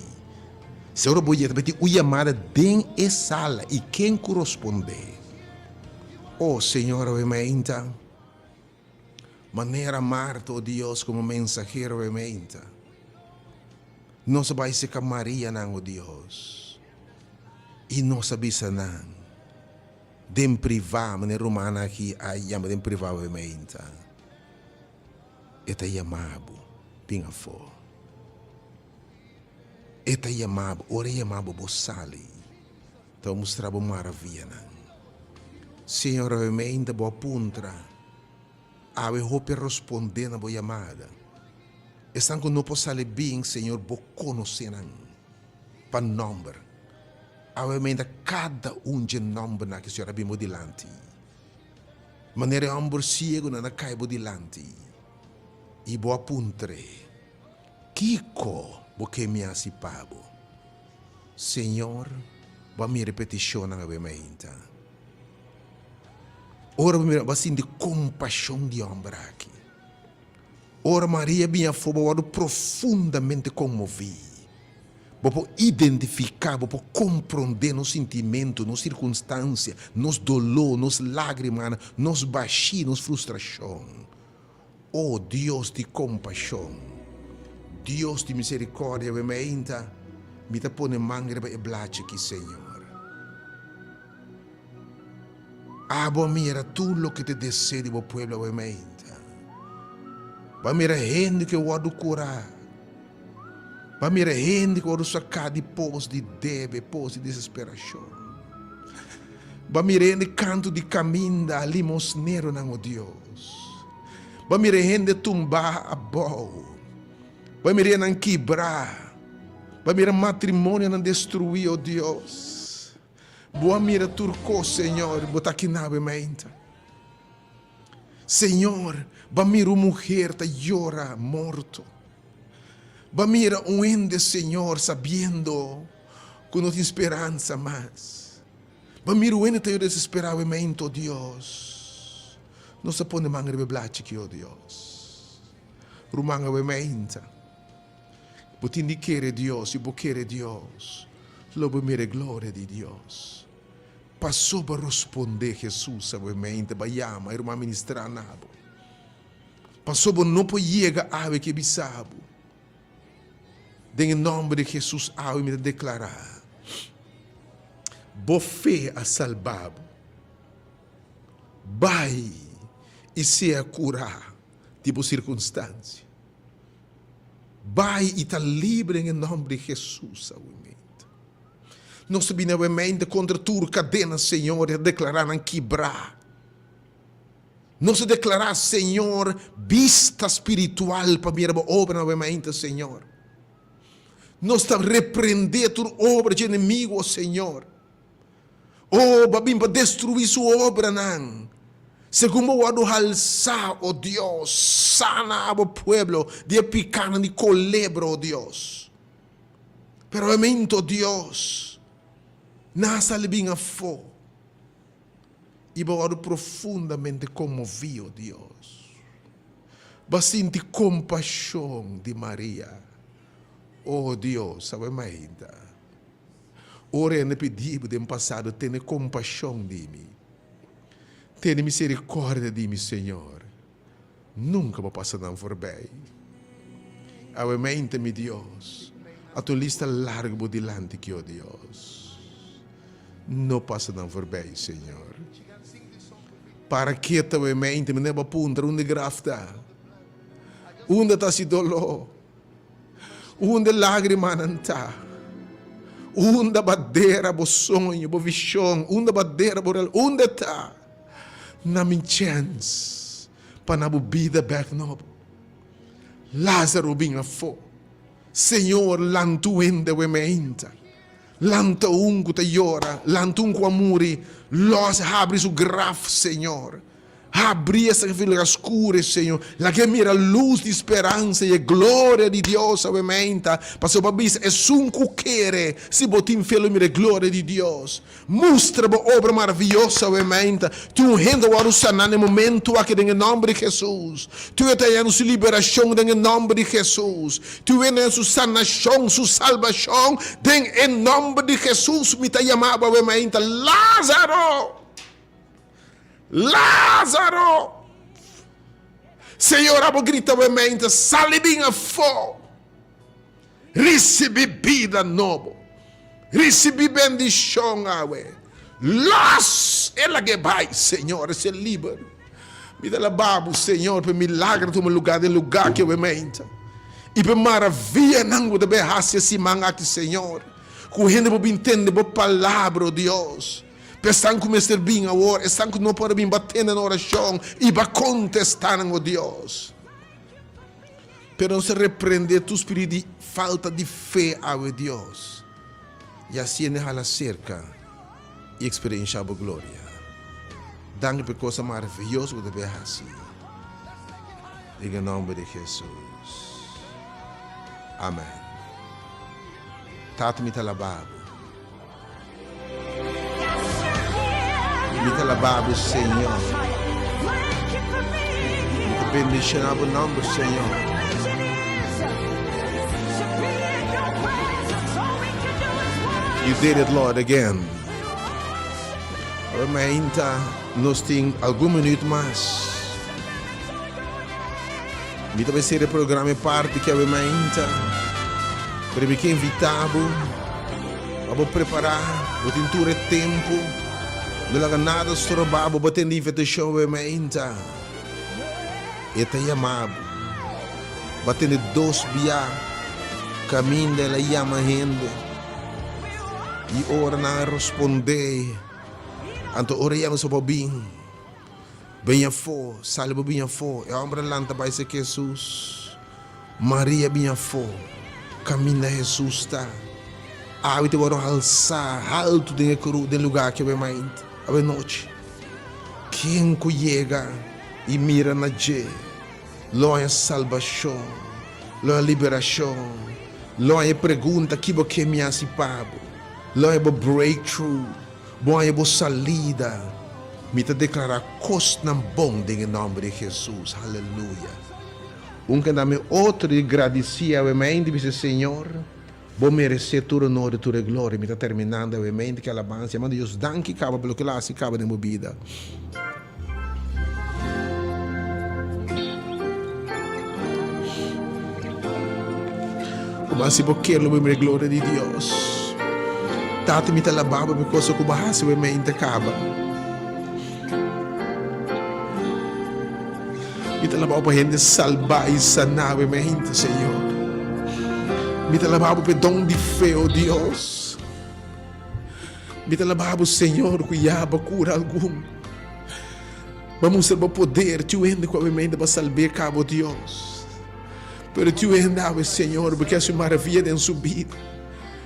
Si ora bo yega, ta bai tin un yamada den e sala, i ken ku rospondé? Oh, Señor, awe mainta. Manera Marta, o Dios, komo mensahero e meinta. Nos a bai seka Marianan, o Dios, i nos a bisa nan den privá, manera rumannan aki a yama den privá e meinta, E ta yama bo, bin afó. E ta yama bo, ora e yama bo, bo sali. Ta mustra bo maravianan. Señor, awe meinta bo a puntra, awe hopi a rospondé na bo yamada. Esnan ku no por sali bin, Señor, bo konosé nan pa nòmber. Awe meinta kada un dje nòmbernan aki, Señor, a bin bo dilanti. Manera e hòmber siegunan a kai bo dilanti i bo a puntr'é, Kiko bo ke mi hasi pa bo? Señor, bo a mira e petishonnan awe mainta. Ora bo mira, bo a sinti kompashon di e hòmber aki. Ora Maria bini afó, bo a wòrdu profundamente konmoví. Bo por identifiká, bo por komprondé nos sintimentu, nos sirkunstansia, nos doló, nos lágrimanan, nos bashí, nos frustrashon. O Dios di kompashon, Dios di miserikòrdia, awe mainta mi ta pone man riba e blachi aki, Señor. Abo a mira tur loke ta desea di bo pueblo awe mainta. Bo a mira hende ku a wòrdu kurá. Bo a mira hende ku a wòrdu saká di pos di debe, pos di desesperashon. Bo a mira hende kantu di kaminda, limosneronan, o Dios. Bo a mira hende tumbá abou. Bo a mira nan kibrá. Bo a mira matrimonionan destruí, o Dios. Bo a mira tur kos, Señor, bo ta aki nawe mainta. Señor, bo a mira un muher ta yora morto. Bo a mira un hende, Señor, sabiendo ku no tin speransa mas. Bo a mira un hende ta yora desesperá awe mainta, o Dios. Nos a pone man riba e blachi aki, o Dios. Ruman, awe mainta, bo tin di kere Dios, i bo kere Dios, lo bo mira e gloria di Dios. Pasobra rospondé Hesus awe mainta, Bo a yama e ruman ministrá na bo. Pasobra bo no por yega awe ke bisa bo. Den e nòmber di Hesus awe mi ta deklará, Bo fe a salba bo. Bai i sea kurá di bo sirkunstansia. Bai i ta libre den e nòmber di Hesus awe mainta. Nos ta bini awe mainta kontra tur kadena, Señor, i ta deklará nan kibrá. Nos ta deklará, Señor, bista spiritual pa mira bo obranan awe mainta, Señor. Nos ta reprendé tur obra dje enemigu, o Señor. O, bo a bin pa destruí su obranan. Segun bo wòrdu halsá, o Dios, sana abo pueblo di e pikánan di kolebra, o Dios. Pero awe mainta, o Dios, nan a sali bin afó. I bo wòrdu profundamente konmoví, o Dios. Bo a sinti kompashon di Maria. O Dios, awe mainta, ora hende pidi bo den pasado, tene kompashon di mi. Tene miserikòrdia di mi, Señor. Nunka bo pasa nan forbij. Awe mainta, mi Dios, a tu lista largu bo dilanti ki, o Dios. No pasa nan forbij, Señor. Para ketu awe mainta, mi neba puntra unda e graf ta. Unda ta si doló? Unda e lágrimanan ta? Unda badera bo soño, bo vishon? Unda badera bo real? Unda ta? Na mi chèns pa na bo bida bèk nobo. Lázaro bin afó. Señor, lanta un hende awe meinta. Lanta un ku ta yora, lanta un ku a muri. Lòs habri su graf, Señor. Habri esaki fi laga skure, Señor. Laga e mira lus di speransa i e gloria di Dios awe meinta. Pasobra bo a bisa, Esun ku kere, si bo tin fe lo mira e gloria di Dios. Mustra bo obra maravioso awe meinta. Tin un hende a wòrdu saná na e momentu aki den e nòmber di Hesus. Tin un ta hañando su liberashon den e nòmber di Hesus. Tin un hende hañando su sanashon, su salbashon den e nòmber di Hesus. Mi ta yama bo awe meinta, Lázaro! Lázaro! Señor, abo grita awe meinta, sali bin afó. Risibí bida nobo. Risibí bendishon awe. Los e lag'é bai, Señor, e ser liber. Mi ta alabá Bo, Señor, pa e milagro tuma lugá den lugá aki awe meinta. I pa e maravianan ku Bo ta bai hasi e siman aki, Señor. Ku hende por bin tende Bo palabra, o Dios. Pa esnan ku mester bin awor, esnan ku no por a bin, Bo a tende nan orashon i Bo a kontestá nan, o Dios. Pero nos ta reprende tur spiritu di falta di fe awe Dios i hasiende hala serka i eksperensha bo gloria. Danki pa e kosa maravioso ku ta bay hasi. Den e nomber di Jesus. Amen. Tata mi ta alaba bo. Mi ta alabá bo, Señor. Mi ta bendishoná bo nòmber, Señor. You did it, Lord, again. Awor mainta nos tin algun minuut mas. Mi ta bai sera e programa e parti ki awe mainta, pero mi ke invitá bo pa bo prepará, bo tin tur e tempu, no laga nada strobá bo, bo tende invitashon awe mainta. E ta yama bo. Bo a tende dos bia kaminda el a yama hende i ora nan a rospondé, anto ora e yama so bo bin. Bin afó, sali bo bin afó. E hòmber a lanta bai serka Hesus. Maria bin afó, kaminda Hesus ta. Awe ta wòrdu halsá haltu den e kru, den lugá aki awe mainta, awe nochi. Ken ku yega i mira na dje, lo haña salbashon, lo haña liberashon, lo haña e pregunta, Ki bo ke mi hasi pa bo? Lo haña bo breakthrough. Bo haña bo salida. Mi ta deklará kosnan bon den e nòmber di Hesus. Haleluya. Un kenda mi otro di gradisí awe mente bisa Señor, Bo meresé tur honor i tur e gloria. Mi ta terminando awe mente ku alabansa. Manda Dios danki kaba pa loke el a hasi kaba den bo bida. Kuma si bo kier lo bo mira e gloria di Dios. Tata mi ta alaba bo pa e cosa ku bo a hasi bo mente kaba. Mi ta alaba bo pa hende salba i sana bo mente, Señor. Mi ta alaba bo pa e don di fe, oh Dios. Mi ta alaba bo, Señor, ku ya bo a kura algun. Bo a mustra bo poder, tiu hende ku awe pa salb'é kabo Dios. Pero tiu hende awe, Señor, bo ke hasi un maravia den su bida.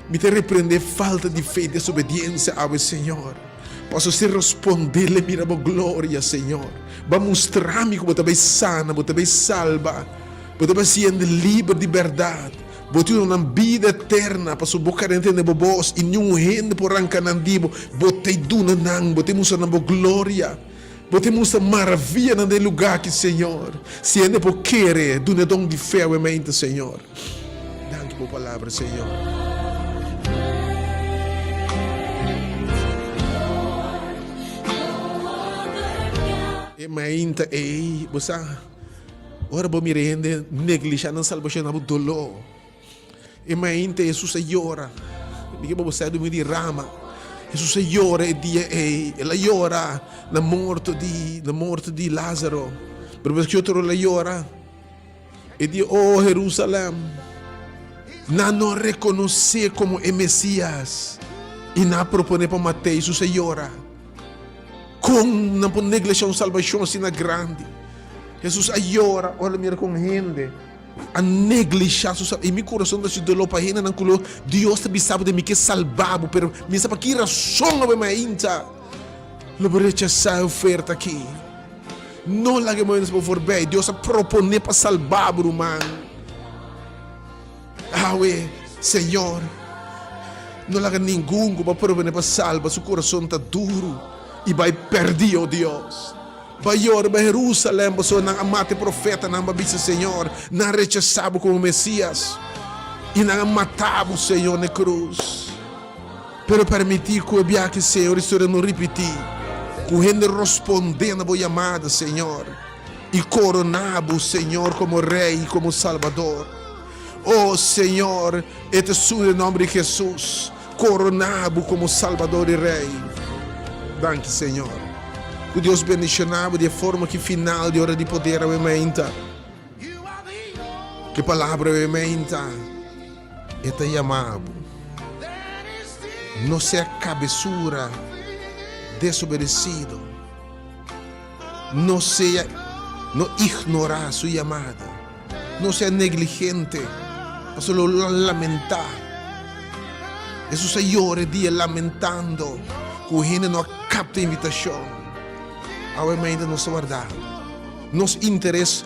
Mi ta reprendé falta di fe i desobediensia awe, Señor. Paso si respondé l'e mira bo gloria, Señor. Bo a mustra mi ku bo ta bai sana, bo ta bai salba, bo ta bai hasi hende liber di bèrdat. Bo tin una nan bida eterna, pasobra bo kare tende bo bos i niun hende por ranka nan di bo. Bo ta duna nan, bo ta mustra nan bo gloria. Bo ta mustra maravianan den e lugá aki, Señor. Si hende por kere, duna e don di fe awe mainta, Señor. Danki pa bo palabra, Señor. E mainta ei, bo sa. Ora bo mira e hende neglisha nan salbashon na bo doló. E mainta Hesus a yora. Mi ke pa bo sa dumi di rama. Hesus a yora e dia ei. El a yora na morto di na morto di Lázaro. Pero bes ki otro el a yora? E di, Oh Herusalèm, nan no a rekonosé komo e Mesias i nan a proponé pa mat'é. Hesus a yora. Kon nan por neglishá un salbashon asina grandi? Hesus a yora ora el a mira kon hende a neglishá su salbashon. I mi kurason ta hasi doló pa hendenan ku lo Dios ta bisa bo den mi ke salba bo, pero mi sa pa ki rason awe mainta lo bo rechasá e oferta aki. No laga e momentu bo forbei. Dios a proponé pa salba bo, ruman. Awe, Señor, no laga ningun ku bo a proponé pa salba su kurason ta duru i bai pèrdí, o Dios. Bai yora riba Herúsalèm, pasobra nan a mata e profetanan, bo a bisa, Señor, nan a rechasá bo komo Mesías i nan a mata bo, Señor, na e krus. Pero permití ku e biaha, Señor, historia no ripití, ku hende rospondé na bo yamada, Señor, i koroná bo, Señor, komo Rei i komo Salbador. O Señor, e ta esun den nòmber di Hesus, koroná bo komo Salbador i Rei. Danki, Señor. Ku Dios bendishoná bo di e forma ki final di Ora di Poder awe mainta. Ku e palabra awe mainta, e ta yama bo. No sea kabesura desobedesido. No sea, no ignorá su yamada. No sea negligente, pasobra lo lo lamentá. Hesus a yora e dia lamentando ku hende no a kapta e invitashon. Awe mainta nos ta wardá. Nos interes,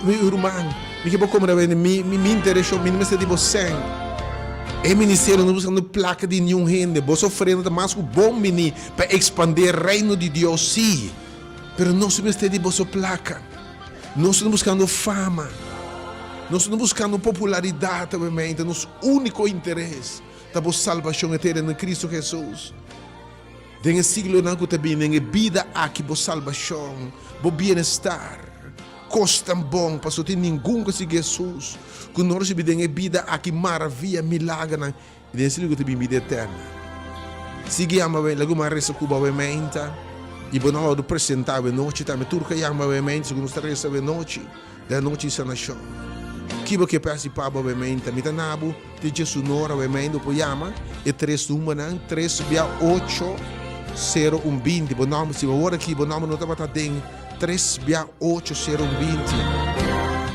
mi ruman, mi ke bo komprende awe, mi mi interes mi no mester di bo sèn. E ministerio no ta buskando plaka di niun hende. Boso ofrenda ta mas ku bon bini pa ekspandé e reino di Dios, sí, pero nos no mester di boso plaka. Nos no buskando fama. Nos no buskando popularidat obviamente. Nos úniko interes ta bo salbashon eterno den Kristu Hesus. Den e siglonan ku ta bini, den e bida aki bo salbashon, bo bienestar, kos tan bon, pasobra tin ningun ku sigui Hesus ku no risibi den e bida aki maravia, milagernan. I den esei ku ta bin bida eterna. Sigui yama awe, laga un resa ku bo awe meinta, i bo no a wòrdu presentá awe nochi tambe. Tur ku a yama awe meinta, segun nos ta resa awe nochi, den anochi di sanashon. Ki bo ke pa hasi pa bo awe meinta? Mi ta na bo te djesunora awe meinta, bo por yama e tres numbernan, tres bia ocho, sero, un, binti. Bo nòmber, si bo wòrdu aki, bo nòmber no tabata den tres bia ocho, sero, un, binti,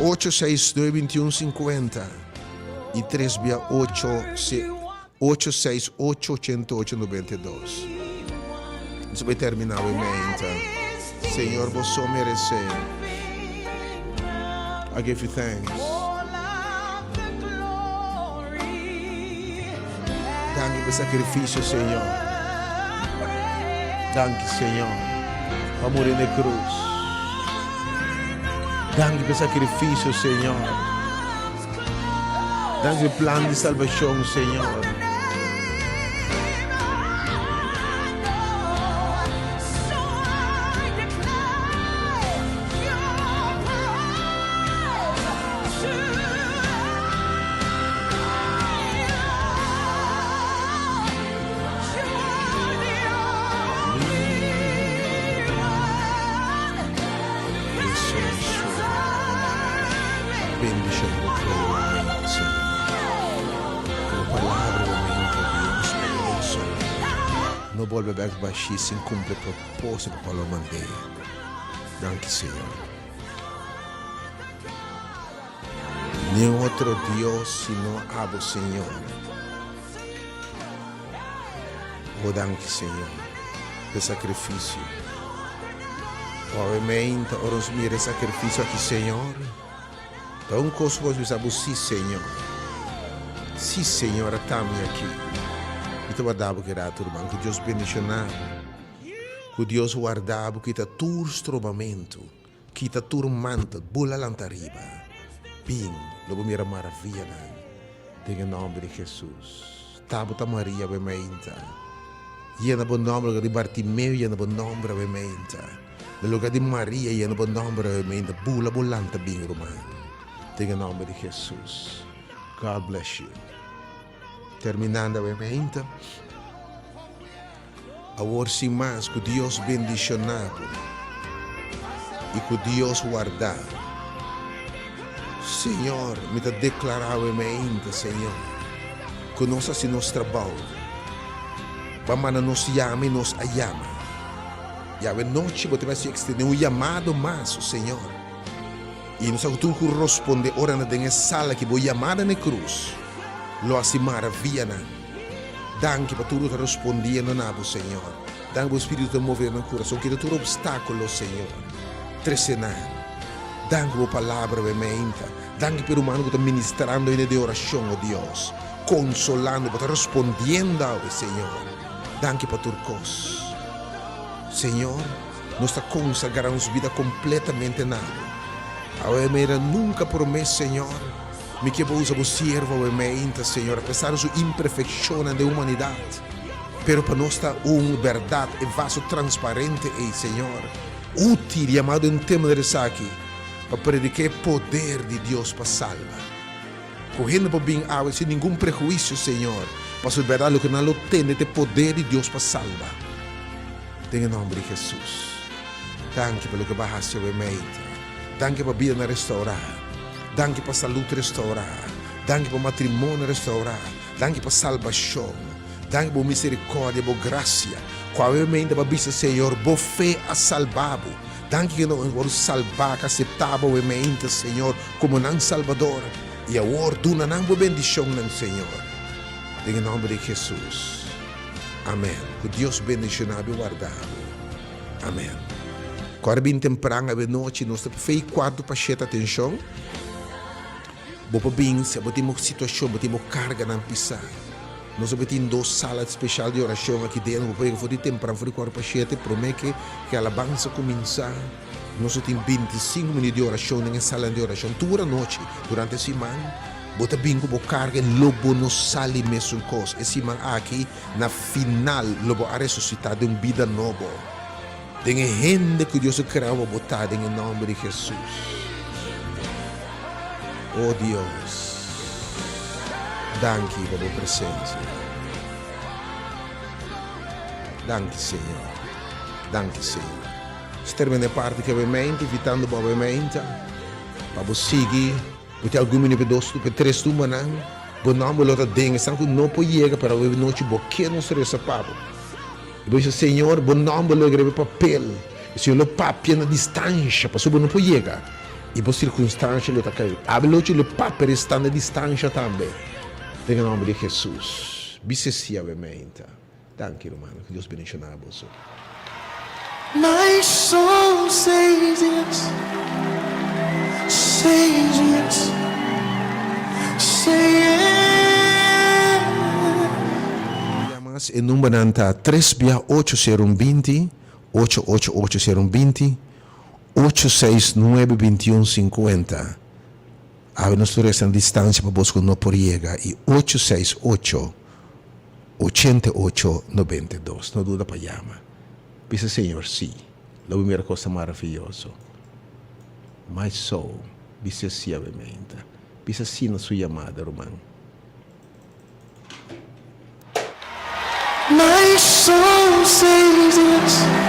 ocho, seis, nuebe, bintiun, sinkuenta. i tres bia ocho se ocho seis ocho ochenta ocho nobenta i dos. Nos a bai terminá awe meinta. Señor bo so meresé. I give you thanks. Danki pa e sakrifisio Señor. Danki Señor pa muri na e krus. Danki pa e sakrifisio Señor. Danki pa e plan di salbashon Señor. Bendiciona bo pueblo mente, Señor. Cu bo palabra bo mente, Dios poderoso. No bolbe bek bashí sin cumpli e proposito pa cual bo mand'é. Danki Señor. Niun otro Dios sino abo Señor. Oh danki Señor p'e sacrificio. Awe meinta ora nos mira e sacrificio aki Señor, ta un cos cu nos bisa bo si Señor. Si Señor a ta mi aki. Mi ta warda bo ki rato ruman. Cu Dios bendiciona bo. Cu Dios warda bo kita tur strobamento. Kita tur mantel, bula lanta riba. Bin, lo bo mira maravianan den e nomber di Jesus. Ta bo ta Maria awe meinta. Yena bo nomber lugar di Bartimeo, yena bo nomber awe meinta. Na lugar di Maria, yena bo nomber awe meinta. Bula bo lanta bin, ruman, den e nomber di Jesus. God bless you. Terminando awe meinta. Awor sin mas, ku Dios bendishoná bo i ku Dios wardá bo. Señor, mi ta deklará awe mainta, Señor, ku nos hasi nos trabou. Bo a manda nos yama i nos a yama. I awe nochi bo ta bai hasi ekstendé un yamado mas, o Señor. I nos a ku tur ku rospondé ora na den e sala ki bo yamada na e krus lo hasi maravianan. Danki pa tur ku ta respondiendo na bo, Señor. Danki bo Spiritu ta move den nan kurason, kita tur obstákulo, Señor. Trese nan. Danki bo palabra bo e meinta. Danki pa e rumannan ku ta ministrando ainda den orashon, o Dios. Konsolando, bo ta respondiendo awe, Señor. Danki pa tur kos. Señor, nos ta konsagrá nos bida kompletamente na bo. Awe mera nunka promé, Señor. Mi ke bo usa bo siervo awe meinta, Señor, apesar di su imperfekshonnan den humanidat. Pero pa nos ta un bèrdat e vaso transparente ei, Señor, útil, yamá den tema di esaki, pa prediká e poder di Dios pa salba. Ku hende por bin awe sin ningun prehuisio, Señor, pasobra bèrdat loke nan lo tende ta e poder di Dios pa salba. Den e nòmber di Hesus. Danki pa loke bo a hasi awe meinta. Danki pa bidanan restourá. Danki pa salud restourá. Danki pa matrimonio restourá. Danki pa salbashon. Danki pa bo misericordia, bo gracia. Ku awe meinta bo a bisa, Señor, bo fe a salba bo. Danki ku nan a wòrdu salbá, ku a aseptá bo awe meinta, Señor, komo nan Salbador. I awor duna nan bo bendishonnan, Señor. Den e nòmber di Hesus. Amèn. Ku Dios bendishoná bo i warda bo. Amèn. Kòrda bin tempran awe nochi nos ta fei kuartu pa shete atenshon. Bo por bin si bo tin bo situashon, bo tin bo karganan pisá. Nos a tin dos sala speshal di orashon aki den. Bo por yega for di tempran for di kuartu pa shete promé ke ke alabansa kuminsá. Nos a tin 25 minüt di orashon den e salanan di orashon tur anochi durante e siman. Bo ta bin ku bo karga i lo bo no sali mesun kos. E siman aki Na final lo bo a resusitá den un bida nobo, den e hende ku Dios a krea bo bo ta den e nòmber di Hesus. O Dios, danki pa bo presensia. Danki Señor, danki Señor. Nos termina e parti ku awe-mente, invitando bo awe-mente pa bo sigui. Bo tin algun minut pa dos pa tres tumbanan, bo nòmber lo ta den esnan ku no por yega, pero awe nochi bo ke nos resa pa bo. I bo bisa, Señor, bo nòmber lo yega riba e papel, i Señor lo papia na distansha, pasobra bo no por yega, i bo sirkunstansha lo ta kai. Awe nochi lo papia resta na distansha tambe, den e nòmber di Hesus. Bisa si awe meinta. Danki rumannan, ku Dios bendishoná boso. My soul says yes, says yes, say yes. Yamas e numbernan ta tres bia ocho sero un binti, ocho ocho ocho sero un binti, ocho seis nuebe bintiun sinkuenta. Awe nos tur esta na distansia pa bos ku no por yega i ocho seis ocho 88 92. No duda pa yama. Bisa Señor sí. Lo bo mira cosa maraviyoso. My soul, bisa sí awe meinta. Bisa sí na su yamada, ruman. My soul says yes.